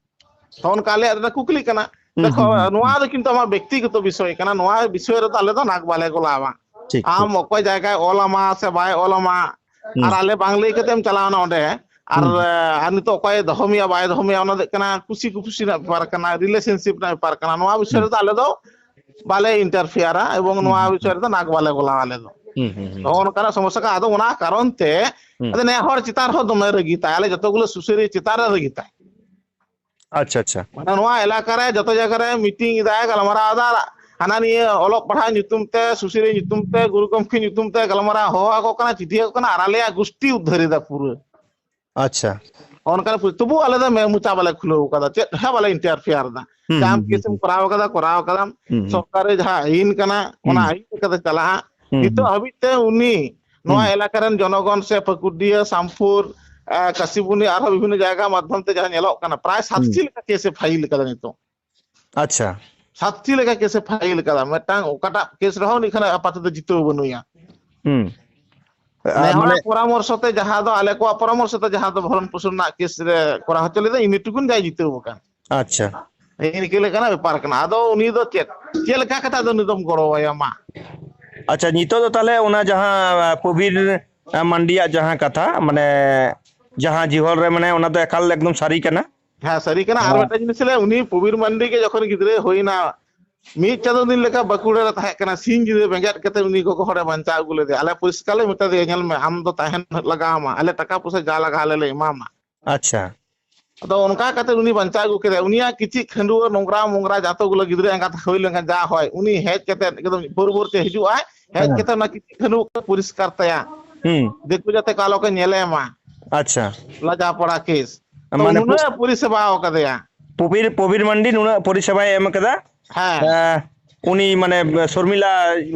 ᱛᱚ ᱚᱱᱠᱟ ᱟᱞᱮᱭᱟᱜ ᱫᱚ ᱠᱩᱠᱞᱤ ᱠᱟᱱᱟ᱾ ᱦᱩᱸ, ᱫᱮᱠᱷᱚ, ᱦᱩᱸ, ᱦᱩᱸ, ᱱᱚᱣᱟ ᱦᱩᱸ᱾ ᱫᱚ ᱠᱤᱱᱛᱩ ᱟᱢᱟᱜ ᱵᱮᱠᱛᱤᱜᱚᱛᱚ ᱵᱤᱥᱚᱭ ᱠᱟᱱᱟ, ᱱᱚᱣᱟ ᱵᱤᱥᱚᱭ ᱨᱮᱫᱚ ᱟᱞᱮ ᱫᱚ ᱱᱟᱠ ᱵᱟᱞᱮ ᱜᱚᱞᱟᱣᱟ᱾ ᱴᱷᱤᱠ, ᱴᱷᱤᱠ᱾ ᱟᱢ ᱚᱠᱚᱭ ᱡᱟᱭᱜᱟᱭ ᱚᱞ ᱟᱢᱟ ᱥᱮ ᱵᱟᱭ ᱚᱞ ᱟᱢᱟ, ᱦᱩᱸ᱾ ᱟᱨ ᱟᱞᱮ ᱵᱟᱝ ᱞᱟᱹᱭ ᱠᱟᱛᱮᱢ ᱪᱟᱞᱟᱣᱱᱟ ᱚᱸᱰᱮ, ᱟᱨ, ᱦᱩᱸ᱾ ᱟᱨ ᱱᱤᱛᱚᱜ ᱚᱠᱚᱭᱮ ᱫᱚᱦᱚ ᱢᱮᱭᱟ ᱵᱟᱭ ᱫᱚᱦᱚ ᱢᱮᱭᱟ, ᱚᱱᱟ ᱫᱚ ᱦᱩᱭᱩᱜ ᱠᱟᱱᱟ ᱠᱩᱥᱤ ᱠᱩᱯᱩᱥᱤ ᱨᱮᱱᱟᱜ ᱵᱮᱯᱟᱨ ᱠᱟᱱᱟ, relationship ᱨᱮᱱᱟᱜ ᱵᱮᱯᱟᱨ ᱠᱟᱱᱟ᱾ ᱱᱚᱣᱟ ᱵᱤᱥᱚᱭ ᱦᱩᱸ᱾ ᱨᱮᱫᱚ ᱟᱞᱮ ᱫᱚ ᱵᱟᱞᱮ interfere-ᱟ ᱮᱵᱚᱝ ᱦᱩᱸ, ᱱᱚᱣᱟ ᱦᱩᱸ, ᱵᱤᱥᱚᱭ ᱦᱩᱸ᱾ ᱨᱮᱫᱚ ᱱᱟᱠ ᱵᱟᱞᱮ ᱜᱚᱞᱟᱣᱟ ᱟᱞᱮ ᱫᱚ᱾ ᱦᱩᱸ, ᱦᱩᱸ, ᱦᱩᱸ, ᱱᱚᱜᱼᱚ ᱦᱩᱸ᱾ ᱱᱚᱝᱠᱟᱱᱟᱜ ᱥᱚᱢᱚᱥᱥᱟ ᱠᱟᱱᱟ᱾ ᱟᱫᱚ ᱚᱱᱟ ᱠᱟᱨᱚᱱ ᱛᱮ ᱦᱩᱸ᱾ ᱟᱫᱚ ᱱᱮ ᱦᱚᱲ ᱪᱮᱛᱟᱱ ᱨᱮᱦᱚᱸ ᱫᱚᱢᱮ ᱨᱟᱹᱜᱤ ᱛᱟᱭ, ᱟᱞᱮ ᱡᱚᱛᱚ ᱜᱩᱞᱳ ᱥᱩᱥᱟᱹᱨᱤᱭᱟᱹ ᱪᱮᱛᱟᱱ ᱨᱮ ᱨᱟᱹᱜᱤ ᱛᱟᱭ᱾ ᱟᱪᱪᱷᱟ, ᱟᱪᱪᱷᱟ᱾ ᱢᱟᱱᱮ ᱱᱚᱣᱟ ᱮᱞᱟᱠᱟ ᱨᱮ ᱡᱚᱛᱚ ᱡᱟᱭᱜᱟ ᱨᱮ ᱢᱤᱴᱤᱝ ᱮᱫᱟᱭ, ᱜᱟᱞᱢᱟᱨᱟᱣ ᱮᱫᱟ, ᱦᱟᱱᱟ ᱱᱤᱭᱟᱹ ᱚᱞᱚᱜ ᱯᱟᱲᱦᱟᱜ ᱧᱩᱛᱩᱢ ᱛᱮ, ᱥᱩᱥᱟᱹᱨᱤᱭᱟᱹ ᱧᱩᱛᱩᱢ ᱛᱮ, ᱜᱩᱨᱩ ᱜᱚᱢᱠᱮ ᱧᱩᱛᱩᱢ ᱛᱮ ᱜᱟᱞᱢᱟᱨᱟᱣ ᱦᱚᱦᱚ ᱟᱠᱚ ᱠᱟᱱᱟ, ᱪᱤᱴᱷᱤ ᱟᱠᱚ ᱠᱟᱱᱟ, ᱟᱨ ᱟᱞᱮᱭᱟᱜ ᱜᱩᱥᱴᱤ ᱩᱫᱽᱫᱷᱟᱹᱨ ᱮᱫᱟ ᱯᱩᱨᱟᱹ᱾ ᱟᱪᱪᱷᱟ᱾ ᱚᱱᱠᱟᱱ ᱯᱚᱨᱤ-, ᱛᱚᱵᱩ ᱟᱞᱮ ᱫᱚ ᱢᱮ-, ᱢᱚᱪᱟ ᱵᱟᱞᱮ ᱠᱷᱩᱞᱟᱹᱣ ᱠᱟᱫᱟ, ᱪᱮᱫ ᱦᱚᱸ ᱵᱟᱞᱮ interfere ᱫᱟ᱾ ᱦᱩᱸ, ᱡᱮ ᱟᱢ ᱦᱩᱸ, ᱦᱩᱸ, ᱠᱮᱥ ᱮᱢ ᱦᱩᱸ᱾ ᱠᱚᱨᱟᱣ ᱠᱟᱫᱟ, ᱠᱚᱨᱟᱣ ᱠᱟᱫᱟᱢ, ᱦᱩᱸ, ᱦᱩᱸ᱾ ᱥᱚᱨᱠᱟᱨ ᱨᱮ ᱡᱟᱦᱟᱸ ᱟᱹᱭᱤᱱ ᱠᱟᱱᱟ, ᱚᱱᱟ ᱦᱩᱸ᱾ ᱟᱹᱭᱤᱱ ᱞᱮᱠᱟᱛᱮ ᱪᱟᱞᱟᱜᱼᱟ᱾ ᱦᱩᱸ, ᱱᱤᱛᱚᱜ ᱦᱩᱸ᱾ ᱦᱟᱹᱵᱤᱡ ᱛᱮ ᱩᱱᱤ ᱱᱚᱣᱟ ᱦᱩᱸ᱾ ᱮᱞᱟᱠᱟ ᱨᱮᱱ ᱡᱚᱱᱚᱜᱚᱱ ᱥᱮ ᱯᱟᱹᱠᱩᱲᱰᱤᱭᱟᱹ, ᱥᱟᱢᱯᱩᱨ, ᱮ, ᱠᱟᱥᱤᱵᱩᱱᱤ, ᱟᱨᱦᱚᱸ ᱵᱤᱵᱷᱤᱱᱱᱚ ᱡᱟᱭᱜᱟ ᱢᱟᱫᱽᱫᱷᱚᱢ ᱛᱮ ᱡᱟᱦᱟᱸ ᱧᱮᱞᱚᱜ ᱠᱟᱱᱟ, ᱯᱨᱟᱭ ᱦᱩᱸ᱾ ᱥᱟᱛᱴᱤ ᱞᱮᱠᱟ ᱠᱮᱥ ᱮ ᱯᱷᱟᱭᱤᱞ ᱠᱟᱫᱟ ᱱᱤᱛᱚᱜ᱾ ᱟᱪᱪᱷᱟ᱾ ᱥᱟᱛᱴᱤ ᱞᱮᱠᱟ ᱠᱮᱥ ᱮ ᱯᱷᱟᱭᱤᱞ ᱠᱟᱫᱟ, ᱢᱤᱫᱴᱟᱝ ᱚᱠᱟᱴᱟᱜ ᱠᱮᱥ ᱨᱮᱦᱚᱸ ᱩᱱᱤ ᱠᱷᱟᱱ ᱟᱯᱟᱛᱚᱛᱚ ᱡᱤᱛᱟᱹᱣ ᱵᱟᱹᱱᱩᱭᱟ᱾ ᱦᱩᱸ᱾ ᱱᱮ ᱟᱨ ᱢᱟᱱᱮ ᱦᱚᱲᱟᱜ ᱯᱚᱨᱟᱢᱚᱨᱥᱚ ᱛᱮ, ᱡᱟᱦᱟᱸ ᱫᱚ ᱟᱞᱮ ᱠᱚᱣᱟᱜ ᱯᱚᱨᱟᱢᱚᱨᱥᱚ ᱛᱮ, ᱡᱟᱦᱟᱸ ᱫᱚ ᱵᱷᱚᱨᱚᱱ ᱯᱳᱥᱚᱱ ᱨᱮᱱᱟᱜ ᱠᱮᱥ ᱨᱮ ᱠᱚᱨᱟᱣ ᱦᱚᱪᱚ ᱞᱮᱫᱟ, ᱤᱱᱟᱹ ᱴᱩᱠᱩᱱ ᱡᱟᱭ ᱡᱤᱛᱟᱹᱣ ᱟᱠᱟᱱ᱾ ᱟᱪᱪᱷᱟ᱾ ᱱᱤᱝᱠᱟᱹ ᱞᱮᱠᱟᱱᱟᱜ ᱵᱮᱯᱟᱨ ᱠᱟᱱᱟ᱾ ᱟᱫᱚ ᱩᱱᱤ ᱫᱚ ᱪᱮᱫ, ᱪᱮᱫ ᱞᱮᱠᱟ ᱠᱟᱛᱮ ᱟᱫᱚ ᱩᱱᱤ ᱫᱚᱢ ᱜᱚᱲᱚᱣᱟᱭᱟ ᱢᱟ? ᱟᱪᱪᱷᱟ, ᱱᱤᱛᱚᱜ ᱫᱚ ᱛᱟᱦᱞᱮ ᱚᱱᱟ ᱡᱟᱦᱟᱸ, ᱟ, ᱯᱨᱚᱵᱤᱨ, ᱟ, ᱢᱟᱱᱰᱤᱭᱟᱜ ᱡᱟᱦᱟᱸ ᱠᱟᱛᱷᱟ, ᱢᱟᱱᱮ ᱡᱟᱦᱟᱸ ᱡᱤᱦᱚᱞ ᱨᱮ ᱢᱮᱱᱟᱭᱟ, ᱚᱱᱟ ᱫᱚ ᱮᱠᱟᱞ ᱮᱠᱫᱚᱢ ᱥᱟᱹᱨᱤ ᱠᱟᱱᱟ? ᱦᱮᱸ, ᱥᱟᱹᱨᱤ ᱠᱟᱱᱟ᱾ ᱟᱨ ᱦᱮᱸ᱾ ᱢᱤᱫᱴᱟᱝ ᱡᱤᱱᱤᱥ ᱞᱟᱹᱭᱟ, ᱩᱱᱤ ᱯᱨᱚᱵᱤᱨ ᱢᱟᱱᱰᱤ ᱜᱮ ᱡᱚᱠᱷᱚᱱ ᱜᱤᱫᱽᱨᱟᱹᱭ ᱦᱩᱭᱱᱟ, ᱢᱤᱫ ᱪᱟᱸᱫᱚ ᱫᱤᱱ ᱞᱮᱠᱟ ᱵᱟᱸᱠᱩᱲᱟ ᱨᱮ ᱛᱟᱦᱮᱸ ᱠᱟᱱᱟ, ᱥᱤᱧ ᱧᱤᱫᱟᱹ ᱵᱮᱸᱜᱮᱫ ᱠᱟᱛᱮ ᱩᱱᱤ ᱜᱚᱜᱚ ᱦᱚᱲᱮ ᱵᱟᱧᱪᱟᱣ ᱟᱹᱜᱩ ᱞᱮᱫᱮᱭᱟ᱾ ᱟᱞᱮ ᱯᱚᱨᱤᱥᱠᱟᱨ ᱞᱮ ᱢᱮᱛᱟ ᱫᱮᱭᱟ, "ᱧᱮᱞ ᱢᱮ, ᱟᱢ ᱫᱚ ᱛᱟᱦᱮᱱ ᱞᱟᱜᱟᱣ ᱟᱢᱟ, ᱟᱞᱮ ᱴᱟᱠᱟ ᱯᱚᱭᱥᱟ ᱡᱟ ᱞᱟᱜᱟᱣ ᱟᱞᱮ ᱞᱮ ᱮᱢᱟᱢᱟ᱾" ᱟᱪᱪᱷᱟ᱾ ᱟᱫᱚ ᱚᱱᱠᱟ ᱠᱟᱛᱮ ᱩᱱᱤ ᱵᱟᱧᱪᱟᱣ ᱟᱹᱜᱩ ᱠᱮᱫᱮᱭᱟ᱾ ᱩᱱᱤᱭᱟᱜ ᱠᱤᱪᱷᱤ ᱠᱷᱟᱺᱰᱩᱣᱟᱹ ᱱᱚᱝᱨᱟ ᱢᱚᱝᱨᱟ ᱡᱟᱛᱚ ᱜᱩᱞᱟᱹ ᱜᱤᱫᱽᱨᱟᱹ ᱮᱸᱜᱟᱛ ᱦᱩᱭ ᱞᱮᱱᱠᱷᱟᱱ ᱡᱟ ᱦᱚᱭ, ᱩᱱᱤ ᱦᱮᱡ ᱠᱟᱛᱮ ᱮᱠᱫᱚᱢ ᱵᱷᱳᱨ ᱵᱷᱳᱨ ᱛᱮ ᱦᱤᱡᱩᱜ ᱟᱭ, ᱦᱮᱡ ᱦᱮᱸ᱾ ᱠᱟᱛᱮ ᱚᱱᱟ ᱠᱤᱪᱷᱤ ᱠᱷᱟᱺᱰᱩᱣᱟᱹ ᱠᱚ ᱯᱚᱨᱤᱥᱠᱟᱨ ᱛᱟᱭᱟ᱾ ᱦᱩᱸ᱾ ᱫᱤᱠᱩ ᱡᱟᱛᱮ ᱠᱚ ᱟᱞᱚ ᱠᱚ ᱧᱮᱞᱮ ᱢᱟ᱾ ᱟᱪᱪᱷᱟ᱾ ᱞᱟᱡᱟ ᱯᱟᱲᱟ ᱠᱮᱥ᱾ ᱛᱚ ᱢᱟᱱᱮ ᱯᱩ- ᱩᱱᱟᱹᱜ ᱮ ᱯᱚᱨᱤᱥᱮᱵᱟ ᱟᱠᱟᱫᱮᱭᱟ᱾ ᱯᱚᱵᱤᱨ, ᱯᱚᱵᱤᱨ ᱢᱟᱱᱰᱤ ᱱᱩᱱᱟᱹᱜ ᱯᱚᱨᱤᱥᱮᱵᱟᱭ ᱮᱢ ᱠᱟᱫᱟ᱾ ᱦᱮᱸ᱾ ᱮᱸ, ᱩᱱᱤ ᱢᱟᱱᱮ ᱥᱚᱨᱢᱤᱞᱟ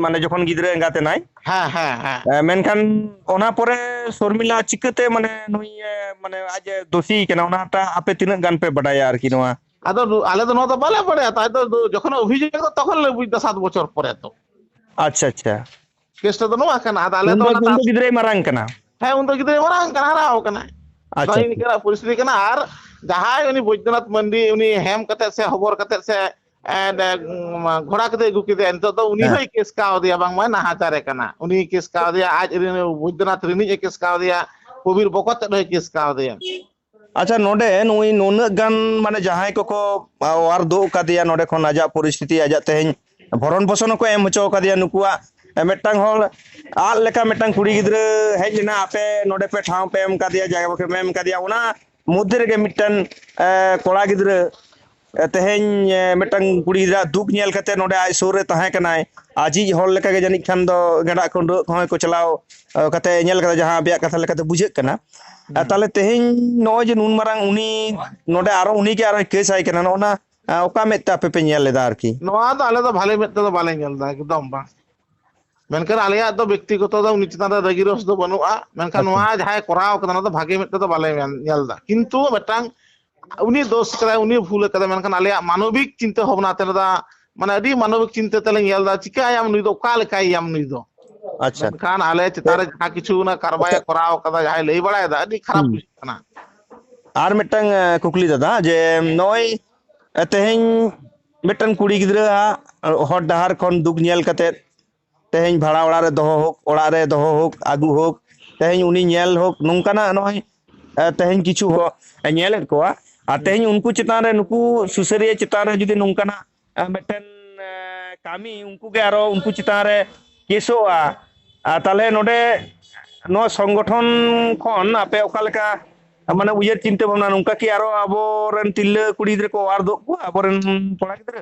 ᱢᱟᱱᱮ ᱡᱚᱠᱷᱚᱱ ᱜᱤᱫᱽᱨᱟᱹ ᱮᱸᱜᱟᱛ ᱮᱱᱟᱭ᱾ ᱦᱮᱸ, ᱦᱮᱸ, ᱦᱮᱸ᱾ ᱮᱸ, ᱢᱮᱱᱠᱷᱟᱱ ᱚᱱᱟ ᱯᱚᱨᱮ ᱥᱚᱨᱢᱤᱞᱟ ᱪᱤᱠᱟᱹᱛᱮ ᱢᱟᱱᱮ ᱱᱩᱭ, ᱮ, ᱢᱟᱱᱮ ᱟᱡ ᱮ ᱫᱳᱥᱤ ᱠᱟᱱᱟ, ᱚᱱᱟᱴᱟᱜ ᱟᱯᱮ ᱛᱤᱱᱟᱹᱜ ᱜᱟᱱ ᱯᱮ ᱵᱟᱰᱟᱭᱟ ᱟᱨᱠᱤ ᱱᱚᱣᱟ? ᱟᱫᱚ ᱱᱩ-, ᱟᱞᱮ ᱫᱚ ᱱᱚᱣᱟ ᱫᱚ ᱵᱟᱞᱮ ᱵᱟᱲᱟᱭᱟ, ᱛᱟᱭ ᱫᱚ, ᱫᱚ ᱡᱚᱠᱷᱚᱱ ᱚᱵᱷᱤᱡᱳᱜᱽ ᱫᱚ ᱛᱚᱠᱷᱚᱱ ᱞᱮ ᱵᱩᱡᱽ ᱫᱟ ᱥᱟᱛ ᱵᱚᱪᱷᱚᱨ ᱯᱚᱨᱮ ᱛᱚ᱾ ᱟᱪᱪᱷᱟ, ᱟᱪᱪᱷᱟ᱾ ᱠᱮᱥ ᱫᱚ ᱱᱚᱣᱟ ᱠᱟᱱᱟ, ᱟᱫᱚ ᱟᱞᱮ ᱩᱱ ᱫᱚ, ᱫᱚ ᱚᱱᱟ ᱩᱱ ᱫᱚ ᱛᱟᱥ- ᱜᱤᱫᱽᱨᱟᱹᱭ ᱢᱟᱨᱟᱝ ᱠᱟᱱᱟ᱾ ᱦᱮᱸ, ᱩᱱ ᱫᱚ ᱜᱤᱫᱽᱨᱟᱹᱭ ᱢᱟᱨᱟᱝ ᱠᱟᱱᱟ, ᱦᱟᱨᱟᱣ ᱠᱟᱱᱟᱭ᱾ ᱟᱪᱪᱷᱟ, ᱱᱚᱜᱼᱚᱭ ᱟᱪᱪᱷᱟ᱾ ᱱᱤᱝᱠᱟᱹᱱᱟᱜ ᱯᱚᱨᱤᱥᱛᱷᱤᱛᱤ ᱠᱟᱱᱟ᱾ ᱟᱨ ᱡᱟᱦᱟᱸᱭ ᱩᱱᱤ ᱵᱳᱭᱫᱚᱱᱟᱛᱷ ᱢᱟᱱᱰᱤ, ᱩᱱᱤ ᱦᱮᱢ ᱠᱟᱛᱮᱫ ᱥᱮ ᱦᱚᱵᱚᱨ ᱠᱟᱛᱮᱫ ᱥᱮ, ᱮᱸ, ᱮᱸ, ᱜᱷᱚᱲᱟ ᱠᱟᱛᱮᱫ ᱟᱹᱜᱩ ᱠᱮᱫᱮᱭᱟ, ᱱᱤᱛᱚᱜ ᱫᱚ ᱩᱱᱤ ᱦᱮᱸ᱾ ᱦᱚᱸᱭ ᱠᱮᱥ ᱠᱟᱣᱫᱮᱭᱟ, ᱵᱟᱝᱢᱟ ᱱᱟᱦᱟᱪᱟᱨᱮ ᱠᱟᱱᱟ᱾ ᱩᱱᱤ ᱠᱮᱥ ᱠᱟᱣᱫᱮᱭᱟ, ᱟᱡ ᱨᱮᱱ ᱵᱳᱭᱫᱚᱱᱟᱛᱷ ᱨᱤᱱᱤᱡ ᱮ ᱠᱮᱥ ᱠᱟᱣᱫᱮᱭᱟ, ᱠᱚᱵᱤᱨ ᱵᱚᱠᱚᱛ ᱛᱮᱫ ᱦᱚᱸᱭ ᱠᱮᱥ ᱠᱟᱣᱫᱮᱭᱟ᱾ ᱟᱪᱪᱷᱟ, ᱱᱚᱰᱮ ᱱᱩᱭ ᱱᱩᱱᱟᱹᱜ ᱜᱟᱱ ᱢᱟᱱᱮ ᱡᱟᱦᱟᱸᱭ ᱠᱚᱠᱚ, ᱟ, ᱚᱣᱟᱨ ᱫᱩᱜ ᱠᱟᱫᱮᱭᱟ ᱱᱚᱰᱮ ᱠᱷᱚᱱ, ᱟᱡᱟᱜ ᱯᱚᱨᱤᱥᱛᱷᱤᱛᱤ, ᱟᱡᱟᱜ ᱛᱮᱦᱮᱧ ᱵᱷᱚᱨᱚᱱ ᱯᱳᱥᱚᱱ ᱦᱚᱸᱠᱚ ᱮᱢ ᱦᱚᱪᱚ ᱠᱟᱫᱮᱭᱟ, ᱱᱩᱠᱩᱣᱟᱜ, ᱮ, ᱢᱤᱫᱴᱟᱝ ᱦᱚᱲ ᱟᱫ ᱞᱮᱠᱟ ᱢᱤᱫᱴᱟᱝ ᱠᱩᱲᱤ ᱜᱤᱫᱽᱨᱟᱹ ᱦᱮᱡ ᱞᱮᱱᱟ, ᱟᱯᱮ ᱱᱚᱰᱮ ᱯᱮ ᱴᱷᱟᱶ ᱯᱮ ᱮᱢ ᱠᱟᱫᱮᱭᱟ, ᱡᱟᱭᱜᱟ ᱯᱮ ᱮᱢ ᱠᱟᱫᱮᱭᱟ, ᱚᱱᱟ ᱢᱚᱫᱽᱫᱷᱮ ᱨᱮᱜᱮ ᱢᱤᱫᱴᱟᱝ ᱮ, ᱠᱚᱲᱟ ᱜᱤᱫᱽᱨᱟᱹ ᱮ, ᱛᱮᱦᱮᱧ ᱮ, ᱢᱤᱫᱴᱟᱝ ᱠᱩᱲᱤ ᱜᱤᱫᱽᱨᱟᱹ ᱫᱩᱠ ᱧᱮᱞ ᱠᱟᱛᱮ ᱱᱚᱰᱮ ᱟᱡ ᱥᱩᱨ ᱨᱮ ᱛᱟᱦᱮᱸ ᱠᱟᱱᱟᱭ᱾ ᱟᱡᱤᱡ ᱦᱚᱲ ᱞᱮᱠᱟ ᱜᱮ ᱡᱟᱹᱱᱤᱡ ᱠᱷᱟᱱ ᱫᱚ ᱜᱮᱸᱰᱟᱜ ᱠᱷᱟᱹᱰᱣᱟᱹᱜ ᱠᱚᱦᱚᱸ ᱠᱚ ᱪᱟᱞᱟᱣ ᱮ, ᱠᱟᱛᱮ ᱧᱮᱞ ᱠᱟᱫᱟ, ᱡᱟᱦᱟᱸ ᱟᱯᱮᱭᱟᱜ ᱠᱟᱛᱷᱟ ᱞᱮᱠᱟᱛᱮ ᱵᱩᱡᱷᱟᱹᱜ ᱠᱟᱱᱟ᱾ ᱟᱨ ᱛᱟᱦᱞᱮ ᱛᱮᱦᱮᱧ ᱱᱚᱜᱼᱚᱭ ᱡᱮ ᱱᱩᱱ ᱢᱟᱨᱟᱝ ᱩᱱᱤ ᱱᱚᱰᱮ ᱟᱨᱚ ᱩᱱᱤ ᱜᱮ ᱟᱨᱚᱭ ᱠᱮᱥ ᱟᱭ ᱠᱟᱱᱟ, ᱱᱚᱜᱼᱚ ᱱᱟ ᱮ, ᱚᱠᱟ ᱢᱮᱫ ᱛᱮ ᱟᱯᱮ ᱯᱮ ᱧᱮᱞ ᱮᱫᱟ ᱟᱨᱠᱤ? ᱱᱚᱣᱟ ᱫᱚ ᱟᱞᱮ ᱫᱚ ᱵᱷᱟᱞᱮ ᱢᱮᱫ ᱛᱮᱫᱚ ᱵᱟᱞᱮ ᱧᱮᱞ ᱮᱫᱟ, ᱮᱠᱫᱚᱢ ᱵᱟᱝ᱾ ᱢᱮᱱᱠᱷᱟᱱ ᱟᱞᱮᱭᱟᱜ ᱫᱚ ᱵᱮᱠᱛᱤᱜᱚᱛᱚ ᱫᱚ ᱩᱱᱤ ᱪᱮᱛᱟᱱ ᱨᱮ ᱨᱟᱹᱜᱤ ᱨᱚᱥ ᱫᱚ ᱵᱟᱹᱱᱩᱜᱼᱟ, ᱢᱮᱱᱠᱷᱟᱱ ᱟᱪᱪᱷᱟ᱾ ᱱᱚᱣᱟ ᱡᱟᱦᱟᱸᱭ ᱠᱚᱨᱟᱣ ᱠᱟᱫᱟ, ᱚᱱᱟ ᱫᱚ ᱵᱷᱟᱜᱮ ᱢᱮᱫ ᱛᱮᱫᱚ ᱵᱟᱞᱮ ᱧᱮᱞ, ᱧᱮᱞ ᱮᱫᱟ᱾ ᱠᱤᱱᱛᱩ ᱢᱤᱫᱴᱟᱝ ᱩᱱᱤ ᱫᱳᱥ ᱠᱟᱫᱟᱭ, ᱩᱱᱤ ᱵᱷᱩᱞ ᱠᱟᱫᱟᱭ, ᱢᱮᱱᱠᱷᱟᱱ ᱟᱞᱮᱭᱟᱜ ᱢᱟᱱᱚᱵᱤᱠ ᱪᱤᱱᱛᱟᱹ ᱵᱷᱟᱵᱽᱱᱟ ᱛᱮ ᱞᱮᱫᱟ, ᱢᱟᱱᱮ ᱟᱹᱰᱤ ᱢᱟᱱᱚᱵᱤᱠ ᱪᱤᱱᱛᱟᱹ ᱛᱮᱞᱮ ᱧᱮᱞ ᱮᱫᱟ, ᱪᱤᱠᱟᱹᱭᱟᱢ ᱱᱩᱭ ᱫᱚ, ᱚᱠᱟ ᱞᱮᱠᱟᱭᱮᱭᱟᱢ ᱱᱩᱭ ᱫᱚ? ᱟᱪᱪᱷᱟ᱾ ᱢᱮᱱᱠᱷᱟᱱ ᱟᱞᱮ ᱪᱮᱛᱟᱱ ᱨᱮ ᱡᱟᱦᱟᱸ ᱠᱤᱪᱷᱩ ᱚᱱᱟ ᱠᱟᱨᱵᱟᱭ ᱟᱪᱪᱷᱟ᱾ ᱠᱚᱨᱟᱣ ᱠᱟᱫᱟ, ᱡᱟᱦᱟᱸᱭ ᱞᱟᱹᱭ ᱵᱟᱲᱟᱭᱮᱫᱟ, ᱟᱹᱰᱤ ᱠᱷᱟᱨᱟᱯ ᱦᱩᱸ᱾ ᱵᱩᱡᱷᱟᱹᱜ ᱠᱟᱱᱟ᱾ ᱟᱨ ᱢᱤᱫᱴᱟᱝ, ᱮ, ᱠᱩᱠᱞᱤ ᱫᱟᱫᱟ, ᱡᱮ ᱱᱚᱜᱼᱚᱭ, ᱮ, ᱛᱮᱦᱮᱧ ᱢᱤᱫᱴᱟᱝ ᱠᱩᱲᱤ ᱜᱤᱫᱽᱨᱟᱹ ᱦᱟᱸᱜ ᱦᱚᱨ ᱰᱟᱦᱟᱨ ᱠᱷᱚᱱ ᱫᱩᱠ ᱧᱮᱞ ᱠᱟᱛᱮᱫ ᱛᱮᱦᱮᱧ ᱵᱷᱟᱲᱟ ᱚᱲᱟᱜ ᱨᱮ ᱫᱚᱦᱚ ᱦᱳᱠ, ᱚᱲᱟᱜ ᱨᱮ ᱫᱚᱦᱚ ᱦᱳᱠ, ᱟᱹᱜᱩ ᱦᱳᱠ, ᱛᱮᱦᱮᱧ ᱩᱱᱤ ᱧᱮᱞ ᱦᱳᱠ, ᱱᱚᱝᱠᱟᱱᱟᱜ ᱱᱚᱜᱼᱚᱭ, ᱮ, ᱛᱮᱦᱮᱧ ᱠᱤᱪᱷᱩ ᱦᱚᱲ, ᱮ, ᱧᱮᱞᱮᱫ ᱠᱚᱣᱟ᱾ ᱟᱨ ᱛᱮᱦᱮᱧ ᱩᱱᱠᱩ ᱪᱮᱛᱟᱱ ᱨᱮ, ᱱᱩᱠᱩ ᱥᱩᱥᱟᱹᱨᱤᱭᱟᱹ ᱪᱮᱛᱟᱱ ᱨᱮ ᱡᱩᱫᱤ ᱱᱚᱝᱠᱟᱱᱟᱜ, ᱮ, ᱢᱤᱫᱴᱮᱱ, ᱮ, ᱠᱟᱹᱢᱤ, ᱩᱱᱠᱩ ᱜᱮ ᱟᱨᱚ ᱩᱱᱠᱩ ᱪᱮᱛᱟᱱ ᱨᱮ ᱠᱮᱥᱚᱜᱼᱟ᱾ ᱟᱨ ᱛᱟᱦᱞᱮ ᱱᱚᱰᱮ ᱱᱚᱣᱟ ᱥᱚᱝᱜᱚᱴᱷᱚᱱ ᱠᱷᱚᱱ ᱟᱯᱮ ᱚᱠᱟ ᱞᱮᱠᱟ, ᱢᱟᱱᱮ, ᱩᱭᱦᱟᱹᱨ ᱪᱤᱱᱛᱟᱹ ᱵᱷᱟᱵᱽᱱᱟ, ᱱᱚᱝᱠᱟ ᱠᱤ ᱟᱨᱚ ᱟᱵᱚᱨᱮᱱ ᱛᱤᱨᱞᱟᱹ ᱠᱩᱲᱤ ᱜᱤᱫᱽᱨᱟᱹ ᱠᱚ ᱚᱣᱟᱨ ᱫᱚᱜ ᱠᱚᱣᱟ, ᱟᱵᱚᱨᱮᱱ ᱠᱚᱲᱟ ᱜᱤᱫᱽᱨᱟᱹ?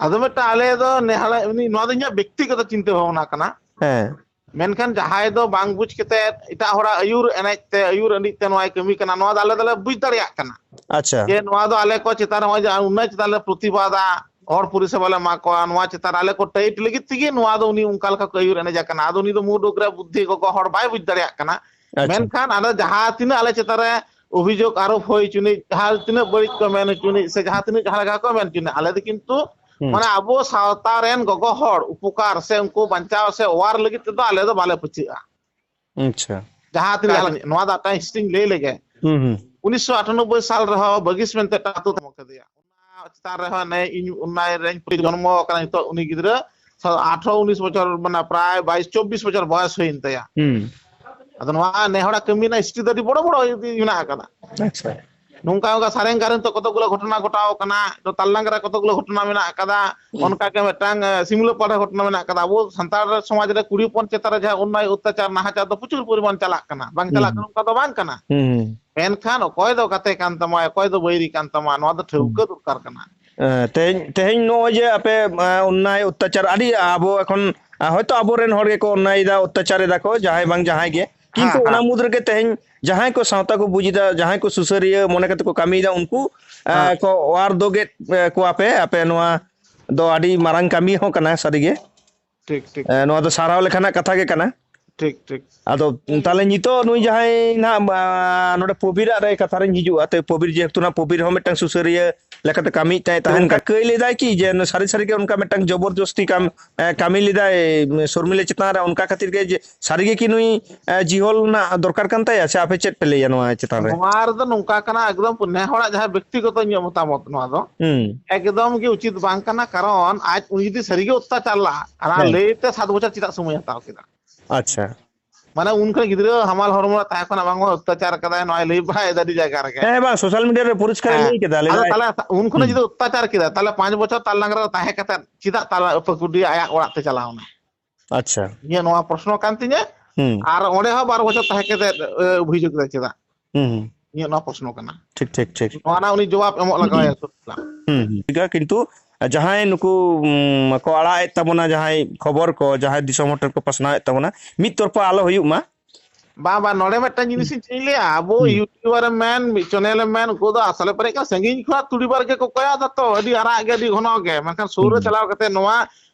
ᱟᱫᱚ ᱢᱤᱫᱴᱟᱝ ᱟᱞᱮ ᱫᱚ ᱱᱮᱦᱟᱞᱮ, ᱩᱱᱤ, ᱱᱚᱣᱟ ᱫᱚ ᱤᱧᱟᱹᱜ ᱵᱮᱠᱛᱤᱜᱚᱛᱚ ᱪᱤᱱᱛᱟᱹ ᱵᱷᱟᱵᱽᱱᱟ ᱠᱟᱱᱟ᱾ ᱦᱮᱸ᱾ ᱢᱮᱱᱠᱷᱟᱱ ᱡᱟᱦᱟᱸᱭ ᱫᱚ ᱵᱟᱝ ᱵᱩᱡᱽ ᱠᱟᱛᱮᱫ ᱮᱴᱟᱜ ᱦᱚᱲᱟᱜ ᱟᱹᱭᱩᱨ ᱮᱱᱮᱡ ᱛᱮ, ᱟᱹᱭᱩᱨ ᱟᱹᱱᱤᱡ ᱛᱮ ᱱᱚᱣᱟᱭ ᱠᱟᱹᱢᱤ ᱠᱟᱱᱟ, ᱱᱚᱣᱟ ᱫᱚ ᱟᱞᱮ ᱫᱚᱞᱮ ᱵᱩᱡᱽ ᱫᱟᱲᱮᱭᱟᱜ ᱠᱟᱱᱟ᱾ ᱟᱪᱪᱷᱟ᱾ ᱡᱮ ᱱᱚᱣᱟ ᱫᱚ ᱟᱞᱮ ᱠᱚ ᱪᱮᱛᱟᱱ ᱨᱮ ᱱᱚᱜᱼᱚᱭ ᱡᱮ ᱩᱱᱟᱹᱜ ᱪᱮᱛᱟᱱ ᱞᱮ ᱯᱨᱚᱛᱤᱵᱟᱫᱟ, ᱦᱚᱲ ᱯᱚᱨᱤᱥᱮᱵᱟ ᱞᱮ ᱮᱢᱟ ᱠᱚᱣᱟ, ᱱᱚᱣᱟ ᱪᱮᱛᱟᱱ ᱨᱮ ᱟᱞᱮ ᱠᱚ ᱴᱟᱭᱤᱴ ᱞᱟᱹᱜᱤᱫ ᱛᱮᱜᱮ ᱱᱚᱣᱟ ᱫᱚ ᱩᱱᱤ ᱚᱱᱠᱟ ᱞᱮᱠᱟ ᱠᱚ ᱟᱹᱭᱩᱨ ᱮᱱᱮᱡ ᱟᱠᱟᱱᱟ᱾ ᱟᱫᱚ ᱩᱱᱤ ᱫᱚ ᱢᱩᱰ ᱩᱜᱽᱨᱟ ᱵᱩᱫᱽᱫᱷᱤ ᱜᱚᱜᱚ ᱦᱚᱲ ᱵᱟᱭ ᱵᱩᱡᱽ ᱫᱟᱲᱮᱭᱟᱜ ᱠᱟᱱᱟ᱾ ᱟᱪᱪᱷᱟ᱾ ᱢᱮᱱᱠᱷᱟᱱ ᱟᱞᱮ ᱡᱟᱦᱟᱸ ᱛᱤᱱᱟᱹᱜ ᱟᱞᱮ ᱪᱮᱛᱟᱱ ᱨᱮ ᱚᱵᱷᱤᱡᱳᱜᱽ ᱟᱨᱳᱯ ᱦᱩᱭ ᱦᱚᱪᱚᱱᱤᱡ, ᱡᱟᱦᱟᱸ ᱛᱤᱱᱟᱹᱜ ᱵᱟᱹᱲᱤᱡ ᱠᱚ ᱢᱮᱱ ᱦᱚᱪᱚᱱᱤᱡ, ᱥᱮ ᱡᱟᱦᱟᱸ ᱛᱤᱱᱟᱹᱜ ᱡᱟᱦᱟᱸ ᱞᱮᱠᱟ ᱠᱚ ᱢᱮᱱ ᱦᱚᱪᱚᱱᱤᱡ, ᱟᱞᱮ ᱫᱚ ᱠᱤᱱᱛᱩ ᱦᱩᱸ᱾ ᱢᱟᱱᱮ ᱟᱵᱚ ᱥᱟᱶᱛᱟ ᱨᱮᱱ ᱜᱚᱜᱚ ᱦᱚᱲ ᱩᱯᱚᱠᱟᱨ ᱥᱮ ᱩᱱᱠᱩ ᱵᱟᱧᱪᱟᱣ ᱥᱮ ᱚᱣᱟᱨ ᱞᱟᱹᱜᱤᱫ ᱛᱮᱫᱚ ᱟᱞᱮ ᱫᱚ ᱵᱟᱞᱮ ᱯᱟᱹᱪᱷᱟᱹᱜᱼᱟ᱾ ᱟᱪᱪᱷᱟ᱾ ᱡᱟᱦᱟᱸ ᱛᱤᱱᱟᱹᱜ ᱡᱟᱦᱟᱸ ᱞᱮᱠᱟ, ᱱᱚᱣᱟ ᱫᱚ ᱢᱤᱫᱴᱟᱝ history ᱞᱟᱹᱭ ᱞᱮᱜᱮ᱾ ᱦᱩᱸ, ᱦᱩᱸ᱾ ᱩᱱᱤᱥᱥᱚ ᱟᱴᱷᱟᱱᱚᱵᱵᱳᱭ ᱥᱟᱞ ᱨᱮᱦᱚᱸ ᱵᱟᱹᱜᱤᱥ ᱢᱮᱱᱛᱮ ᱴᱟᱴᱩ ᱫᱷᱚᱨᱢᱚ ᱠᱮᱫᱮᱭᱟ᱾ ᱚᱱᱟ ᱪᱮᱛᱟᱱ ᱨᱮᱦᱚᱸ ᱱᱮ ᱤᱧ ᱚᱱᱟ ᱨᱮᱧ ᱡᱚᱱᱢᱚ ᱟᱠᱟᱱᱟ, ᱱᱤᱛᱚᱜ ᱩᱱᱤ ᱜᱤᱫᱽᱨᱟᱹ ᱟᱴᱷᱨᱚ ᱩᱱᱤᱥ ᱵᱚᱪᱷᱚᱨ, ᱢᱟᱱᱮ ᱯᱨᱟᱭ ᱵᱟᱭᱤᱥ ᱪᱚᱵᱵᱤᱥ ᱵᱚᱪᱷᱚᱨ ᱵᱚᱭᱮᱥ ᱦᱩᱭᱮᱱ ᱛᱟᱭᱟ᱾ ᱦᱩᱸ᱾ ᱟᱫᱚ ᱱᱚᱣᱟ ᱱᱮ ᱦᱚᱲᱟᱜ ᱠᱟᱹᱢᱤ ᱨᱮᱱᱟᱜ history ᱫᱚ ᱟᱹᱰᱤ ᱵᱚᱲᱚ ᱵᱚᱲᱚ ᱤᱫᱤ ᱢᱮᱱᱟᱜ ᱟᱠᱟᱫᱟ᱾ ᱟᱪᱪᱷᱟ᱾ ᱱᱚᱝᱠᱟ ᱚᱱᱠᱟ ᱥᱟᱨᱮᱝᱜᱟ ᱨᱮ ᱱᱤᱛᱚᱜ ᱠᱚᱛᱚᱠ ᱜᱩᱞᱟ ᱜᱷᱚᱴᱚᱱᱟ ᱜᱷᱚᱴᱟᱣ ᱠᱟᱱᱟ, ᱛᱚ ᱛᱟᱞᱰᱟᱝᱜᱟ ᱨᱮ ᱠᱚᱛᱚᱠ ᱜᱩᱞᱟ ᱜᱷᱚᱴᱚᱱᱟ ᱢᱮᱱᱟᱜ ᱟᱠᱟᱫᱟ, ᱦᱩᱸ᱾ ᱚᱱᱠᱟ ᱜᱮ ᱢᱤᱫᱴᱟᱝ, ᱮ, ᱥᱤᱢᱞᱟᱹᱯᱟᱲ ᱨᱮ ᱜᱷᱚᱴᱚᱱᱟ ᱢᱮᱱᱟᱜ ᱟᱠᱟᱫᱟ᱾ ᱟᱵᱚ ᱥᱟᱱᱛᱟᱲ ᱥᱚᱢᱟᱡᱽ ᱨᱮ ᱠᱩᱲᱤ ᱦᱚᱯᱚᱱ ᱪᱮᱛᱟᱱ ᱨᱮ ᱡᱟᱦᱟᱸ ᱚᱱᱱᱟᱭ ᱚᱛᱛᱟᱪᱟᱨ ᱱᱟᱦᱟᱪᱟᱨ ᱫᱚ ᱯᱨᱚᱪᱩᱨ ᱯᱚᱨᱤᱢᱟᱱ ᱪᱟᱞᱟᱜ ᱠᱟᱱᱟ, ᱵᱟᱝ ᱦᱩᱸ, ᱪᱟᱞᱟᱜ ᱠᱟᱱᱟ ᱦᱩᱸ᱾ ᱚᱱᱠᱟ ᱫᱚ ᱵᱟᱝ ᱠᱟᱱᱟ᱾ ᱦᱩᱸ, ᱦᱩᱸ᱾ ᱢᱮᱱᱠᱷᱟᱱ ᱚᱠᱚᱭ ᱫᱚ ᱜᱟᱛᱮ ᱠᱟᱱ ᱛᱟᱢᱟ, ᱚᱠᱚᱭ ᱫᱚ ᱵᱟᱹᱭᱨᱤ ᱠᱟᱱ ᱛᱟᱢᱟ, ᱱᱚᱣᱟ ᱫᱚ ᱦᱩᱸ᱾ ᱴᱷᱟᱹᱣᱠᱟᱹ ᱫᱚᱨᱠᱟᱨ ᱠᱟᱱᱟ᱾ ᱮ, ᱛᱮᱦᱮᱧ, ᱛᱮᱦᱮᱧ ᱱᱚᱜᱼᱚᱭ ᱡᱮ ᱟᱯᱮ, ᱮ, ᱚᱱᱱᱟᱭ ᱚᱛᱛᱟᱪᱟᱨ ᱟᱹᱰᱤ ᱟᱵᱚ ᱮᱠᱷᱚᱱ, ᱟ, ᱦᱚᱭᱛᱚ ᱟᱵᱚᱨᱮᱱ ᱦᱚᱲ ᱜᱮᱠᱚ ᱚᱱᱱᱟᱭᱮᱫᱟ, ᱚᱛᱛᱟᱪᱟᱨ ᱮᱫᱟ ᱠᱚ, ᱡᱟᱦᱟᱸᱭ ᱵᱟᱝ ᱡᱟᱦᱟᱸᱭ ᱜᱮ, ᱠᱤᱱᱛᱩ ᱦᱮᱸ, ᱚᱱᱟ ᱦᱮᱸ᱾ ᱢᱩᱫᱽ ᱨᱮᱜᱮ ᱛᱮᱦᱮᱧ ᱡᱟᱦᱟᱸᱭ ᱠᱚ ᱥᱟᱶᱛᱟ ᱠᱚ ᱵᱩᱡ ᱮᱫᱟ, ᱡᱟᱦᱟᱸᱭ ᱠᱚ ᱥᱩᱥᱟᱹᱨᱤᱭᱟᱹ ᱢᱚᱱᱮ ᱠᱟᱛᱮ ᱠᱚ ᱠᱟᱹᱢᱤᱭᱮᱫᱟ, ᱩᱱᱠᱩ, ᱮ, ᱦᱮᱸ᱾ ᱠᱚ ᱚᱣᱟᱨ ᱫᱚᱜᱮᱫ, ᱮ, ᱠᱚᱣᱟ ᱯᱮ᱾ ᱟᱯᱮ ᱱᱚᱣᱟ ᱫᱚ ᱟᱹᱰᱤ ᱢᱟᱨᱟᱝ ᱠᱟᱹᱢᱤ ᱦᱚᱸ ᱠᱟᱱᱟ ᱥᱟᱹᱨᱤᱜᱮ᱾ ᱴᱷᱤᱠ, ᱴᱷᱤᱠ᱾ ᱮ, ᱱᱚᱣᱟ ᱫᱚ ᱥᱟᱨᱦᱟᱣ ᱞᱮᱠᱟᱱᱟᱜ ᱠᱟᱛᱷᱟ ᱜᱮ ᱠᱟᱱᱟ᱾ ᱴᱷᱤᱠ, ᱴᱷᱤᱠ᱾ ᱟᱫᱚ ᱛᱟᱦᱞᱮ ᱱᱤᱛᱚᱜ ᱱᱩᱭ ᱡᱟᱦᱟᱸᱭ ᱱᱟᱦᱟᱜ, ᱟ, ᱱᱚᱰᱮ ᱯᱚᱵᱤᱨᱟᱜ ᱨᱮ ᱠᱟᱛᱷᱟ ᱨᱤᱧ ᱦᱤᱡᱩᱜᱼᱟ, ᱛᱚ ᱯᱚᱵᱤᱨ ᱡᱮᱦᱮᱛᱩ ᱱᱟᱜ ᱯᱚᱵᱤᱨ ᱦᱚᱸ ᱢᱤᱫᱴᱟᱝ ᱥᱩᱥᱟᱹᱨᱤᱭᱟᱹ ᱞᱮᱠᱟᱛᱮ ᱠᱟᱹᱢᱤᱭᱮᱫ ᱛᱟᱦᱮᱸ ᱛᱟᱦᱮᱱ ᱚᱱᱠᱟ ᱠᱟᱱ᱾ ᱠᱟᱹᱭ ᱞᱮᱫᱟᱭ ᱠᱤ ᱡᱮ ᱥᱟᱹᱨᱤ ᱥᱟᱹᱨᱤ ᱜᱮ ᱚᱱᱠᱟ ᱢᱤᱫᱴᱟᱝ ᱡᱚᱵᱚᱨᱡᱚᱥᱛᱤ ᱠᱟᱢ-, ᱮ, ᱠᱟᱹᱢᱤ ᱞᱮᱫᱟᱭ, ᱩᱢ, ᱥᱚᱨᱢᱤᱞᱟ ᱪᱮᱛᱟᱱ ᱨᱮ, ᱚᱱᱠᱟ ᱠᱷᱟᱹᱛᱤᱨ ᱜᱮ ᱡᱮ ᱥᱟᱹᱨᱤ ᱜᱮ ᱠᱤ ᱱᱩᱭ, ᱮ, ᱡᱤᱦᱚᱞ ᱨᱮᱱᱟᱜ ᱫᱚᱨᱠᱟᱨ ᱠᱟᱱ ᱛᱟᱭᱟ, ᱥᱮ ᱟᱯᱮ ᱪᱮᱫ ᱯᱮ ᱞᱟᱹᱭᱟ ᱱᱚᱣᱟ ᱪᱮᱛᱟᱱ ᱨᱮ? ᱱᱚᱣᱟ ᱨᱮᱫᱚ ᱱᱚᱝᱠᱟ ᱠᱟᱱᱟ, ᱮᱠᱫᱚᱢ ᱱᱮ ᱦᱚᱲᱟᱜ ᱡᱟᱦᱟᱸ ᱵᱮᱠᱛᱤᱜᱚᱛᱚ ᱤᱧᱟᱹᱜ ᱢᱚᱛᱟᱢᱚᱛ ᱱᱚᱣᱟ ᱫᱚ, ᱦᱩᱸ᱾ ᱮᱠᱫᱚᱢ ᱜᱮ ᱩᱪᱤᱛ ᱵᱟᱝ ᱠᱟᱱᱟ, ᱠᱟᱨᱚᱱ ᱟᱡ ᱩᱱᱤ ᱡᱩᱫᱤ ᱥᱟᱹᱨᱤ ᱜᱮ ᱚᱛᱛᱟᱪᱟᱨ ᱞᱟᱜᱼᱟ, ᱚᱱᱟ ᱦᱮᱸ᱾ ᱞᱟᱹᱭ ᱛᱮ ᱥᱟᱛ ᱵᱚᱪᱷᱚᱨ ᱪᱮᱫᱟᱜ ᱥᱚᱢᱚᱭ ᱦᱟᱛᱟᱣ ᱠᱮᱫᱟ? ᱟᱪᱪᱷᱟ᱾ ᱢᱟᱱᱮ ᱩᱱ ᱠᱷᱚᱱ ᱜᱤᱫᱽᱨᱟᱹ ᱦᱟᱢᱟᱞ ᱦᱚᱲᱢᱚ ᱨᱮ ᱛᱟᱦᱮᱸ ᱠᱷᱚᱱᱟᱜ ᱵᱟᱝ ᱚᱛᱛᱟᱪᱟᱨ ᱠᱟᱫᱟᱭ, ᱱᱚᱣᱟᱭ ᱞᱟᱹᱭ ᱵᱟᱲᱟᱭᱮᱫᱟ ᱟᱹᱰᱤ ᱡᱟᱭᱜᱟ ᱨᱮᱜᱮ᱾ ᱦᱮᱸ, ᱵᱟᱝ, social media ᱨᱮ ᱯᱚᱨᱤᱥᱠᱟᱨ ᱮ ᱦᱮᱸ᱾ ᱞᱟᱹᱭ ᱠᱮᱫᱟ, ᱞᱟᱹᱭ ᱟᱫᱚ ᱫᱟᱭ᱾ ᱛᱟᱦᱞᱮ ᱩᱱ ᱠᱷᱚᱱᱟᱜ ᱦᱩᱸ᱾ ᱡᱩᱫᱤ ᱚᱛᱛᱟᱪᱟᱨ ᱠᱮᱫᱟ, ᱛᱟᱦᱞᱮ ᱯᱟᱸᱪ ᱵᱚᱪᱷᱚᱨ ᱛᱟᱞ ᱰᱟᱝᱨᱟ ᱨᱮ ᱛᱟᱦᱮᱸ ᱠᱟᱛᱮ ᱪᱮᱫᱟᱜ ᱛᱟᱞᱟ ᱯᱟᱹᱠᱩᱰᱤ ᱟᱭᱟᱜ ᱚᱲᱟᱜ ᱛᱮ ᱪᱟᱞᱟᱣ ᱮᱱᱟ? ᱟᱪᱪᱷᱟ᱾ ᱤᱧᱟᱹᱜ ᱱᱚᱣᱟ ᱯᱨᱚᱥᱱᱚ ᱠᱟᱱ ᱛᱤᱧᱟᱹ᱾ ᱦᱩᱸ᱾ ᱟᱨ ᱚᱸᱰᱮ ᱦᱚᱸ ᱵᱟᱨ ᱵᱚᱪᱷᱚᱨ ᱛᱟᱦᱮᱸ ᱠᱟᱛᱮ, ᱮ, ᱚᱵᱷᱤᱡᱳᱜᱽ ᱮᱫᱟ ᱪᱮᱫᱟᱜ? ᱦᱩᱸ, ᱦᱩᱸ᱾ ᱤᱧᱟᱹᱜ ᱱᱚᱣᱟ ᱯᱨᱚᱥᱱᱚ ᱠᱟᱱᱟ᱾ ᱴᱷᱤᱠ, ᱴᱷᱤᱠ, ᱴᱷᱤᱠ᱾ ᱱᱚᱣᱟ ᱨᱮᱱᱟᱜ ᱩᱱᱤ ᱡᱚᱵᱟᱵ ᱮᱢᱚᱜ ᱞᱟᱜᱟᱣᱟᱭᱟ ᱥᱚᱨᱠᱟᱨ᱾ ᱦᱩᱸ, ᱦᱩᱸ᱾ ᱴᱷᱤᱠᱟ, ᱠᱤᱱᱛᱩ ᱡᱟᱦᱟᱸᱭ ᱱᱩᱠᱩ, ᱩᱢ, ᱠᱚ ᱟᱲᱟᱜ ᱮᱫ ᱛᱟᱵᱚᱱᱟ, ᱡᱟᱦᱟᱸᱭ ᱠᱷᱚᱵᱚᱨ ᱠᱚ, ᱡᱟᱦᱟᱸᱭ ᱫᱤᱥᱚᱢ ᱦᱚᱲ ᱴᱷᱮᱱ ᱠᱚ ᱯᱟᱥᱱᱟᱣ ᱮᱫ ᱛᱟᱵᱚᱱᱟ, ᱢᱤᱫ ᱛᱚᱨᱯᱷᱟ ᱟᱞᱚ ᱦᱩᱭᱩᱜ ᱢᱟ᱾ ᱵᱟᱝ, ᱵᱟᱝ, ᱱᱚᱰᱮ ᱢᱤᱫᱴᱟᱝ ᱡᱤᱱᱤᱥ ᱤᱧ ᱪᱮᱫ ᱤᱧ ᱞᱟᱹᱭᱟ, ᱟᱵᱚ ᱦᱩᱸ᱾ YouTuber ᱮᱢ ᱢᱮᱱ, ᱢᱤᱫ channel ᱮᱢ ᱢᱮᱱ, ᱩᱱᱠᱩ ᱫᱚ ᱟᱥᱚᱞᱮ ᱯᱮᱨᱮᱡ ᱠᱟᱱᱟ, ᱥᱟᱺᱜᱤᱧ ᱠᱷᱚᱱᱟᱜ ᱛᱩᱲᱤ ᱵᱟᱨᱜᱮ ᱠᱚ ᱠᱚᱭᱚᱜ ᱮᱫᱟ ᱛᱚ, ᱟᱹᱰᱤ ᱟᱨᱟᱜ ᱜᱮ, ᱟᱹᱰᱤ ᱜᱷᱚᱱᱚ ᱜᱮ, ᱢᱮᱱᱠᱷᱟᱱ ᱥᱩᱨ ᱨᱮ ᱦᱩᱸ᱾ ᱪᱟᱞᱟᱣ ᱠᱟᱛᱮ ᱱᱚᱣᱟ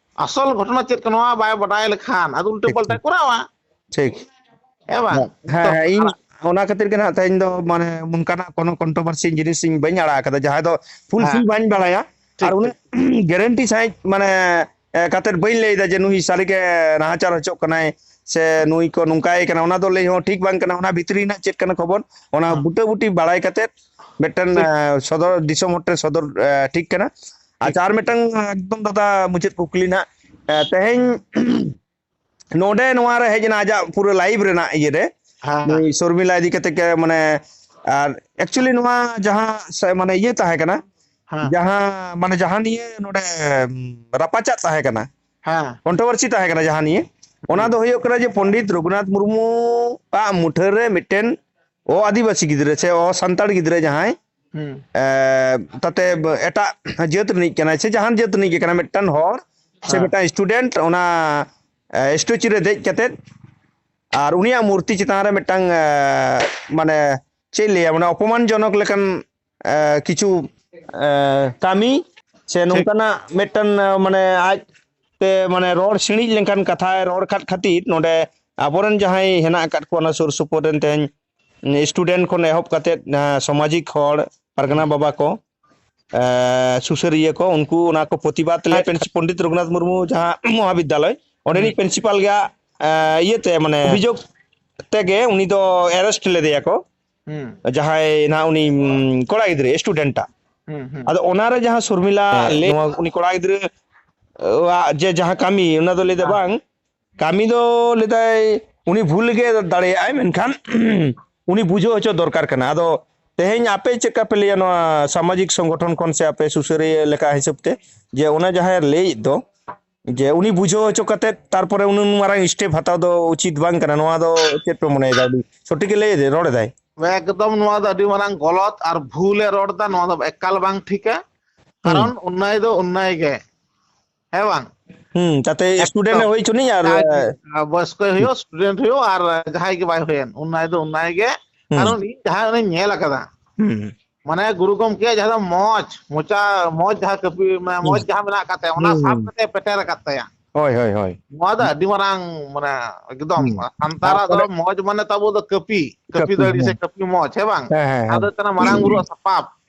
ᱟᱥᱚᱞ ᱜᱷᱚᱴᱚᱱᱟ ᱪᱮᱫ ᱠᱟᱱᱟ, ᱱᱚᱣᱟ ᱵᱟᱭ ᱵᱟᱰᱟᱭ ᱞᱮᱠᱷᱟᱱ ᱟᱫᱚ ᱩᱞᱴᱟᱹ ᱴᱷᱤᱠ, ᱯᱟᱞᱴᱟᱭ ᱴᱷᱤᱠ᱾ ᱠᱚᱨᱟᱣᱟ᱾ ᱴᱷᱤᱠ᱾ ᱦᱮᱸ ᱵᱟᱝ? ᱦᱮᱸ, ᱛᱚ, ᱦᱮᱸ, ᱤᱧ ᱟᱲᱟᱜ᱾ ᱚᱱᱟ ᱠᱷᱟᱹᱛᱤᱨ ᱜᱮ ᱱᱟᱦᱟᱜ ᱛᱮᱦᱮᱧ ᱫᱚ ᱢᱟᱱᱮ ᱚᱱᱠᱟᱱᱟᱜ ᱠᱳᱱᱳ controversy ᱡᱤᱱᱤᱥ ᱤᱧ ᱵᱟᱹᱧ ᱟᱲᱟᱜ ᱟᱠᱟᱫᱟ, ᱡᱟᱦᱟᱸ ᱫᱚ fulfill ᱦᱮᱸ᱾ ᱵᱟᱹᱧ ᱵᱟᱲᱟᱭᱟ᱾ ᱴᱷᱤᱠ, ᱟᱨ ᱩᱱᱟᱹᱜ ᱴᱷᱤᱠ᱾ Guarantee ᱥᱟᱺᱦᱤᱡ ᱢᱟᱱᱮ, ᱮ, ᱠᱟᱛᱮᱫ ᱵᱟᱹᱧ ᱞᱟᱹᱭ ᱮᱫᱟ ᱡᱮ ᱱᱩᱭ ᱥᱟᱹᱨᱤᱜᱮ ᱱᱟᱦᱟᱪᱟᱨ ᱦᱚᱪᱚᱜ ᱠᱟᱱᱟᱭ ᱥᱮ ᱱᱩᱭ ᱠᱚ ᱱᱚᱝᱠᱟᱭ ᱠᱟᱱᱟ, ᱚᱱᱟ ᱫᱚ ᱞᱟᱹᱭ ᱦᱚᱸ ᱴᱷᱤᱠ ᱵᱟᱝ ᱠᱟᱱᱟ᱾ ᱚᱱᱟ ᱵᱷᱤᱛᱨᱤ ᱨᱮᱱᱟᱜ ᱪᱮᱫ ᱠᱟᱱᱟ ᱠᱷᱚᱵᱚᱨ, ᱚᱱᱟ ᱦᱮᱸ᱾ ᱵᱩᱴᱟᱹᱵᱩᱴᱤ ᱵᱟᱲᱟᱭ ᱠᱟᱛᱮᱫ ᱢᱤᱫᱴᱮᱱ, ᱴᱷᱤᱠ᱾ ᱮ, ᱥᱚᱫᱚᱨ ᱫᱤᱥᱚᱢ ᱦᱚᱲ ᱴᱷᱮᱱ ᱥᱚᱫᱚᱨ, ᱮ, ᱴᱷᱤᱠ ᱠᱟᱱᱟ᱾ ᱴᱷᱤᱠ᱾ ᱟᱪᱪᱷᱟ, ᱟᱨ ᱢᱤᱫᱴᱟᱝ ᱮᱠᱫᱚᱢ ᱫᱟᱫᱟ ᱢᱩᱪᱟᱹᱫ ᱠᱩᱠᱞᱤ ᱱᱟᱦᱟᱜ, ᱮ, ᱛᱮᱦᱮᱧ ᱱᱚᱰᱮ ᱱᱚᱣᱟ ᱨᱮ ᱦᱮᱡ ᱮᱱᱟ ᱟᱡᱟᱜ ᱯᱩᱨᱟᱹ live ᱨᱮᱱᱟᱜ ᱤᱭᱟᱹ ᱨᱮ, ᱦᱮᱸ, ᱦᱮᱸ᱾ ᱱᱩᱭ ᱥᱚᱨᱢᱤᱞᱟ ᱤᱫᱤ ᱠᱟᱛᱮ ᱜᱮ, ᱢᱟᱱᱮ, ᱟᱨ actually ᱱᱚᱣᱟ ᱡᱟᱦᱟᱸ ᱥᱮ, ᱢᱟᱱᱮ ᱤᱭᱟᱹ ᱛᱟᱦᱮᱸ ᱠᱟᱱᱟ, ᱦᱮᱸ᱾ ᱡᱟᱦᱟᱸ, ᱢᱟᱱᱮ ᱡᱟᱦᱟᱸ ᱱᱤᱭᱮ ᱱᱚᱰᱮ, ᱩᱢ, ᱨᱟᱯᱟᱪᱟᱜ ᱛᱟᱦᱮᱸ ᱠᱟᱱᱟ, ᱦᱮᱸ᱾ Controversy ᱛᱟᱦᱮᱸ ᱠᱟᱱᱟ ᱡᱟᱦᱟᱸ ᱱᱤᱭᱮ, ᱚᱱᱟ ᱦᱩᱸ᱾ ᱫᱚ ᱦᱩᱭᱩᱜ ᱠᱟᱱᱟ ᱡᱮ ᱯᱚᱱᱰᱤᱛ ᱨᱚᱜᱷᱩᱱᱟᱛᱷ ᱢᱩᱨᱢᱩ ᱟᱜ ᱢᱩᱴᱷᱟᱹᱱ ᱨᱮ ᱢᱤᱫᱴᱮᱱ ᱚ ᱟᱹᱫᱤᱵᱟᱹᱥᱤ ᱜᱤᱫᱽᱨᱟᱹ ᱥᱮ ᱚ ᱥᱟᱱᱛᱟᱲ ᱜᱤᱫᱽᱨᱟᱹ ᱡᱟᱦᱟᱸᱭ, ᱦᱩᱸ᱾ ᱮ, ᱛᱟᱛᱮ ᱮᱴᱟᱜ ᱡᱟᱹᱛ ᱨᱤᱱᱤᱡ ᱠᱟᱱᱟᱭ ᱥᱮ ᱡᱟᱦᱟᱱ ᱡᱟᱹᱛ ᱨᱤᱱᱤᱡ ᱜᱮ ᱠᱟᱱᱟᱭ, ᱢᱤᱫᱴᱟᱝ ᱦᱚᱲ ᱥᱮ ᱦᱮᱸ᱾ ᱢᱤᱫᱴᱟᱝ student ᱚᱱᱟ, ᱮ, statue ᱨᱮ ᱫᱮᱡ ᱠᱟᱛᱮᱫ ᱟᱨ ᱩᱱᱤᱭᱟᱜ ᱢᱩᱨᱛᱤ ᱪᱮᱛᱟᱱ ᱨᱮ ᱢᱤᱫᱴᱟᱝ, ᱮ, ᱢᱟᱱᱮ ᱪᱮᱫ ᱤᱧ ᱞᱟᱹᱭᱟ, ᱢᱟᱱᱮ ᱚᱯᱚᱢᱟᱱ ᱡᱚᱱᱚᱠ ᱞᱮᱠᱟᱱ, ᱮ, ᱠᱤᱪᱷᱩ, ᱮ, ᱠᱟᱹᱢᱤ ᱥᱮ ᱴᱷᱤᱠ᱾ ᱱᱚᱝᱠᱟᱱᱟᱜ ᱢᱤᱫᱴᱟᱝ, ᱮ, ᱢᱟᱱᱮ ᱟᱡ ᱛᱮ ᱢᱟᱱᱮ ᱨᱚᱲ ᱥᱤᱬᱤᱡ ᱞᱮᱱᱠᱷᱟᱱ ᱠᱟᱛᱷᱟᱭ ᱨᱚᱲ ᱠᱷᱟᱫ ᱠᱷᱟᱹᱛᱤᱨ ᱱᱚᱰᱮ ᱟᱵᱚᱨᱮᱱ ᱡᱟᱦᱟᱸᱭ ᱦᱮᱱᱟᱜ ᱟᱠᱟᱫ ᱠᱚᱣᱟ ᱚᱱᱟ ᱥᱩᱨ ᱥᱩᱯᱩᱨ ᱨᱮᱱ ᱛᱮᱦᱮᱧ student ᱠᱷᱚᱱ ᱮᱦᱚᱵ ᱠᱟᱛᱮᱫ, ᱮ, ᱥᱟᱢᱟᱡᱤᱠ ᱦᱚᱲ, ᱯᱟᱨᱜᱟᱱᱟ ᱦᱩᱸ᱾ ᱵᱟᱵᱟ ᱠᱚ, ᱮ, ᱥᱩᱥᱟᱹᱨᱤᱭᱟᱹ ᱠᱚ, ᱩᱱᱠᱩ ᱚᱱᱟ ᱠᱚ ᱯᱨᱚᱛᱤᱵᱟᱫ ᱞᱮᱫ ᱯᱮᱱᱥ-, ᱯᱚᱱᱰᱤᱛ ᱨᱚᱜᱷᱩᱱᱟᱛᱷ ᱢᱩᱨᱢᱩ ᱡᱟᱦᱟᱸ ᱢᱚᱦᱟᱵᱤᱫᱽᱫᱟᱞᱚᱭ, ᱚᱸᱰᱮᱱᱤᱡ ᱦᱩᱸ᱾ Principal ᱜᱮ, ᱮ, ᱤᱭᱟᱹᱛᱮ, ᱢᱟᱱᱮ, ᱚᱵᱷᱤᱡᱳᱜᱽ ᱛᱮᱜᱮ ᱩᱱᱤ ᱫᱚ arrest ᱞᱮᱫᱮᱭᱟ ᱠᱚ᱾ ᱦᱩᱸ᱾ ᱡᱟᱦᱟᱸᱭ ᱱᱟᱦᱟᱜ ᱩᱱᱤ, ᱩᱢ, ᱠᱚᱲᱟ ᱜᱤᱫᱽᱨᱟᱹ, student ᱴᱟᱜ᱾ ᱦᱩᱸ, ᱦᱩᱸ᱾ ᱟᱫᱚ ᱚᱱᱟᱨᱮ ᱡᱟᱦᱟᱸ ᱥᱚᱨᱢᱤᱞᱟ ᱦᱮᱸ, ᱞᱟᱹᱭ ᱱᱚᱣᱟ ᱩᱱᱤ ᱠᱚᱲᱟ ᱜᱤᱫᱽᱨᱟᱹ, ᱟᱜ ᱡᱮ ᱡᱟᱦᱟᱸ ᱠᱟᱹᱢᱤ, ᱚᱱᱟ ᱫᱚ ᱞᱟᱹᱭ ᱫᱟ ᱦᱮᱸ᱾ ᱵᱟᱝ, ᱠᱟᱹᱢᱤ ᱫᱚ ᱞᱟᱹᱭ ᱫᱟᱭ ᱩᱱᱤ ᱵᱷᱩᱞ ᱜᱮ ᱫᱟᱲᱮᱭᱟᱜᱼᱟᱭ, ᱢᱮᱱᱠᱷᱟᱱ ᱩᱱᱤ ᱵᱩᱡᱷᱟᱹᱣ ᱦᱚᱪᱚ ᱫᱚᱨᱠᱟᱨ ᱠᱟᱱᱟ᱾ ᱟᱫᱚ ᱛᱮᱦᱮᱧ ᱟᱯᱮ ᱪᱮᱫ ᱞᱮᱠᱟ ᱯᱮ ᱞᱟᱹᱭᱟ ᱱᱚᱣᱟ ᱥᱟᱢᱟᱡᱤᱠ ᱥᱚᱝᱜᱚᱴᱷᱚᱱ ᱠᱷᱚᱱ ᱥᱮ ᱟᱯᱮ ᱥᱩᱥᱟᱹᱨᱤᱭᱟᱹ ᱞᱮᱠᱟ ᱦᱤᱥᱟᱹᱵ ᱛᱮ, ᱡᱮ ᱚᱱᱟ ᱡᱟᱦᱟᱸᱭ ᱞᱟᱹᱭᱮᱫ ᱫᱚ, ᱡᱮ ᱩᱱᱤ ᱵᱩᱡᱷᱟᱹᱣ ᱦᱚᱪᱚ ᱠᱟᱛᱮ ᱛᱟᱨᱯᱚᱨᱮ ᱩᱱᱟᱹᱜ ᱢᱟᱨᱟᱝ step ᱦᱟᱛᱟᱣ ᱫᱚ ᱩᱪᱤᱛ ᱵᱟᱝ ᱠᱟᱱᱟ, ᱱᱚᱣᱟ ᱫᱚ ᱪᱮᱫ ᱯᱮ ᱢᱚᱱᱮᱭᱮᱫᱟ? ᱩᱱᱤ ᱥᱚᱴᱷᱤᱠ ᱮ ᱞᱟᱹᱭ ᱮᱫᱟ, ᱨᱚᱲ ᱮᱫᱟᱭ? ᱮᱠᱫᱚᱢ ᱱᱚᱣᱟ ᱫᱚ ᱟᱹᱰᱤ ᱢᱟᱨᱟᱝ ᱜᱚᱞᱚᱛ ᱟᱨ ᱵᱷᱩᱞ ᱮ ᱨᱚᱲ ᱮᱫᱟ, ᱱᱚᱣᱟ ᱫᱚ ᱮᱠᱟᱞ ᱵᱟᱝ ᱴᱷᱤᱠᱟ᱾ ᱦᱩᱸ᱾ ᱠᱟᱨᱚᱱ ᱩᱱᱱᱟᱭ ᱫᱚ ᱩᱱᱱᱟᱭ ᱜᱮ, ᱦᱮᱸ ᱵᱟᱝ? ᱦᱩᱸ, ᱡᱟᱛᱮ student ᱮ ᱮᱠᱫᱚᱢ᱾ ᱦᱩᱭ ᱦᱚᱪᱚᱱᱤᱡ ᱟᱨ, ᱡᱟᱦᱟᱸᱭ ᱮ, ᱵᱚᱭᱚᱥᱠᱚᱭ ᱦᱩᱭᱩᱜ, student ᱦᱩᱭᱩᱜ, ᱟᱨ ᱡᱟᱦᱟᱸᱭ ᱜᱮ ᱵᱟᱭ ᱦᱩᱭᱮᱱ, ᱩᱱᱱᱟᱭ ᱫᱚ ᱩᱱᱱᱟᱭ ᱜᱮ᱾ ᱦᱩᱸ᱾ ᱠᱟᱨᱚᱱ ᱤᱧ ᱡᱟᱦᱟᱸ ᱩᱱᱤᱧ ᱧᱮᱞ ᱟᱠᱟᱫᱟ, ᱦᱩᱸ᱾ ᱢᱟᱱᱮ ᱜᱩᱨᱩ ᱜᱚᱢᱠᱮᱭᱟᱜ ᱡᱟᱦᱟᱸ ᱫᱚ ᱢᱚᱡᱽ, ᱢᱚᱪᱟ ᱢᱚᱡᱽ ᱡᱟᱦᱟᱸ ᱠᱟᱹᱯᱤ, ᱢᱟᱱᱮ ᱦᱩᱸ᱾ ᱢᱚᱡᱽ ᱡᱟᱦᱟᱸ ᱢᱮᱱᱟᱜ ᱟᱠᱟᱫ ᱛᱟᱭᱟ, ᱚᱱᱟ ᱦᱩᱸ, ᱥᱟᱵ ᱦᱩᱸ᱾ ᱠᱟᱛᱮ ᱯᱮᱴᱮᱨ ᱟᱠᱟᱫ ᱛᱟᱭᱟ᱾ ᱦᱳᱭ, ᱦᱳᱭ, ᱦᱳᱭ᱾ ᱱᱚᱣᱟ ᱫᱚ ᱟᱹᱰᱤ ᱢᱟᱨᱟᱝ, ᱢᱟᱱᱮ, ᱮᱠᱫᱚᱢ ᱦᱩᱸ᱾ ᱥᱟᱱᱛᱟᱲᱟᱜ ᱫᱚ ᱛᱟᱨᱯᱚᱨᱮ ᱢᱚᱡᱽ ᱢᱟᱱᱮ ᱛᱟᱵᱚ ᱫᱚ ᱠᱟᱹᱯᱤ, ᱠᱟᱹᱯᱤ ᱠᱟᱹᱯᱤ ᱫᱟᱲᱮ ᱥᱮ ᱢᱚᱡᱽ᱾ ᱠᱟᱹᱯᱤ ᱢᱚᱡᱽ, ᱦᱮᱸ ᱵᱟᱝ? ᱦᱮᱸ, ᱦᱮᱸ, ᱟᱫᱚ ᱦᱮᱸ᱾ ᱦᱩᱭᱩᱜ ᱠᱟᱱᱟ ᱢᱟᱨᱟᱝ ᱵᱩᱨᱩᱣᱟᱜ ᱥᱟᱯᱟᱵ᱾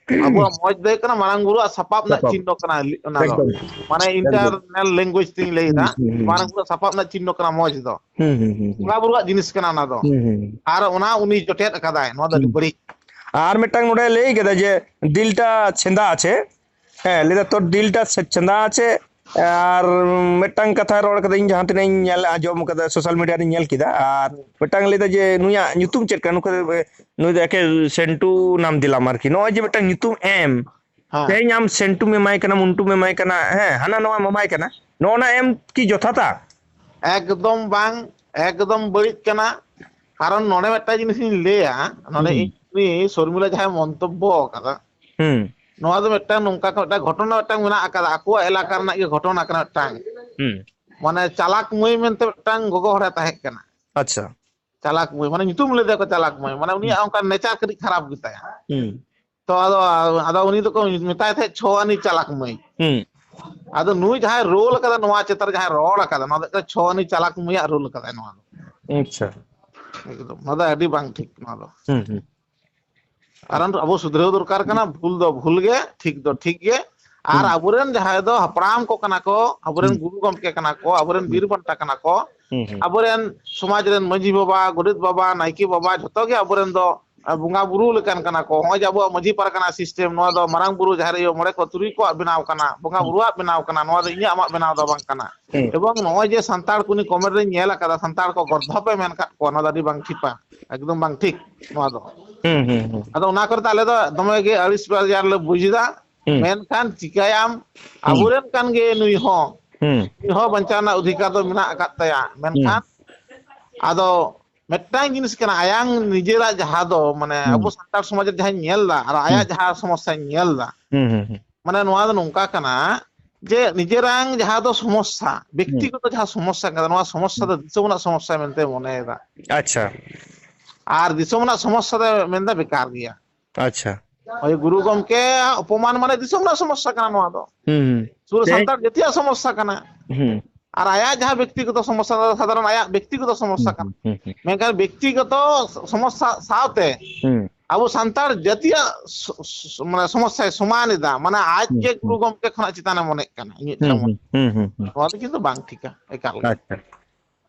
ᱟᱵᱚᱣᱟᱜ ᱢᱚᱡᱽ ᱫᱚ ᱦᱩᱭᱩᱜ ᱠᱟᱱᱟ ᱢᱟᱨᱟᱝ ᱵᱩᱨᱩᱣᱟᱜ ᱥᱟᱯᱟᱵ ᱨᱮᱱᱟᱜ ᱥᱟᱯᱟᱵ᱾ ᱪᱤᱱᱦᱚ ᱠᱟᱱᱟ, ᱚᱱᱟ ᱫᱚ᱾ ᱮᱠᱫᱚᱢ᱾ ᱢᱟᱱᱮ ᱮᱠᱫᱚᱢ᱾ Internal language ᱛᱤᱧ ᱞᱟᱹᱭ ᱦᱩᱸ, ᱮᱫᱟ, ᱦᱩᱸ, ᱦᱩᱸ᱾ ᱢᱟᱨᱟᱝ ᱵᱩᱨᱩᱣᱟᱜ ᱥᱟᱯᱟᱵ ᱨᱮᱱᱟᱜ ᱪᱤᱱᱦᱚ ᱠᱟᱱᱟ ᱢᱚᱡᱽ ᱫᱚ᱾ ᱦᱩᱸ, ᱦᱩᱸ, ᱦᱩᱸ, ᱦᱩᱸ᱾ ᱵᱚᱸᱜᱟ ᱵᱩᱨᱩᱣᱟᱜ ᱡᱤᱱᱤᱥ ᱠᱟᱱᱟ ᱚᱱᱟ ᱫᱚ᱾ ᱦᱩᱸ, ᱦᱩᱸ, ᱦᱩᱸ᱾ ᱟᱨ ᱚᱱᱟ ᱩᱱᱤ ᱡᱚᱴᱮᱫ ᱟᱠᱟᱫᱟᱭ, ᱱᱚᱣᱟ ᱫᱚ ᱟᱹᱰᱤ ᱦᱩᱸ᱾ ᱵᱟᱹᱲᱤᱡ᱾ ᱟᱨ ᱢᱤᱫᱴᱟᱝ ᱱᱚᱰᱮ ᱞᱟᱹᱭ ᱠᱮᱫᱟ ᱡᱮ, "ᱫᱤᱞᱴᱟ ᱪᱷᱮᱸᱫᱟ ᱟᱪᱷᱮ", ᱦᱮᱸ, ᱞᱟᱹᱭ ᱫᱟ, "ᱛᱳᱨ ᱫᱤᱞᱴᱟ ᱪᱷᱮ-, ᱪᱷᱮᱸᱫᱟ ᱟᱪᱷᱮ, ᱟᱨ ᱢᱤᱫᱴᱟᱝ ᱠᱟᱛᱷᱟ ᱨᱚᱲ ᱠᱟᱫᱟ, ᱤᱧ ᱡᱟᱦᱟᱸ ᱛᱤᱱᱟᱹᱜ ᱤᱧ ᱧᱮᱞ ᱟᱸᱡᱚᱢ ᱠᱟᱫᱟ, ᱥᱳᱥᱟᱞ ᱢᱤᱰᱤᱭᱟ ᱨᱤᱧ ᱧᱮᱞ ᱠᱮᱫᱟ, ᱟᱨ ᱢᱤᱫᱴᱟᱝ ᱞᱟᱹᱭᱫᱟ ᱡᱮ ᱱᱩᱭᱟᱜ ᱧᱩᱛᱩᱢ ᱪᱮᱫ ᱠᱟᱱᱟ? ᱱᱩᱠᱩ ᱫᱚ, ᱱᱩᱭ ᱫᱚ ᱮᱠᱮ ᱥᱮᱱᱴᱩ ᱱᱟᱢ ᱫᱤᱞᱟᱢ ᱟᱨᱠᱤ᱾ ᱱᱚᱜᱼᱚᱭ ᱡᱮ ᱢᱤᱫᱴᱟᱝ ᱧᱩᱛᱩᱢ ᱮᱢ, ᱦᱮᱸ᱾ ᱛᱮᱦᱮᱧ ᱟᱢ ᱥᱮᱱᱴᱩᱢ ᱮᱢᱟᱭ ᱠᱟᱱᱟ, ᱢᱩᱱᱴᱩᱢ ᱮᱢᱟᱭ ᱠᱟᱱᱟ, ᱦᱮᱸ, ᱦᱟᱱᱟ ᱱᱚᱣᱟᱢ ᱮᱢᱟᱭ ᱠᱟᱱᱟ, ᱱᱚᱜᱼᱚ ᱱᱟ ᱮᱢ ᱠᱤ ᱡᱚᱛᱷᱟᱛᱟ? ᱮᱠᱫᱚᱢ ᱵᱟᱝ, ᱮᱠᱫᱚᱢ ᱵᱟᱹᱲᱤᱡ ᱠᱟᱱᱟ᱾ ᱠᱟᱨᱚᱱ ᱱᱚᱰᱮ ᱢᱤᱫᱴᱟᱝ ᱡᱤᱱᱤᱥ ᱤᱧ ᱞᱟᱹᱭᱟ, ᱱᱚᱰᱮ ᱦᱩᱸ᱾ ᱤᱧ ᱩᱱᱤ ᱥᱚᱨᱢᱤᱞᱟ ᱡᱟᱦᱟᱸᱭ ᱢᱚᱱᱛᱚᱵᱵᱚ ᱟᱠᱟᱫᱟ, ᱦᱩᱸ ᱱᱚᱣᱟ ᱫᱚ ᱢᱤᱫᱴᱟᱝ ᱱᱚᱝᱠᱟ ᱢᱤᱫᱴᱟᱝ ᱜᱷᱚᱴᱚᱱᱟ ᱢᱤᱫᱴᱟᱝ ᱢᱮᱱᱟᱜ ᱟᱠᱟᱫᱟ, ᱟᱠᱚᱣᱟᱜ ᱮᱞᱟᱠᱟ ᱨᱮᱱᱟᱜ ᱜᱮ ᱜᱷᱚᱴᱚᱱᱟ ᱠᱟᱱᱟ ᱢᱤᱫᱴᱟᱝ᱾ ᱦᱩᱸ ᱢᱟᱱᱮ ᱪᱟᱞᱟᱠ ᱢᱟᱹᱭ ᱢᱮᱱᱛᱮ ᱢᱤᱫᱴᱟᱝ ᱜᱚᱜᱚ ᱦᱚᱲᱮ ᱛᱟᱦᱮᱸ ᱠᱟᱱᱟ, ᱟᱪᱪᱷᱟ᱾ ᱪᱟᱞᱟᱠ ᱢᱟᱹᱭ, ᱢᱟᱱᱮ ᱧᱩᱛᱩᱢ ᱞᱮᱫᱮᱭᱟ ᱠᱚ ᱪᱟᱞᱟᱠ ᱢᱟᱹᱭ, ᱢᱟᱱᱮ ᱩᱱᱤᱭᱟᱜ ᱚᱱᱠᱟ ᱱᱮᱪᱟᱨ ᱠᱟᱹᱴᱤᱡ ᱠᱷᱟᱨᱟᱯ ᱜᱮᱛᱟᱭᱟ᱾ ᱦᱩᱸ ᱛᱚ ᱟᱫᱚ, ᱟᱫᱚ ᱩᱱᱤ ᱫᱚᱠᱚ ᱢᱮᱛᱟᱭ ᱛᱟᱦᱮᱸᱫ ᱪᱷᱚ ᱟᱱᱤ ᱪᱟᱞᱟᱠ ᱢᱟᱹᱭ᱾ ᱦᱩᱸ ᱟᱫᱚ ᱱᱩᱭ ᱡᱟᱦᱟᱸᱭ ᱨᱳᱞ ᱟᱠᱟᱫᱟ ᱱᱚᱣᱟ ᱪᱮᱛᱟᱱ ᱨᱮ, ᱡᱟᱦᱟᱸᱭ ᱨᱚᱲ ᱟᱠᱟᱫᱟ, ᱱᱚᱣᱟ ᱫᱚ ᱢᱤᱫᱴᱟᱝ ᱪᱷᱚ ᱟᱱᱤ ᱪᱟᱞᱟᱠ ᱢᱟᱹᱭᱟᱜ ᱨᱳᱞ ᱟᱠᱟᱫᱟᱭ ᱱᱚᱣᱟ ᱫᱚ᱾ ᱟᱪᱪᱷᱟ᱾ ᱮᱠᱫᱚᱢ ᱱᱚᱣᱟ ᱫᱚ ᱟᱹᱰᱤ ᱵᱟᱝ ᱴᱷᱤᱠ ᱱᱚᱣᱟ ᱫᱚ᱾ ᱦᱩᱸ ᱦᱩᱸ ᱠᱟᱨᱚᱱ ᱟᱵᱚ ᱥᱩᱫᱷᱨᱟᱹᱣ ᱫᱚᱨᱠᱟᱨ ᱠᱟᱱᱟ, ᱵᱷᱩᱞ ᱫᱚ ᱵᱷᱩᱞ ᱜᱮ, ᱴᱷᱤᱠ ᱫᱚ ᱴᱷᱤᱠ ᱜᱮ᱾ ᱟᱨ ᱦᱩᱸ᱾ ᱟᱵᱚᱨᱮᱱ ᱡᱟᱦᱟᱸᱭ ᱫᱚ ᱦᱟᱯᱲᱟᱢ ᱠᱚ ᱠᱟᱱᱟ ᱠᱚ, ᱟᱵᱚᱨᱮᱱ ᱦᱩᱸ᱾ ᱜᱩᱨᱩ ᱜᱚᱢᱠᱮ ᱠᱟᱱᱟ ᱠᱚ, ᱟᱵᱚᱨᱮᱱ ᱦᱩᱸ᱾ ᱵᱤᱨ ᱵᱟᱱᱴᱟ ᱠᱟᱱᱟ ᱠᱚ, ᱦᱩᱸ ᱦᱩᱸ ᱟᱵᱚᱨᱮᱱ ᱥᱚᱢᱟᱡᱽ ᱨᱮᱱ ᱢᱟᱹᱡᱷᱤ ᱵᱟᱵᱟ, ᱜᱚᱰᱮᱛ ᱵᱟᱵᱟ, ᱱᱟᱭᱠᱮ ᱵᱟᱵᱟ, ᱡᱷᱚᱛᱚ ᱜᱮ ᱟᱵᱚᱨᱮᱱ ᱫᱚ ᱵᱚᱸᱜᱟ ᱵᱩᱨᱩ ᱞᱮᱠᱟᱱ ᱠᱟᱱᱟ ᱠᱚ᱾ ᱱᱚᱜᱼᱚᱭ ᱡᱮ ᱟᱵᱚᱣᱟᱜ ᱢᱟᱹᱡᱷᱤ ᱯᱟᱨᱜᱟᱱᱟ ᱥᱤᱥᱴᱮᱢ, ᱱᱚᱣᱟ ᱫᱚ ᱢᱟᱨᱟᱝ ᱵᱩᱨᱩ, ᱡᱟᱦᱮᱨ ᱟᱭᱳ, ᱢᱚᱬᱮ ᱠᱚ, ᱛᱩᱨᱩᱭ ᱠᱚᱣᱟᱜ ᱵᱮᱱᱟᱣ ᱠᱟᱱᱟ, ᱵᱚᱸᱜᱟ ᱦᱩᱸ᱾ ᱵᱩᱨᱩᱣᱟᱜ ᱵᱮᱱᱟᱣ ᱠᱟᱱᱟ, ᱱᱚᱣᱟ ᱫᱚ ᱤᱧᱟᱹᱜ ᱟᱢᱟᱜ ᱵᱮᱱᱟᱣ ᱫᱚ ᱵᱟᱝ ᱠᱟᱱᱟ᱾ ᱦᱩᱸ᱾ ᱮᱵᱚᱝ ᱱᱚᱜᱼᱚᱭ ᱡᱮ ᱥᱟᱱᱛᱟᱲ ᱠᱚ ᱱᱤᱭᱟᱹ ᱠᱚᱢᱮᱱᱴ ᱨᱮᱧ ᱧᱮᱞ ᱟᱠᱟᱫᱟ, ᱥᱟᱱᱛᱟᱲ ᱠᱚ ᱜᱚᱨᱫᱷᱚᱯ ᱮ ᱢᱮᱱ ᱟᱠᱟᱫ ᱠᱚᱣᱟ, ᱱᱚᱣᱟ ᱫᱚ ᱟᱹᱰᱤ ᱵᱟᱝ ᱴᱷᱤᱠᱟ, ᱮᱠᱫᱚᱢ ᱵᱟᱝ ᱴᱷᱤᱠ ᱱᱚᱣᱟ ᱫᱚ᱾ ᱦᱩᱸ ᱦᱩᱸ ᱦᱩᱸ ᱟᱫᱚ ᱚᱱᱟ ᱠᱚᱨᱮ ᱫᱚ ᱟᱞᱮ ᱫᱚ ᱫᱚᱢᱮ ᱜᱮ ᱟᱹᱲᱤᱥ ᱵᱟᱡᱟᱨ ᱞᱮ ᱵᱩᱡᱽ ᱮᱫᱟ᱾ ᱦᱩᱸ᱾ ᱢᱮᱱᱠᱷᱟᱱ ᱪᱤᱠᱟᱹᱭᱟᱢ, ᱦᱩᱸ᱾ ᱟᱵᱚᱨᱮᱱ ᱠᱟᱱ ᱜᱮ ᱱᱩᱭ ᱦᱚᱸ, ᱦᱩᱸ ᱱᱩᱭ ᱦᱚᱸ ᱵᱟᱧᱪᱟᱣ ᱨᱮᱱᱟᱜ ᱚᱫᱷᱤᱠᱟᱨ ᱫᱚ ᱢᱮᱱᱟᱜ ᱟᱠᱟᱫ ᱛᱟᱭᱟ᱾ ᱦᱩᱸ ᱢᱮᱱᱠᱷᱟᱱ ᱟᱫᱚ ᱢᱤᱫᱴᱟᱝ ᱡᱤᱱᱤᱥ ᱠᱟᱱᱟ, ᱟᱭᱟᱝ ᱱᱤᱡᱮᱨᱟᱜ ᱡᱟᱦᱟᱸ ᱫᱚ ᱢᱟᱱᱮ ᱦᱩᱸ᱾ ᱟᱵᱚ ᱥᱟᱱᱛᱟᱲ ᱥᱚᱢᱟᱡᱽ ᱨᱮ ᱡᱟᱦᱟᱸᱧ ᱧᱮᱞ ᱮᱫᱟ ᱟᱨ ᱟᱭᱟᱜ ᱦᱩᱸ᱾ ᱡᱟᱦᱟᱸ ᱥᱚᱢᱚᱥᱥᱟᱧ ᱧᱮᱞ ᱮᱫᱟ, ᱦᱩᱸ ᱦᱩᱸ ᱦᱩᱸ ᱢᱟᱱᱮ ᱱᱚᱣᱟ ᱫᱚ ᱱᱚᱝᱠᱟ ᱠᱟᱱᱟ ᱡᱮ ᱱᱤᱡᱮᱨᱟᱝ ᱡᱟᱦᱟᱸ ᱫᱚ ᱥᱚᱢᱚᱥᱥᱟ, ᱦᱩᱸ᱾ ᱵᱮᱠᱛᱤᱜᱚᱛᱚ ᱡᱟᱦᱟᱸ ᱥᱚᱢᱚᱥᱥᱟ ᱠᱟᱱᱟ, ᱱᱚᱣᱟ ᱥᱚᱢᱚᱥᱥᱟ ᱦᱩᱸ᱾ ᱫᱚ ᱫᱤᱥᱚᱢ ᱨᱮᱱᱟᱜ ᱥᱚᱢᱚᱥᱥᱟ ᱢᱮᱱᱛᱮ ᱢᱚᱱᱮᱭᱮᱫᱟ᱾ ᱟᱪᱪᱷᱟ᱾ ᱟᱨ ᱫᱤᱥᱚᱢ ᱨᱮᱱᱟᱜ ᱥᱚᱢᱚᱥᱥᱟ ᱫᱚ ᱢᱮᱱᱫᱟ ᱵᱮᱠᱟᱨ ᱜᱮᱭᱟ᱾ ᱟᱪᱪᱷᱟ᱾ ᱦᱳᱭ, ᱜᱩᱨᱩ ᱜᱚᱢᱠᱮ ᱚᱯᱚᱢᱟᱱ ᱢᱟᱱᱮ ᱫᱤᱥᱚᱢ ᱨᱮᱱᱟᱜ ᱥᱚᱢᱚᱥᱥᱟ ᱠᱟᱱᱟ ᱱᱚᱣᱟ ᱫᱚ᱾ ᱦᱩᱸ ᱦᱩᱸ᱾ ᱯᱩᱨᱟᱹ ᱛᱮᱦᱮᱧ ᱥᱟᱱᱛᱟᱲ ᱡᱟᱹᱛᱤᱭᱟᱜ ᱥᱚᱢᱚᱥᱥᱟ ᱠᱟᱱᱟ᱾ ᱦᱩᱸ᱾ ᱟᱨ ᱟᱭᱟᱜ ᱡᱟᱦᱟᱸ ᱵᱮᱠᱛᱤᱜᱚᱛᱚ ᱥᱚᱢᱚᱥᱥᱟ, ᱥᱟᱫᱷᱟᱨᱚᱱ ᱟᱭᱟᱜ ᱵᱮᱠᱛᱤᱜᱚᱛᱚ ᱥᱚᱢᱚᱥᱥᱟ ᱦᱩᱸ ᱠᱟᱱᱟ᱾ ᱦᱩᱸ ᱦᱩᱸ᱾ ᱢᱮᱱᱠᱷᱟᱱ ᱵᱮᱠᱛᱤᱜᱚᱛᱚ ᱥᱚᱢᱚᱥᱥᱟ ᱥᱟᱶᱛᱮ ᱦᱩᱸ᱾ ᱟᱵᱚ ᱥᱟᱱᱛᱟᱲ ᱡᱟᱹᱛᱤᱭᱟᱜ ᱥᱚ-, ᱥᱚ-, ᱢᱟᱱᱮ ᱥᱚᱢᱚᱥᱥᱟᱭ ᱥᱚᱢᱟᱱ ᱮᱫᱟ, ᱢᱟᱱᱮ ᱟᱡ ᱦᱩᱸ ᱜᱮ ᱜᱩᱨᱩ ᱦᱩᱸ᱾ ᱜᱚᱢᱠᱮ ᱠᱷᱚᱱᱟᱜ ᱪᱮᱛᱟᱱᱮ ᱢᱚᱱᱮᱜ ᱠᱟᱱᱟ, ᱤᱧᱟᱹᱜ ᱦᱩᱸ ᱡᱟᱦᱟᱸ ᱢᱚᱱᱮ᱾ ᱦᱩᱸ ᱦᱩᱸ ᱦᱩᱸ ᱦᱩᱸ᱾ ᱱᱚᱣᱟ ᱫᱚ ᱠᱤᱱᱛᱩ ᱵᱟᱝ ᱴᱷᱤᱠᱟ ᱮᱠᱟᱞ ᱜᱮ᱾ ᱟᱪᱪᱷᱟ᱾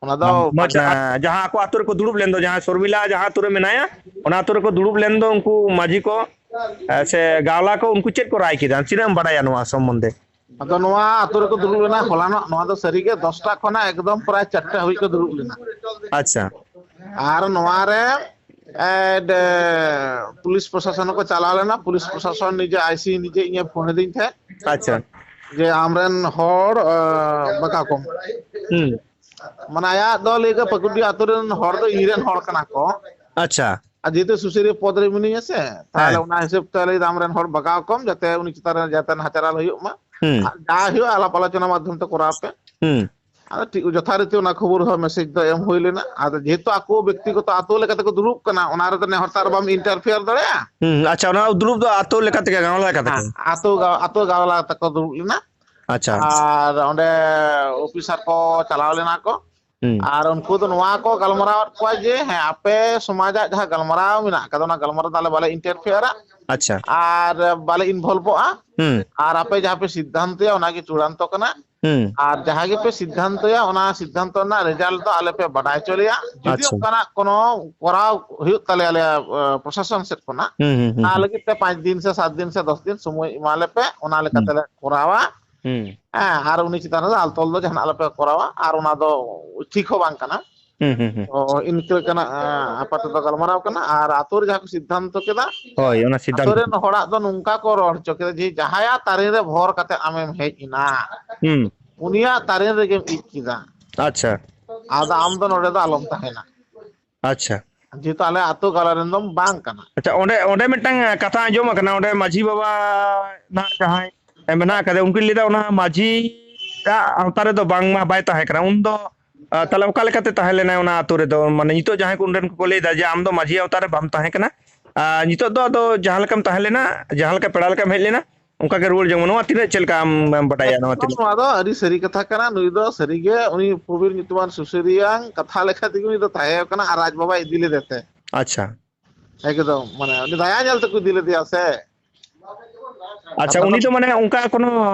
ᱚᱱᱟ ᱫᱚ ᱢᱚᱡᱽ, ᱵᱟᱝ ᱴᱷᱤᱠᱟ᱾ ᱟ, ᱡᱟᱦᱟᱸ ᱟᱠᱚ ᱟᱛᱳ ᱨᱮᱠᱚ ᱫᱩᱲᱩᱵ ᱞᱮᱱ ᱫᱚ, ᱡᱟᱦᱟᱸ ᱥᱚᱨᱢᱤᱞᱟ ᱡᱟᱦᱟᱸ ᱟᱛᱳ ᱨᱮ ᱢᱮᱱᱟᱭᱟ, ᱚᱱᱟ ᱟᱛᱳ ᱨᱮᱠᱚ ᱫᱩᱲᱩᱵ ᱞᱮᱱ ᱫᱚ, ᱩᱱᱠᱩ ᱢᱟᱹᱡᱷᱤ ᱠᱚ, ᱟ, ᱥᱮ ᱜᱟᱣᱞᱟ ᱠᱚ, ᱩᱱᱠᱩ ᱪᱮᱫ ᱠᱚ ᱨᱟᱭ ᱠᱮᱫᱟ? ᱛᱤᱱᱟᱹᱜ ᱮᱢ ᱵᱟᱲᱟᱭᱟ ᱱᱚᱣᱟ ᱥᱚᱢᱵᱚᱱᱫᱷᱮ? ᱟᱫᱚ ᱱᱚᱣᱟ ᱟᱛᱳ ᱨᱮᱠᱚ ᱫᱩᱲᱩᱵ ᱞᱮᱱᱟ ᱦᱚᱞᱟᱱᱚᱜ, ᱱᱚᱣᱟ ᱫᱚ ᱥᱟᱹᱨᱤᱜᱮ ᱫᱚᱥᱴᱟ ᱠᱷᱚᱱᱟᱜ ᱮᱠᱫᱚᱢ ᱯᱨᱟᱭ ᱪᱟᱨᱴᱟ ᱦᱟᱹᱵᱤᱡ ᱠᱚ ᱫᱩᱲᱩᱵ ᱞᱮᱱᱟ᱾ ᱟᱪᱪᱷᱟ᱾ ᱟᱨ ᱱᱚᱣᱟ ᱨᱮ ᱮᱰ, ᱯᱩᱞᱤᱥ ᱯᱨᱚᱥᱟᱥᱚᱱ ᱦᱚᱸᱠᱚ ᱪᱟᱞᱟᱣ ᱞᱮᱱᱟ᱾ ᱯᱩᱞᱤᱥ ᱯᱨᱚᱥᱟᱥᱚᱱ ᱱᱤᱡᱮ ᱟᱭᱥᱤ ᱱᱤᱡᱮ ᱤᱧᱮ ᱯᱷᱳᱱ ᱟᱹᱫᱤᱧ ᱛᱟᱦᱮᱸᱫ᱾ ᱟᱪᱪᱷᱟ᱾ ᱡᱮ ᱟᱢᱨᱮᱱ ᱦᱚᱲ, ᱮ, ᱵᱟᱜᱟᱣ ᱠᱚᱢ᱾ ᱦᱩᱸ᱾ ᱢᱟᱱᱮ ᱟᱭᱟᱜ ᱫᱚ ᱞᱟᱹᱭ ᱠᱮᱫᱟ ᱯᱟᱹᱠᱩᱲᱰᱤ ᱟᱛᱳ ᱨᱮᱱ ᱦᱚᱲ ᱫᱚ ᱤᱧ ᱨᱮᱱ ᱦᱚᱲ ᱠᱟᱱᱟ ᱠᱚ᱾ ᱟᱪᱪᱷᱟ᱾ ᱟᱨ ᱡᱮᱦᱮᱛᱩ ᱥᱩᱥᱟᱹᱨᱤᱭᱟᱹ ᱯᱚᱫᱽ ᱨᱮ ᱢᱤᱱᱟᱹᱧᱟ ᱥᱮ, ᱛᱟᱦᱞᱮ ᱦᱮᱸ᱾ ᱚᱱᱟ ᱦᱤᱥᱟᱹᱵ ᱛᱮ ᱞᱟᱹᱭ ᱫᱟ ᱟᱢᱨᱮᱱ ᱦᱚᱲ ᱵᱟᱜᱟᱣ ᱠᱚᱢ, ᱡᱟᱛᱮ ᱩᱱᱤ ᱪᱮᱛᱟᱱ ᱨᱮ ᱡᱟᱛᱮ ᱱᱟᱦᱟᱪᱟᱨ ᱟᱞᱚ ᱦᱩᱭᱩᱜ ᱢᱟ᱾ ᱦᱩᱸ᱾ ᱟᱨ ᱡᱟ ᱦᱩᱭᱩᱜᱼᱟ ᱟᱞᱟᱯ ᱟᱞᱳᱪᱚᱱᱟ ᱢᱟᱫᱽᱫᱷᱚᱢ ᱛᱮ ᱠᱚᱨᱟᱣ ᱯᱮ᱾ ᱦᱩᱸ᱾ ᱟᱫᱚ ᱴᱷᱤᱠ ᱡᱚᱛᱷᱟᱨᱤᱛᱤ ᱚᱱᱟ ᱠᱷᱚᱵᱚᱨ ᱦᱚᱸ ᱢᱮᱥᱮᱡᱽ ᱫᱚ ᱮᱢ ᱦᱩᱭ ᱞᱮᱱᱟ᱾ ᱟᱫᱚ ᱡᱮᱦᱮᱛᱩ ᱟᱠᱚ ᱵᱮᱠᱛᱤᱜᱚᱛᱚ ᱟᱛᱳ ᱞᱮᱠᱟ ᱛᱮᱠᱚ ᱫᱩᱲᱩᱵ ᱠᱟᱱᱟ, ᱚᱱᱟ ᱨᱮᱫᱚ ᱱᱮ ᱦᱚᱲ ᱛᱚ ᱟᱨ ᱵᱟᱢ ᱤᱱᱴᱟᱨᱯᱷᱤᱭᱟᱨ ᱫᱟᱲᱮᱭᱟᱜᱼᱟ᱾ ᱦᱩᱸ, ᱟᱪᱪᱷᱟ, ᱚᱱᱟ ᱫᱩᱲᱩᱵ ᱫᱚ ᱟᱛᱳ ᱞᱮᱠᱟ ᱛᱮᱜᱮ, ᱜᱟᱶᱞᱟ ᱞᱮᱠᱟ ᱛᱮᱜᱮ? ᱦᱮᱸ, ᱟᱛᱳ ᱜᱟ-, ᱟᱛᱳ ᱜᱟᱶᱞᱟ ᱛᱟᱠᱚ ᱫᱩᱲᱩᱵ ᱞᱮᱱᱟ᱾ ᱟᱪᱪᱷᱟ᱾ ᱟᱨ ᱚᱸᱰᱮ ᱚᱯᱷᱤᱥᱟᱨ ᱠᱚ ᱪᱟᱞᱟᱣ ᱞᱮᱱᱟ ᱠᱚ᱾ ᱦᱩᱸ᱾ ᱟᱨ ᱩᱱᱠᱩ ᱫᱚ ᱱᱚᱣᱟ ᱠᱚ ᱜᱟᱞᱢᱟᱨᱟᱣᱟᱫ ᱠᱚᱣᱟ ᱡᱮ, ᱦᱮᱸ, ᱟᱯᱮ ᱥᱚᱢᱟᱡᱟᱜ ᱡᱟᱦᱟᱸ ᱜᱟᱞᱢᱟᱨᱟᱣ ᱢᱮᱱᱟᱜ ᱟᱠᱟᱫᱟ, ᱚᱱᱟ ᱜᱟᱞᱢᱟᱨᱟᱣ ᱫᱚ ᱟᱞᱮ ᱵᱟᱞᱮ ᱤᱱᱴᱟᱨᱯᱷᱤᱭᱟᱨᱟ ᱟᱪᱪᱷᱟ᱾ ᱟᱨ ᱵᱟᱞᱮ ᱤᱱᱵᱷᱚᱞᱵᱷᱚᱜᱼᱟ᱾ ᱦᱩᱸ᱾ ᱟᱨ ᱟᱯᱮ ᱡᱟᱦᱟᱸ ᱯᱮ ᱥᱤᱫᱽᱫᱷᱟᱱᱛᱚᱭᱟ, ᱚᱱᱟᱜᱮ ᱪᱩᱲᱟᱱᱛᱚ ᱠᱟᱱᱟ᱾ ᱦᱩᱸ᱾ ᱟᱨ ᱡᱟᱦᱟᱸ ᱜᱮᱯᱮ ᱥᱤᱫᱽᱫᱷᱟᱱᱛᱚᱭᱟ, ᱚᱱᱟ ᱥᱤᱫᱽᱫᱷᱟᱱᱛᱚ ᱨᱮᱱᱟᱜ ᱨᱮᱡᱟᱞᱴ ᱫᱚ ᱟᱞᱮ ᱯᱮ ᱵᱟᱰᱟᱭ ᱦᱚᱪᱚ ᱞᱮᱭᱟ᱾ ᱡᱩᱫᱤ ᱟᱪᱪᱷᱟ᱾ ᱚᱱᱠᱟᱱᱟᱜ ᱠᱳᱱᱳ ᱠᱚᱨᱟᱣ ᱦᱩᱭᱩᱜ ᱛᱟᱞᱮᱭᱟ ᱟᱞᱮᱭᱟᱜ, ᱮ, ᱯᱨᱚᱥᱟᱥᱚᱱ ᱥᱮᱫ ᱠᱷᱚᱱᱟᱜ, ᱦᱩᱸ, ᱦᱩᱸ, ᱦᱩᱸ, ᱚᱱᱟ ᱦᱩᱸ᱾ ᱞᱟᱹᱜᱤᱫ ᱛᱮ ᱯᱟᱸᱪ ᱫᱤᱱ ᱥᱮ ᱥᱟᱛ ᱫᱤᱱ ᱥᱮ ᱫᱚᱥ ᱫᱤᱱ ᱥᱚᱢᱚᱭ ᱮᱢᱟ ᱞᱮᱯᱮ, ᱚᱱᱟ ᱞᱮᱠᱟ ᱦᱩᱸ᱾ ᱛᱮᱞᱮ ᱠᱚᱨᱟᱣᱟ᱾ ᱦᱩᱸ᱾ ᱦᱮᱸ, ᱟᱨ ᱩᱱᱤ ᱪᱮᱛᱟᱱ ᱨᱮ ᱫᱟᱞ ᱛᱚᱞ ᱫᱚ ᱡᱟᱦᱟᱱᱟᱜ ᱟᱞᱚᱯᱮ ᱠᱚᱨᱟᱣᱟ, ᱟᱨ ᱚᱱᱟ ᱫᱚ ᱴᱷᱤᱠ ᱦᱚᱸ ᱵᱟᱝ ᱠᱟᱱᱟ᱾ ᱦᱩᱸ, ᱦᱩᱸ, ᱦᱩᱸ᱾ ᱛᱚ, ᱤᱱᱠᱟᱹ ᱠᱟᱱᱟ, ᱟᱸ, ᱟᱯᱟᱛᱚᱛᱚ ᱜᱟᱞᱢᱟᱨᱟᱣ ᱠᱟᱱᱟ᱾ ᱟᱨ ᱟᱛᱳ ᱨᱮ ᱡᱟᱦᱟᱸ ᱠᱚ ᱥᱤᱫᱽᱫᱷᱟᱱᱛᱚ ᱠᱮᱫᱟ, ᱦᱳᱭ, ᱚᱱᱟ ᱟᱛᱳ ᱥᱤᱫᱽᱫᱷᱟᱱᱛᱚ᱾ ᱨᱮᱱ ᱦᱚᱲᱟᱜ ᱫᱚ ᱱᱚᱝᱠᱟ ᱠᱚ ᱨᱚᱲ ᱦᱚᱪᱚ ᱠᱮᱫᱟ ᱡᱮ, ᱡᱟᱦᱟᱸᱭᱟᱜ ᱛᱟᱨᱮᱱ ᱨᱮ ᱵᱷᱚᱨ ᱠᱟᱛᱮ ᱟᱢᱮᱢ ᱦᱮᱡ ᱮᱱᱟ, ᱦᱩᱸ᱾ ᱩᱱᱤᱭᱟᱜ ᱛᱟᱨᱮᱱ ᱨᱮᱜᱮᱢ ᱤᱡ ᱠᱮᱫᱟ᱾ ᱟᱪᱪᱷᱟ᱾ ᱟᱫᱚ ᱟᱢ ᱫᱚ ᱱᱚᱰᱮ ᱫᱚ ᱟᱞᱚᱢ ᱛᱟᱦᱮᱱᱟ᱾ ᱟᱪᱪᱷᱟ᱾ ᱡᱮᱦᱮᱛᱩ ᱟᱞᱮ ᱟᱛᱳ ᱜᱟᱶᱞᱟ ᱨᱮᱱ ᱫᱚᱢ ᱵᱟᱝ ᱠᱟᱱᱟ᱾ ᱟᱪᱪᱷᱟ, ᱚᱸᱰᱮ, ᱚᱸᱰᱮ ᱢᱤᱫᱴᱟᱝ ᱠᱟᱛᱷᱟ ᱟᱸᱡᱚᱢ ᱟᱠᱟᱱᱟ, ᱚᱸᱰᱮ ᱢᱟᱹᱡᱷᱤ ᱵᱟᱵᱟ ᱱᱟᱦᱟᱜ ᱡᱟᱦᱟᱸᱭ ᱢᱮᱱᱟᱜ ᱟᱠᱟᱫᱮ, ᱩᱱᱠᱤᱱ ᱞᱟᱹᱭᱫᱟ ᱚᱱᱟ ᱢᱟᱹᱡᱷᱤᱭᱟᱜ ᱟᱣᱛᱟ ᱨᱮᱫᱚ ᱵᱟᱝᱢᱟ ᱵᱟᱭ ᱛᱟᱦᱮᱸ ᱠᱟᱱᱟ᱾ ᱩᱱᱫᱚ, ᱟ, ᱛᱟᱦᱞᱮ ᱚᱠᱟ ᱞᱮᱠᱟᱛᱮ ᱛᱟᱦᱮᱸ ᱞᱮᱱᱟᱭ ᱚᱱᱟ ᱟᱛᱳ ᱨᱮᱫᱚ? ᱢᱟᱱᱮ ᱱᱤᱛᱚᱜ ᱡᱟᱦᱟᱸᱭ ᱠᱚ ᱩᱱᱨᱮᱱ ᱠᱚᱠᱚ ᱞᱟᱹᱭᱫᱟ ᱡᱮ ᱟᱢ ᱫᱚ ᱢᱟᱹᱡᱷᱤ ᱟᱣᱛᱟ ᱨᱮ ᱵᱟᱢ ᱛᱟᱦᱮᱸ ᱠᱟᱱᱟ, ᱟ, ᱱᱤᱛᱚᱜ ᱫᱚ ᱟᱫᱚ ᱡᱟᱦᱟᱸ ᱞᱮᱠᱟᱢ ᱛᱟᱦᱮᱸ ᱞᱮᱱᱟ, ᱡᱟᱦᱟᱸ ᱞᱮᱠᱟ ᱯᱮᱲᱟ ᱞᱮᱠᱟᱢ ᱦᱮᱡ ᱞᱮᱱᱟ, ᱚᱱᱠᱟ ᱜᱮ ᱨᱩᱣᱟᱹᱲ ᱡᱚᱝ ᱢᱮ᱾ ᱱᱚᱣᱟ ᱛᱤᱱᱟᱹᱜ ᱪᱮᱫ ᱞᱮᱠᱟᱢ ᱵᱟᱰᱟᱭᱟ? ᱱᱚᱣᱟ ᱮᱠᱫᱚᱢ, ᱛᱤᱱᱟᱹᱜ ᱱᱚᱣᱟ ᱫᱚ ᱟᱹᱰᱤ ᱥᱟᱹᱨᱤ ᱠᱟᱛᱷᱟ ᱠᱟᱱᱟ᱾ ᱱᱩᱭ ᱫᱚ ᱥᱟᱹᱨᱤᱜᱮ ᱩᱱᱤ ᱯᱨᱚᱵᱤᱨ ᱧᱩᱛᱩᱢᱟᱱ ᱥᱩᱥᱟᱹᱨᱤᱭᱟᱹ ᱠᱟᱛᱷᱟ ᱞᱮᱠᱟ ᱛᱮᱜᱮ ᱩᱱᱤ ᱫᱚ ᱛᱟᱦᱮᱸ ᱠᱟᱱᱟ ᱟᱨ ᱟᱡ ᱵᱟᱵᱟᱭ ᱤᱫᱤ ᱞᱮᱫᱮ ᱛᱮ᱾ ᱟᱪᱪᱷᱟ᱾ ᱮᱠᱫᱚᱢ, ᱢᱟᱱᱮ, ᱩᱱᱤ ᱫᱟᱭᱟ ᱧᱮᱞ ᱛᱮᱠᱚ ᱤᱫᱤ ᱞᱮᱫᱮᱭᱟ ᱥᱮ᱾ ᱟᱪᱪᱷᱟ, ᱠᱟᱛᱷᱟ ᱫᱚ ᱩᱱᱤ ᱫᱚ ᱢᱟᱱᱮ ᱚᱱᱠᱟ ᱠᱳᱱᱳ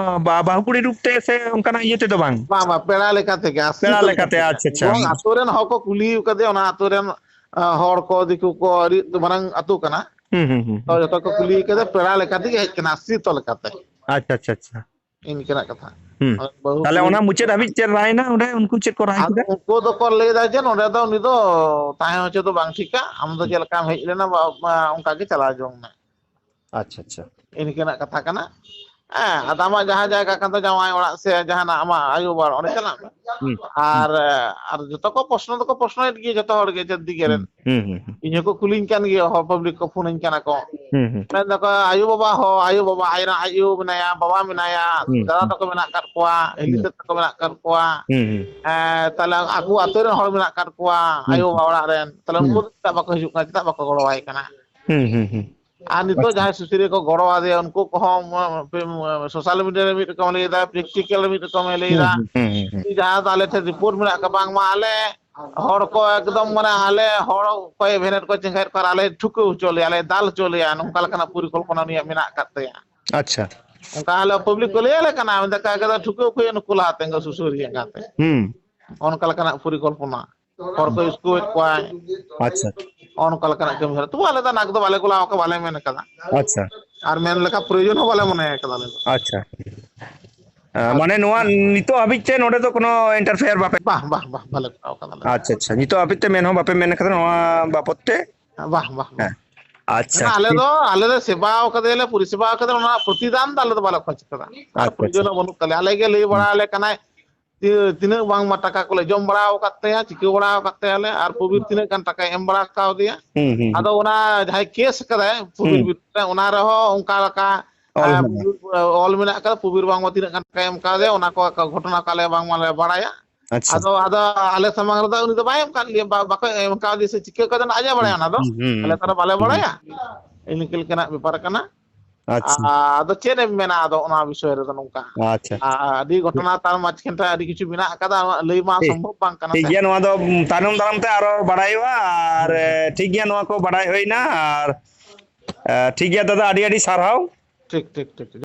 ᱵᱟ-, ᱵᱟᱹᱦᱩ ᱠᱩᱲᱤ ᱨᱩᱯ ᱛᱮ ᱥᱮ ᱚᱱᱠᱟᱱᱟᱜ ᱤᱭᱟᱹ ᱛᱮᱫᱚ ᱵᱟᱝ? ᱵᱟᱝ, ᱵᱟᱝ, ᱯᱮᱲᱟ ᱞᱮᱠᱟ ᱛᱮᱜᱮ, ᱟᱥᱨᱤᱛ ᱯᱮᱲᱟ ᱞᱮᱠᱟ ᱞᱮᱠᱟᱛᱮ, ᱛᱮᱜᱮ᱾ ᱟᱪᱪᱷᱟ, ᱟᱪᱪᱷᱟ᱾ ᱮᱵᱚᱝ ᱟᱛᱳ ᱨᱮᱱ ᱦᱚᱲ ᱠᱚ ᱠᱩᱞᱤ ᱟᱠᱟᱫᱮᱭᱟ, ᱚᱱᱟ ᱟᱛᱳ ᱨᱮᱱ, ᱟ, ᱦᱚᱲ ᱠᱚ, ᱫᱤᱠᱩ ᱠᱚ, ᱟᱹᱰᱤ ᱢᱟᱨᱟᱝ ᱟᱛᱳ ᱠᱟᱱᱟ᱾ ᱦᱩᱸ, ᱦᱩᱸ, ᱦᱩᱸ, ᱛᱚ, ᱦᱩᱸ᱾ ᱡᱚᱛᱚ ᱠᱚ ᱠᱩᱞᱤ ᱠᱟᱫᱮᱭᱟ, ᱯᱮᱲᱟ ᱞᱮᱠᱟ ᱛᱮᱜᱮ ᱦᱮᱡ ᱠᱟᱱᱟ, ᱟᱥᱨᱤᱛ ᱞᱮᱠᱟᱛᱮ᱾ ᱟᱪᱪᱷᱟ, ᱟᱪᱪᱷᱟ, ᱟᱪᱪᱷᱟ᱾ ᱤᱱᱠᱟᱹᱱᱟᱜ ᱠᱟᱛᱷᱟ᱾ ᱦᱩᱸ᱾ ᱵᱟᱹᱦᱩ ᱛᱟᱦᱞᱮ ᱠᱩᱲᱤ ᱚᱱᱟ ᱢᱩᱪᱟᱹᱫ ᱦᱟᱹᱵᱤᱡ ᱪᱮᱫ ᱨᱟᱭᱮᱱᱟ ᱚᱸᱰᱮ? ᱩᱱᱠᱩ ᱪᱮᱫ ᱠᱚ ᱨᱟᱭ ᱟᱫᱚ ᱠᱮᱫᱟ? ᱩᱱᱠᱩ ᱫᱚᱠᱚ ᱞᱟᱹᱭ ᱮᱫᱟ ᱡᱮ ᱱᱚᱸᱰᱮ ᱫᱚ ᱩᱱᱤ ᱫᱚ ᱛᱟᱦᱮᱸ ᱦᱚᱪᱚ ᱫᱚ ᱵᱟᱝ ᱴᱷᱤᱠᱟ, ᱟᱢ ᱫᱚ ᱦᱩᱸ᱾ ᱪᱮᱫ ᱞᱮᱠᱟᱢ ᱦᱮᱡ ᱞᱮᱱᱟ, ᱵᱟ-, ᱵᱟ-, ᱚᱱᱠᱟ ᱜᱮ ᱪᱟᱞᱟᱣ ᱡᱚᱝ ᱢᱮ᱾ ᱟᱪᱪᱷᱟ, ᱟᱪᱪᱷᱟ᱾ ᱤᱱᱠᱟᱹᱱᱟᱜ ᱠᱟᱛᱷᱟ ᱠᱟᱱᱟ᱾ ᱦᱮᱸ, ᱟᱫᱚ ᱟᱢᱟᱜ ᱡᱟᱦᱟᱸ ᱡᱟᱭᱜᱟ ᱠᱟᱱ ᱛᱟᱢᱟ ᱡᱟᱶᱟᱭ ᱚᱲᱟᱜ ᱥᱮ ᱡᱟᱦᱟᱱᱟᱜ ᱟᱢᱟᱜ ᱟᱭᱳ ᱵᱟᱵᱟ ᱚᱲᱟᱜ, ᱚᱸᱰᱮ ᱪᱟᱞᱟᱜ ᱢᱮ᱾ ᱦᱩᱸ, ᱦᱩᱸ᱾ ᱟᱨ, ᱟᱨ ᱡᱚᱛᱚ ᱠᱚ ᱯᱨᱚᱥᱱᱚ ᱫᱚᱠᱚ ᱯᱨᱚᱥᱱᱚᱭᱮᱫ ᱜᱮᱭᱟ ᱡᱚᱛᱚ ᱦᱚᱲ ᱜᱮ, ᱡᱟᱹᱛ ᱫᱤᱜᱮ ᱨᱮᱱ᱾ ᱦᱩᱸ, ᱦᱩᱸ, ᱦᱩᱸ᱾ ᱤᱧ ᱦᱚᱸᱠᱚ ᱠᱩᱞᱤᱧ ᱠᱟᱱ ᱜᱮᱭᱟ, ᱦᱚᱲ ᱯᱟᱵᱽᱞᱤᱠ ᱠᱚ ᱯᱷᱳᱱᱟᱹᱧ ᱠᱟᱱᱟ ᱠᱚ᱾ ᱦᱩᱸ, ᱦᱩᱸ᱾ ᱢᱮᱱ ᱫᱟᱠᱚ, "ᱟᱭᱳ ᱵᱟᱵᱟ ᱦᱚᱸ, ᱟᱭᱳ ᱵᱟᱵᱟ, ᱟᱡ ᱨᱮᱱ ᱟᱡ ᱟᱭᱳ ᱢᱮᱱᱟᱭᱟ, ᱵᱟᱵᱟ ᱢᱮᱱᱟᱭᱟ, ᱦᱩᱸ, ᱫᱟᱫᱟ ᱦᱩᱸ᱾ ᱛᱟᱠᱚ ᱢᱮᱱᱟᱜ ᱟᱠᱟᱫ ᱠᱚᱣᱟ, ᱦᱤᱞᱤ ᱦᱩᱸ᱾ ᱛᱮᱫ ᱛᱟᱠᱚ ᱢᱮᱱᱟᱜ ᱟᱠᱟᱫ ᱠᱚᱣᱟ, ᱦᱩᱸ, ᱦᱩᱸ᱾ ᱮᱸ, ᱛᱟᱦᱞᱮ ᱟᱠᱚ ᱟᱛᱳ ᱨᱮᱱ ᱦᱚᱲ ᱢᱮᱱᱟᱜ ᱟᱠᱟᱫ ᱠᱚᱣᱟ, ᱦᱩᱸ, ᱟᱭᱳ ᱦᱩᱸ᱾ ᱵᱟᱵᱟ ᱚᱲᱟᱜ ᱨᱮᱱ, ᱛᱟᱦᱞᱮ ᱦᱩᱸ᱾ ᱩᱱᱠᱩ ᱫᱚ ᱪᱮᱫᱟᱜ ᱵᱟᱠᱚ ᱦᱤᱡᱩᱜ ᱠᱟᱱᱟ, ᱪᱮᱫᱟᱜ ᱵᱟᱠᱚ ᱜᱚᱲᱚᱣᱟᱭ ᱠᱟᱱᱟ?" ᱦᱩᱸ, ᱦᱩᱸ, ᱦᱩᱸ᱾ ᱟᱨ ᱱᱤᱛᱚᱜ ᱟᱪᱪᱷᱟ᱾ ᱡᱟᱦᱟᱸᱭ ᱥᱩᱥᱟᱹᱨᱤᱭᱟᱹ ᱠᱚ ᱜᱚᱲᱚ ᱟᱫᱮᱭᱟ, ᱩᱱᱠᱩ ᱠᱚᱦᱚᱸ, ᱩᱢ, ᱩᱢ, social media ᱨᱮ ᱢᱤᱫ ᱨᱚᱠᱚᱢ ᱞᱟᱹᱭ ᱮᱫᱟ, practical ᱨᱮ ᱢᱤᱫ ᱨᱚᱠᱚᱢᱮ ᱞᱟᱹᱭ ᱦᱩᱸ, ᱮᱫᱟ᱾ ᱦᱩᱸ, ᱦᱩᱸ, ᱦᱩᱸ, ᱦᱩᱸ᱾ ᱡᱟᱦᱟᱸ ᱫᱚ ᱟᱞᱮ ᱴᱷᱮᱱ report ᱢᱮᱱᱟᱜ ᱟᱠᱟᱫ, ᱵᱟᱝᱢᱟ ᱟᱞᱮ ᱦᱚᱲ ᱠᱚ ᱮᱠᱫᱚᱢ ᱢᱟᱱᱮ ᱟᱞᱮ ᱦᱚᱲ ᱚᱠᱚᱭ ᱵᱷᱮᱱᱮᱴ ᱠᱚ ᱪᱮᱸᱜᱷᱟᱭᱮᱫ ᱠᱚᱣᱟ, ᱟᱞᱮ ᱴᱷᱩᱠᱟᱹᱣ ᱦᱚᱪᱚ ᱞᱮᱭᱟ, ᱟᱞᱮ ᱫᱟᱞ ᱦᱚᱪᱚ ᱞᱮᱭᱟ, ᱱᱚᱝᱠᱟ ᱞᱮᱠᱟᱱᱟᱜ ᱯᱚᱨᱤᱠᱚᱞᱯᱚᱱᱟ ᱩᱱᱤᱭᱟᱜ ᱢᱮᱱᱟᱜ ᱟᱠᱟᱫ ᱛᱟᱭᱟ᱾ ᱟᱪᱪᱷᱟ᱾ ᱚᱱᱠᱟ ᱟᱞᱮ ᱯᱟᱵᱽᱞᱤᱠ ᱠᱚ ᱞᱟᱹᱭ ᱟᱞᱮ ᱠᱟᱱᱟ, ᱢᱮᱱᱫᱟ, "ᱠᱟ ᱠᱟᱫᱟ ᱴᱷᱩᱠᱟᱹᱣ ᱠᱚ ᱱᱩᱠᱩ ᱞᱟᱦᱟ ᱛᱮᱸᱜᱚ ᱥᱩᱥᱟᱹᱨᱤᱭᱟᱹ ᱠᱟᱛᱮ᱾" ᱦᱩᱸ᱾ ᱚᱱᱠᱟ ᱞᱮᱠᱟᱱᱟᱜ ᱯᱚᱨᱤᱠᱚᱞᱯᱚᱱᱟ᱾ ᱦᱚᱲ ᱠᱚ ᱤᱥᱠᱩᱞᱮᱫ ᱠᱚᱣᱟᱭ᱾ ᱟᱪᱪᱷᱟ᱾ ᱚᱱᱠᱟ ᱞᱮᱠᱟᱱᱟᱜ ᱠᱟᱹᱢᱤ ᱦᱚᱨᱟ᱾ ᱛᱚᱵᱩ ᱟᱞᱮ ᱫᱚ ᱱᱟᱠ ᱫᱚ ᱵᱟᱞᱮ ᱜᱚᱞᱟᱣ ᱟᱠᱟᱫᱟ, ᱵᱟᱞᱮ ᱢᱮᱱ ᱟᱠᱟᱫᱟ᱾ ᱟᱪᱪᱷᱟ᱾ ᱟᱨ ᱢᱮᱱ ᱞᱮᱠᱟ ᱯᱨᱚᱭᱳᱡᱚᱱ ᱦᱚᱸ ᱵᱟᱞᱮ ᱢᱚᱱᱮ ᱟᱠᱟᱫᱟ ᱟᱞᱮ ᱫᱚ᱾ ᱟᱪᱪᱷᱟ᱾ ᱟ, ᱟᱨ ᱢᱟᱱᱮ ᱱᱚᱣᱟ ᱱᱤᱛᱚᱜ ᱦᱟᱹᱵᱤᱡ ᱛᱮ ᱱᱚᱰᱮ ᱫᱚ ᱠᱳᱱᱳ interfere ᱵᱟᱯᱮ ᱵᱟᱦ, ᱵᱟᱦ, ᱵᱟᱦ, ᱵᱟᱞᱮ ᱠᱚᱨᱟᱣ ᱟᱠᱟᱫᱟ ᱟᱞᱮ ᱫᱚ᱾ ᱟᱪᱪᱷᱟ, ᱟᱪᱪᱷᱟ᱾ ᱱᱤᱛᱚᱜ ᱦᱟᱹᱵᱤᱡ ᱛᱮ ᱢᱮᱱ ᱦᱚᱸ ᱵᱟᱯᱮ ᱢᱮᱱ ᱟᱠᱟᱫᱟ ᱱᱚᱣᱟ ᱵᱟᱵᱚᱛ ᱛᱮ? ᱵᱟᱦ, ᱵᱟᱦ, ᱵᱟᱦ᱾ ᱦᱮᱸ᱾ ᱟᱪᱪᱷᱟ, ᱢᱟᱱᱮ ᱟᱞᱮ ᱴᱷᱤᱠ᱾ ᱫᱚ, ᱟᱞᱮ ᱞᱮ ᱥᱮᱵᱟ ᱟᱠᱟᱫᱮᱭᱟᱞᱮ, ᱯᱚᱨᱤᱥᱮᱵᱟ ᱟᱠᱟᱫᱮᱭᱟ, ᱚᱱᱟ ᱯᱨᱚᱛᱤᱫᱟᱱ ᱫᱚ ᱟᱞᱮ ᱫᱚ ᱵᱟᱞᱮ ᱠᱷᱚᱡᱽ ᱟᱠᱟᱫᱟ᱾ ᱟᱨ ᱟᱪᱪᱷᱟ, ᱟᱪᱪᱷᱟ᱾ ᱯᱨᱚᱭᱳᱡᱚᱱ ᱦᱚᱸ ᱵᱟᱹᱱᱩᱜ ᱛᱟᱞᱮᱭᱟ᱾ ᱟᱞᱮ ᱜᱮ ᱞᱟᱹᱭ ᱦᱩᱸ᱾ ᱵᱟᱲᱟ ᱟᱞᱮ ᱠᱟᱱᱟᱭ, ᱛᱤ-, ᱛᱤᱱᱟᱹᱜ ᱵᱟᱝᱢᱟ ᱴᱟᱠᱟ ᱠᱚᱞᱮ ᱡᱚᱢ ᱵᱟᱲᱟ ᱟᱠᱟᱫ ᱛᱟᱭᱟ, ᱪᱤᱠᱟᱹ ᱵᱟᱲᱟ ᱟᱠᱟᱫ ᱛᱟᱭᱟᱞᱮ, ᱟᱨ ᱯᱨᱚᱵᱤᱨ ᱛᱤᱱᱟᱹᱜ ᱜᱟᱱ ᱴᱟᱠᱟᱭ ᱮᱢ ᱵᱟᱲᱟ ᱠᱟᱣᱫᱮᱭᱟ᱾ ᱦᱩᱸ, ᱦᱩᱸ, ᱦᱩᱸ᱾ ᱟᱫᱚ ᱚᱱᱟ ᱡᱟᱦᱟᱸᱭ ᱠᱮᱥ ᱠᱟᱫᱟᱭ ᱯᱨᱚᱵᱤᱨ ᱦᱩᱸ᱾ ᱵᱤᱨᱩᱫᱷ ᱨᱮ, ᱚᱱᱟ ᱨᱮᱦᱚᱸ ᱚᱱᱠᱟ ᱞᱮᱠᱟ, ᱚᱞ ᱮ, ᱢᱮᱱᱟᱜᱼᱟ᱾ ᱯᱨᱚᱵᱤᱨ, ᱚᱞ ᱢᱮᱱᱟᱜ ᱟᱠᱟᱫᱟ, ᱯᱨᱚᱵᱤᱨ ᱵᱟᱝᱢᱟ ᱛᱤᱱᱟᱹᱜ ᱜᱟᱱ ᱴᱟᱠᱟᱭ ᱮᱢ ᱠᱟᱣᱫᱮᱭᱟ, ᱚᱱᱟ ᱠᱚ ᱜᱷᱚᱴᱚᱱᱟ ᱠᱚ ᱟᱞᱮ ᱵᱟᱝᱢᱟᱞᱮ ᱵᱟᱲᱟᱭᱟ᱾ ᱟᱪᱪᱷᱟ᱾ ᱟᱫᱚ, ᱟᱫᱚ ᱟᱞᱮ ᱥᱟᱢᱟᱝ ᱨᱮᱫᱚ ᱩᱱᱤ ᱫᱚ ᱵᱟᱭ ᱮᱢ ᱠᱟᱫ ᱞᱮᱭᱟ, ᱵᱟ-, ᱵᱟᱠᱚ ᱮᱢ ᱠᱟᱣᱫᱮᱭᱟ ᱥᱮ ᱪᱤᱠᱟᱹ ᱠᱟᱫᱟ, ᱟᱡ ᱮ ᱦᱩᱸ, ᱵᱟᱲᱟᱭᱟ ᱚᱱᱟ ᱫᱚ᱾ ᱦᱩᱸ, ᱦᱩᱸ, ᱟᱞᱮ ᱦᱩᱸ, ᱛᱚ ᱟᱨ ᱵᱟᱞᱮ ᱦᱩᱸ᱾ ᱵᱟᱲᱟᱭᱟ᱾ ᱤᱱᱠᱟᱹ ᱞᱮᱠᱟᱱᱟᱜ ᱵᱮᱯᱟᱨ ᱠᱟᱱᱟ᱾ ᱟᱪᱪᱷᱟ᱾ ᱟᱫᱚ ᱪᱮᱫ ᱮᱢ ᱢᱮᱱᱟ ᱟᱫᱚ ᱚᱱᱟ ᱵᱤᱥᱚᱭ ᱨᱮᱫᱚ ᱱᱚᱝᱠᱟ? ᱟᱪᱪᱷᱟ᱾ ᱟ-, ᱟᱹᱰᱤ ᱜᱷᱚᱴᱚᱱᱟ ᱛᱟᱨ ᱢᱟᱡᱷᱠᱷᱟᱱ ᱨᱮ ᱟᱹᱰᱤ ᱠᱤᱪᱷᱩ ᱢᱮᱱᱟᱜ ᱟᱠᱟᱫᱟ, ᱩᱱᱟᱹᱜ ᱞᱟᱹᱭ ᱢᱟ ᱴᱷᱤᱠ᱾ ᱥᱚᱢᱵᱷᱚᱵ ᱵᱟᱝ ᱠᱟᱱᱟ ᱴᱷᱤᱠ ᱥᱮ᱾ ᱜᱮᱭᱟ, ᱱᱚᱣᱟ ᱫᱚ, ᱩᱢ, ᱛᱟᱭᱱᱚᱢ ᱫᱟᱨᱟᱢ ᱛᱮ ᱟᱨᱚ ᱵᱟᱲᱟᱭᱚᱜᱼᱟ᱾ ᱟᱨ, ᱦᱩᱸ, ᱦᱩᱸ᱾ ᱮ, ᱴᱷᱤᱠ ᱜᱮᱭᱟ, ᱱᱚᱣᱟ ᱠᱚ ᱵᱟᱲᱟᱭ ᱦᱩᱭᱱᱟ᱾ ᱟᱨ, ᱮ, ᱴᱷᱤᱠ ᱜᱮᱭᱟ ᱫᱟᱫᱟ, ᱟᱹᱰᱤ ᱟᱹᱰᱤ ᱥᱟᱨᱦᱟᱣ᱾ ᱴᱷᱤᱠ, ᱴᱷᱤᱠ, ᱴᱷᱤᱠ, ᱴᱷᱤᱠ᱾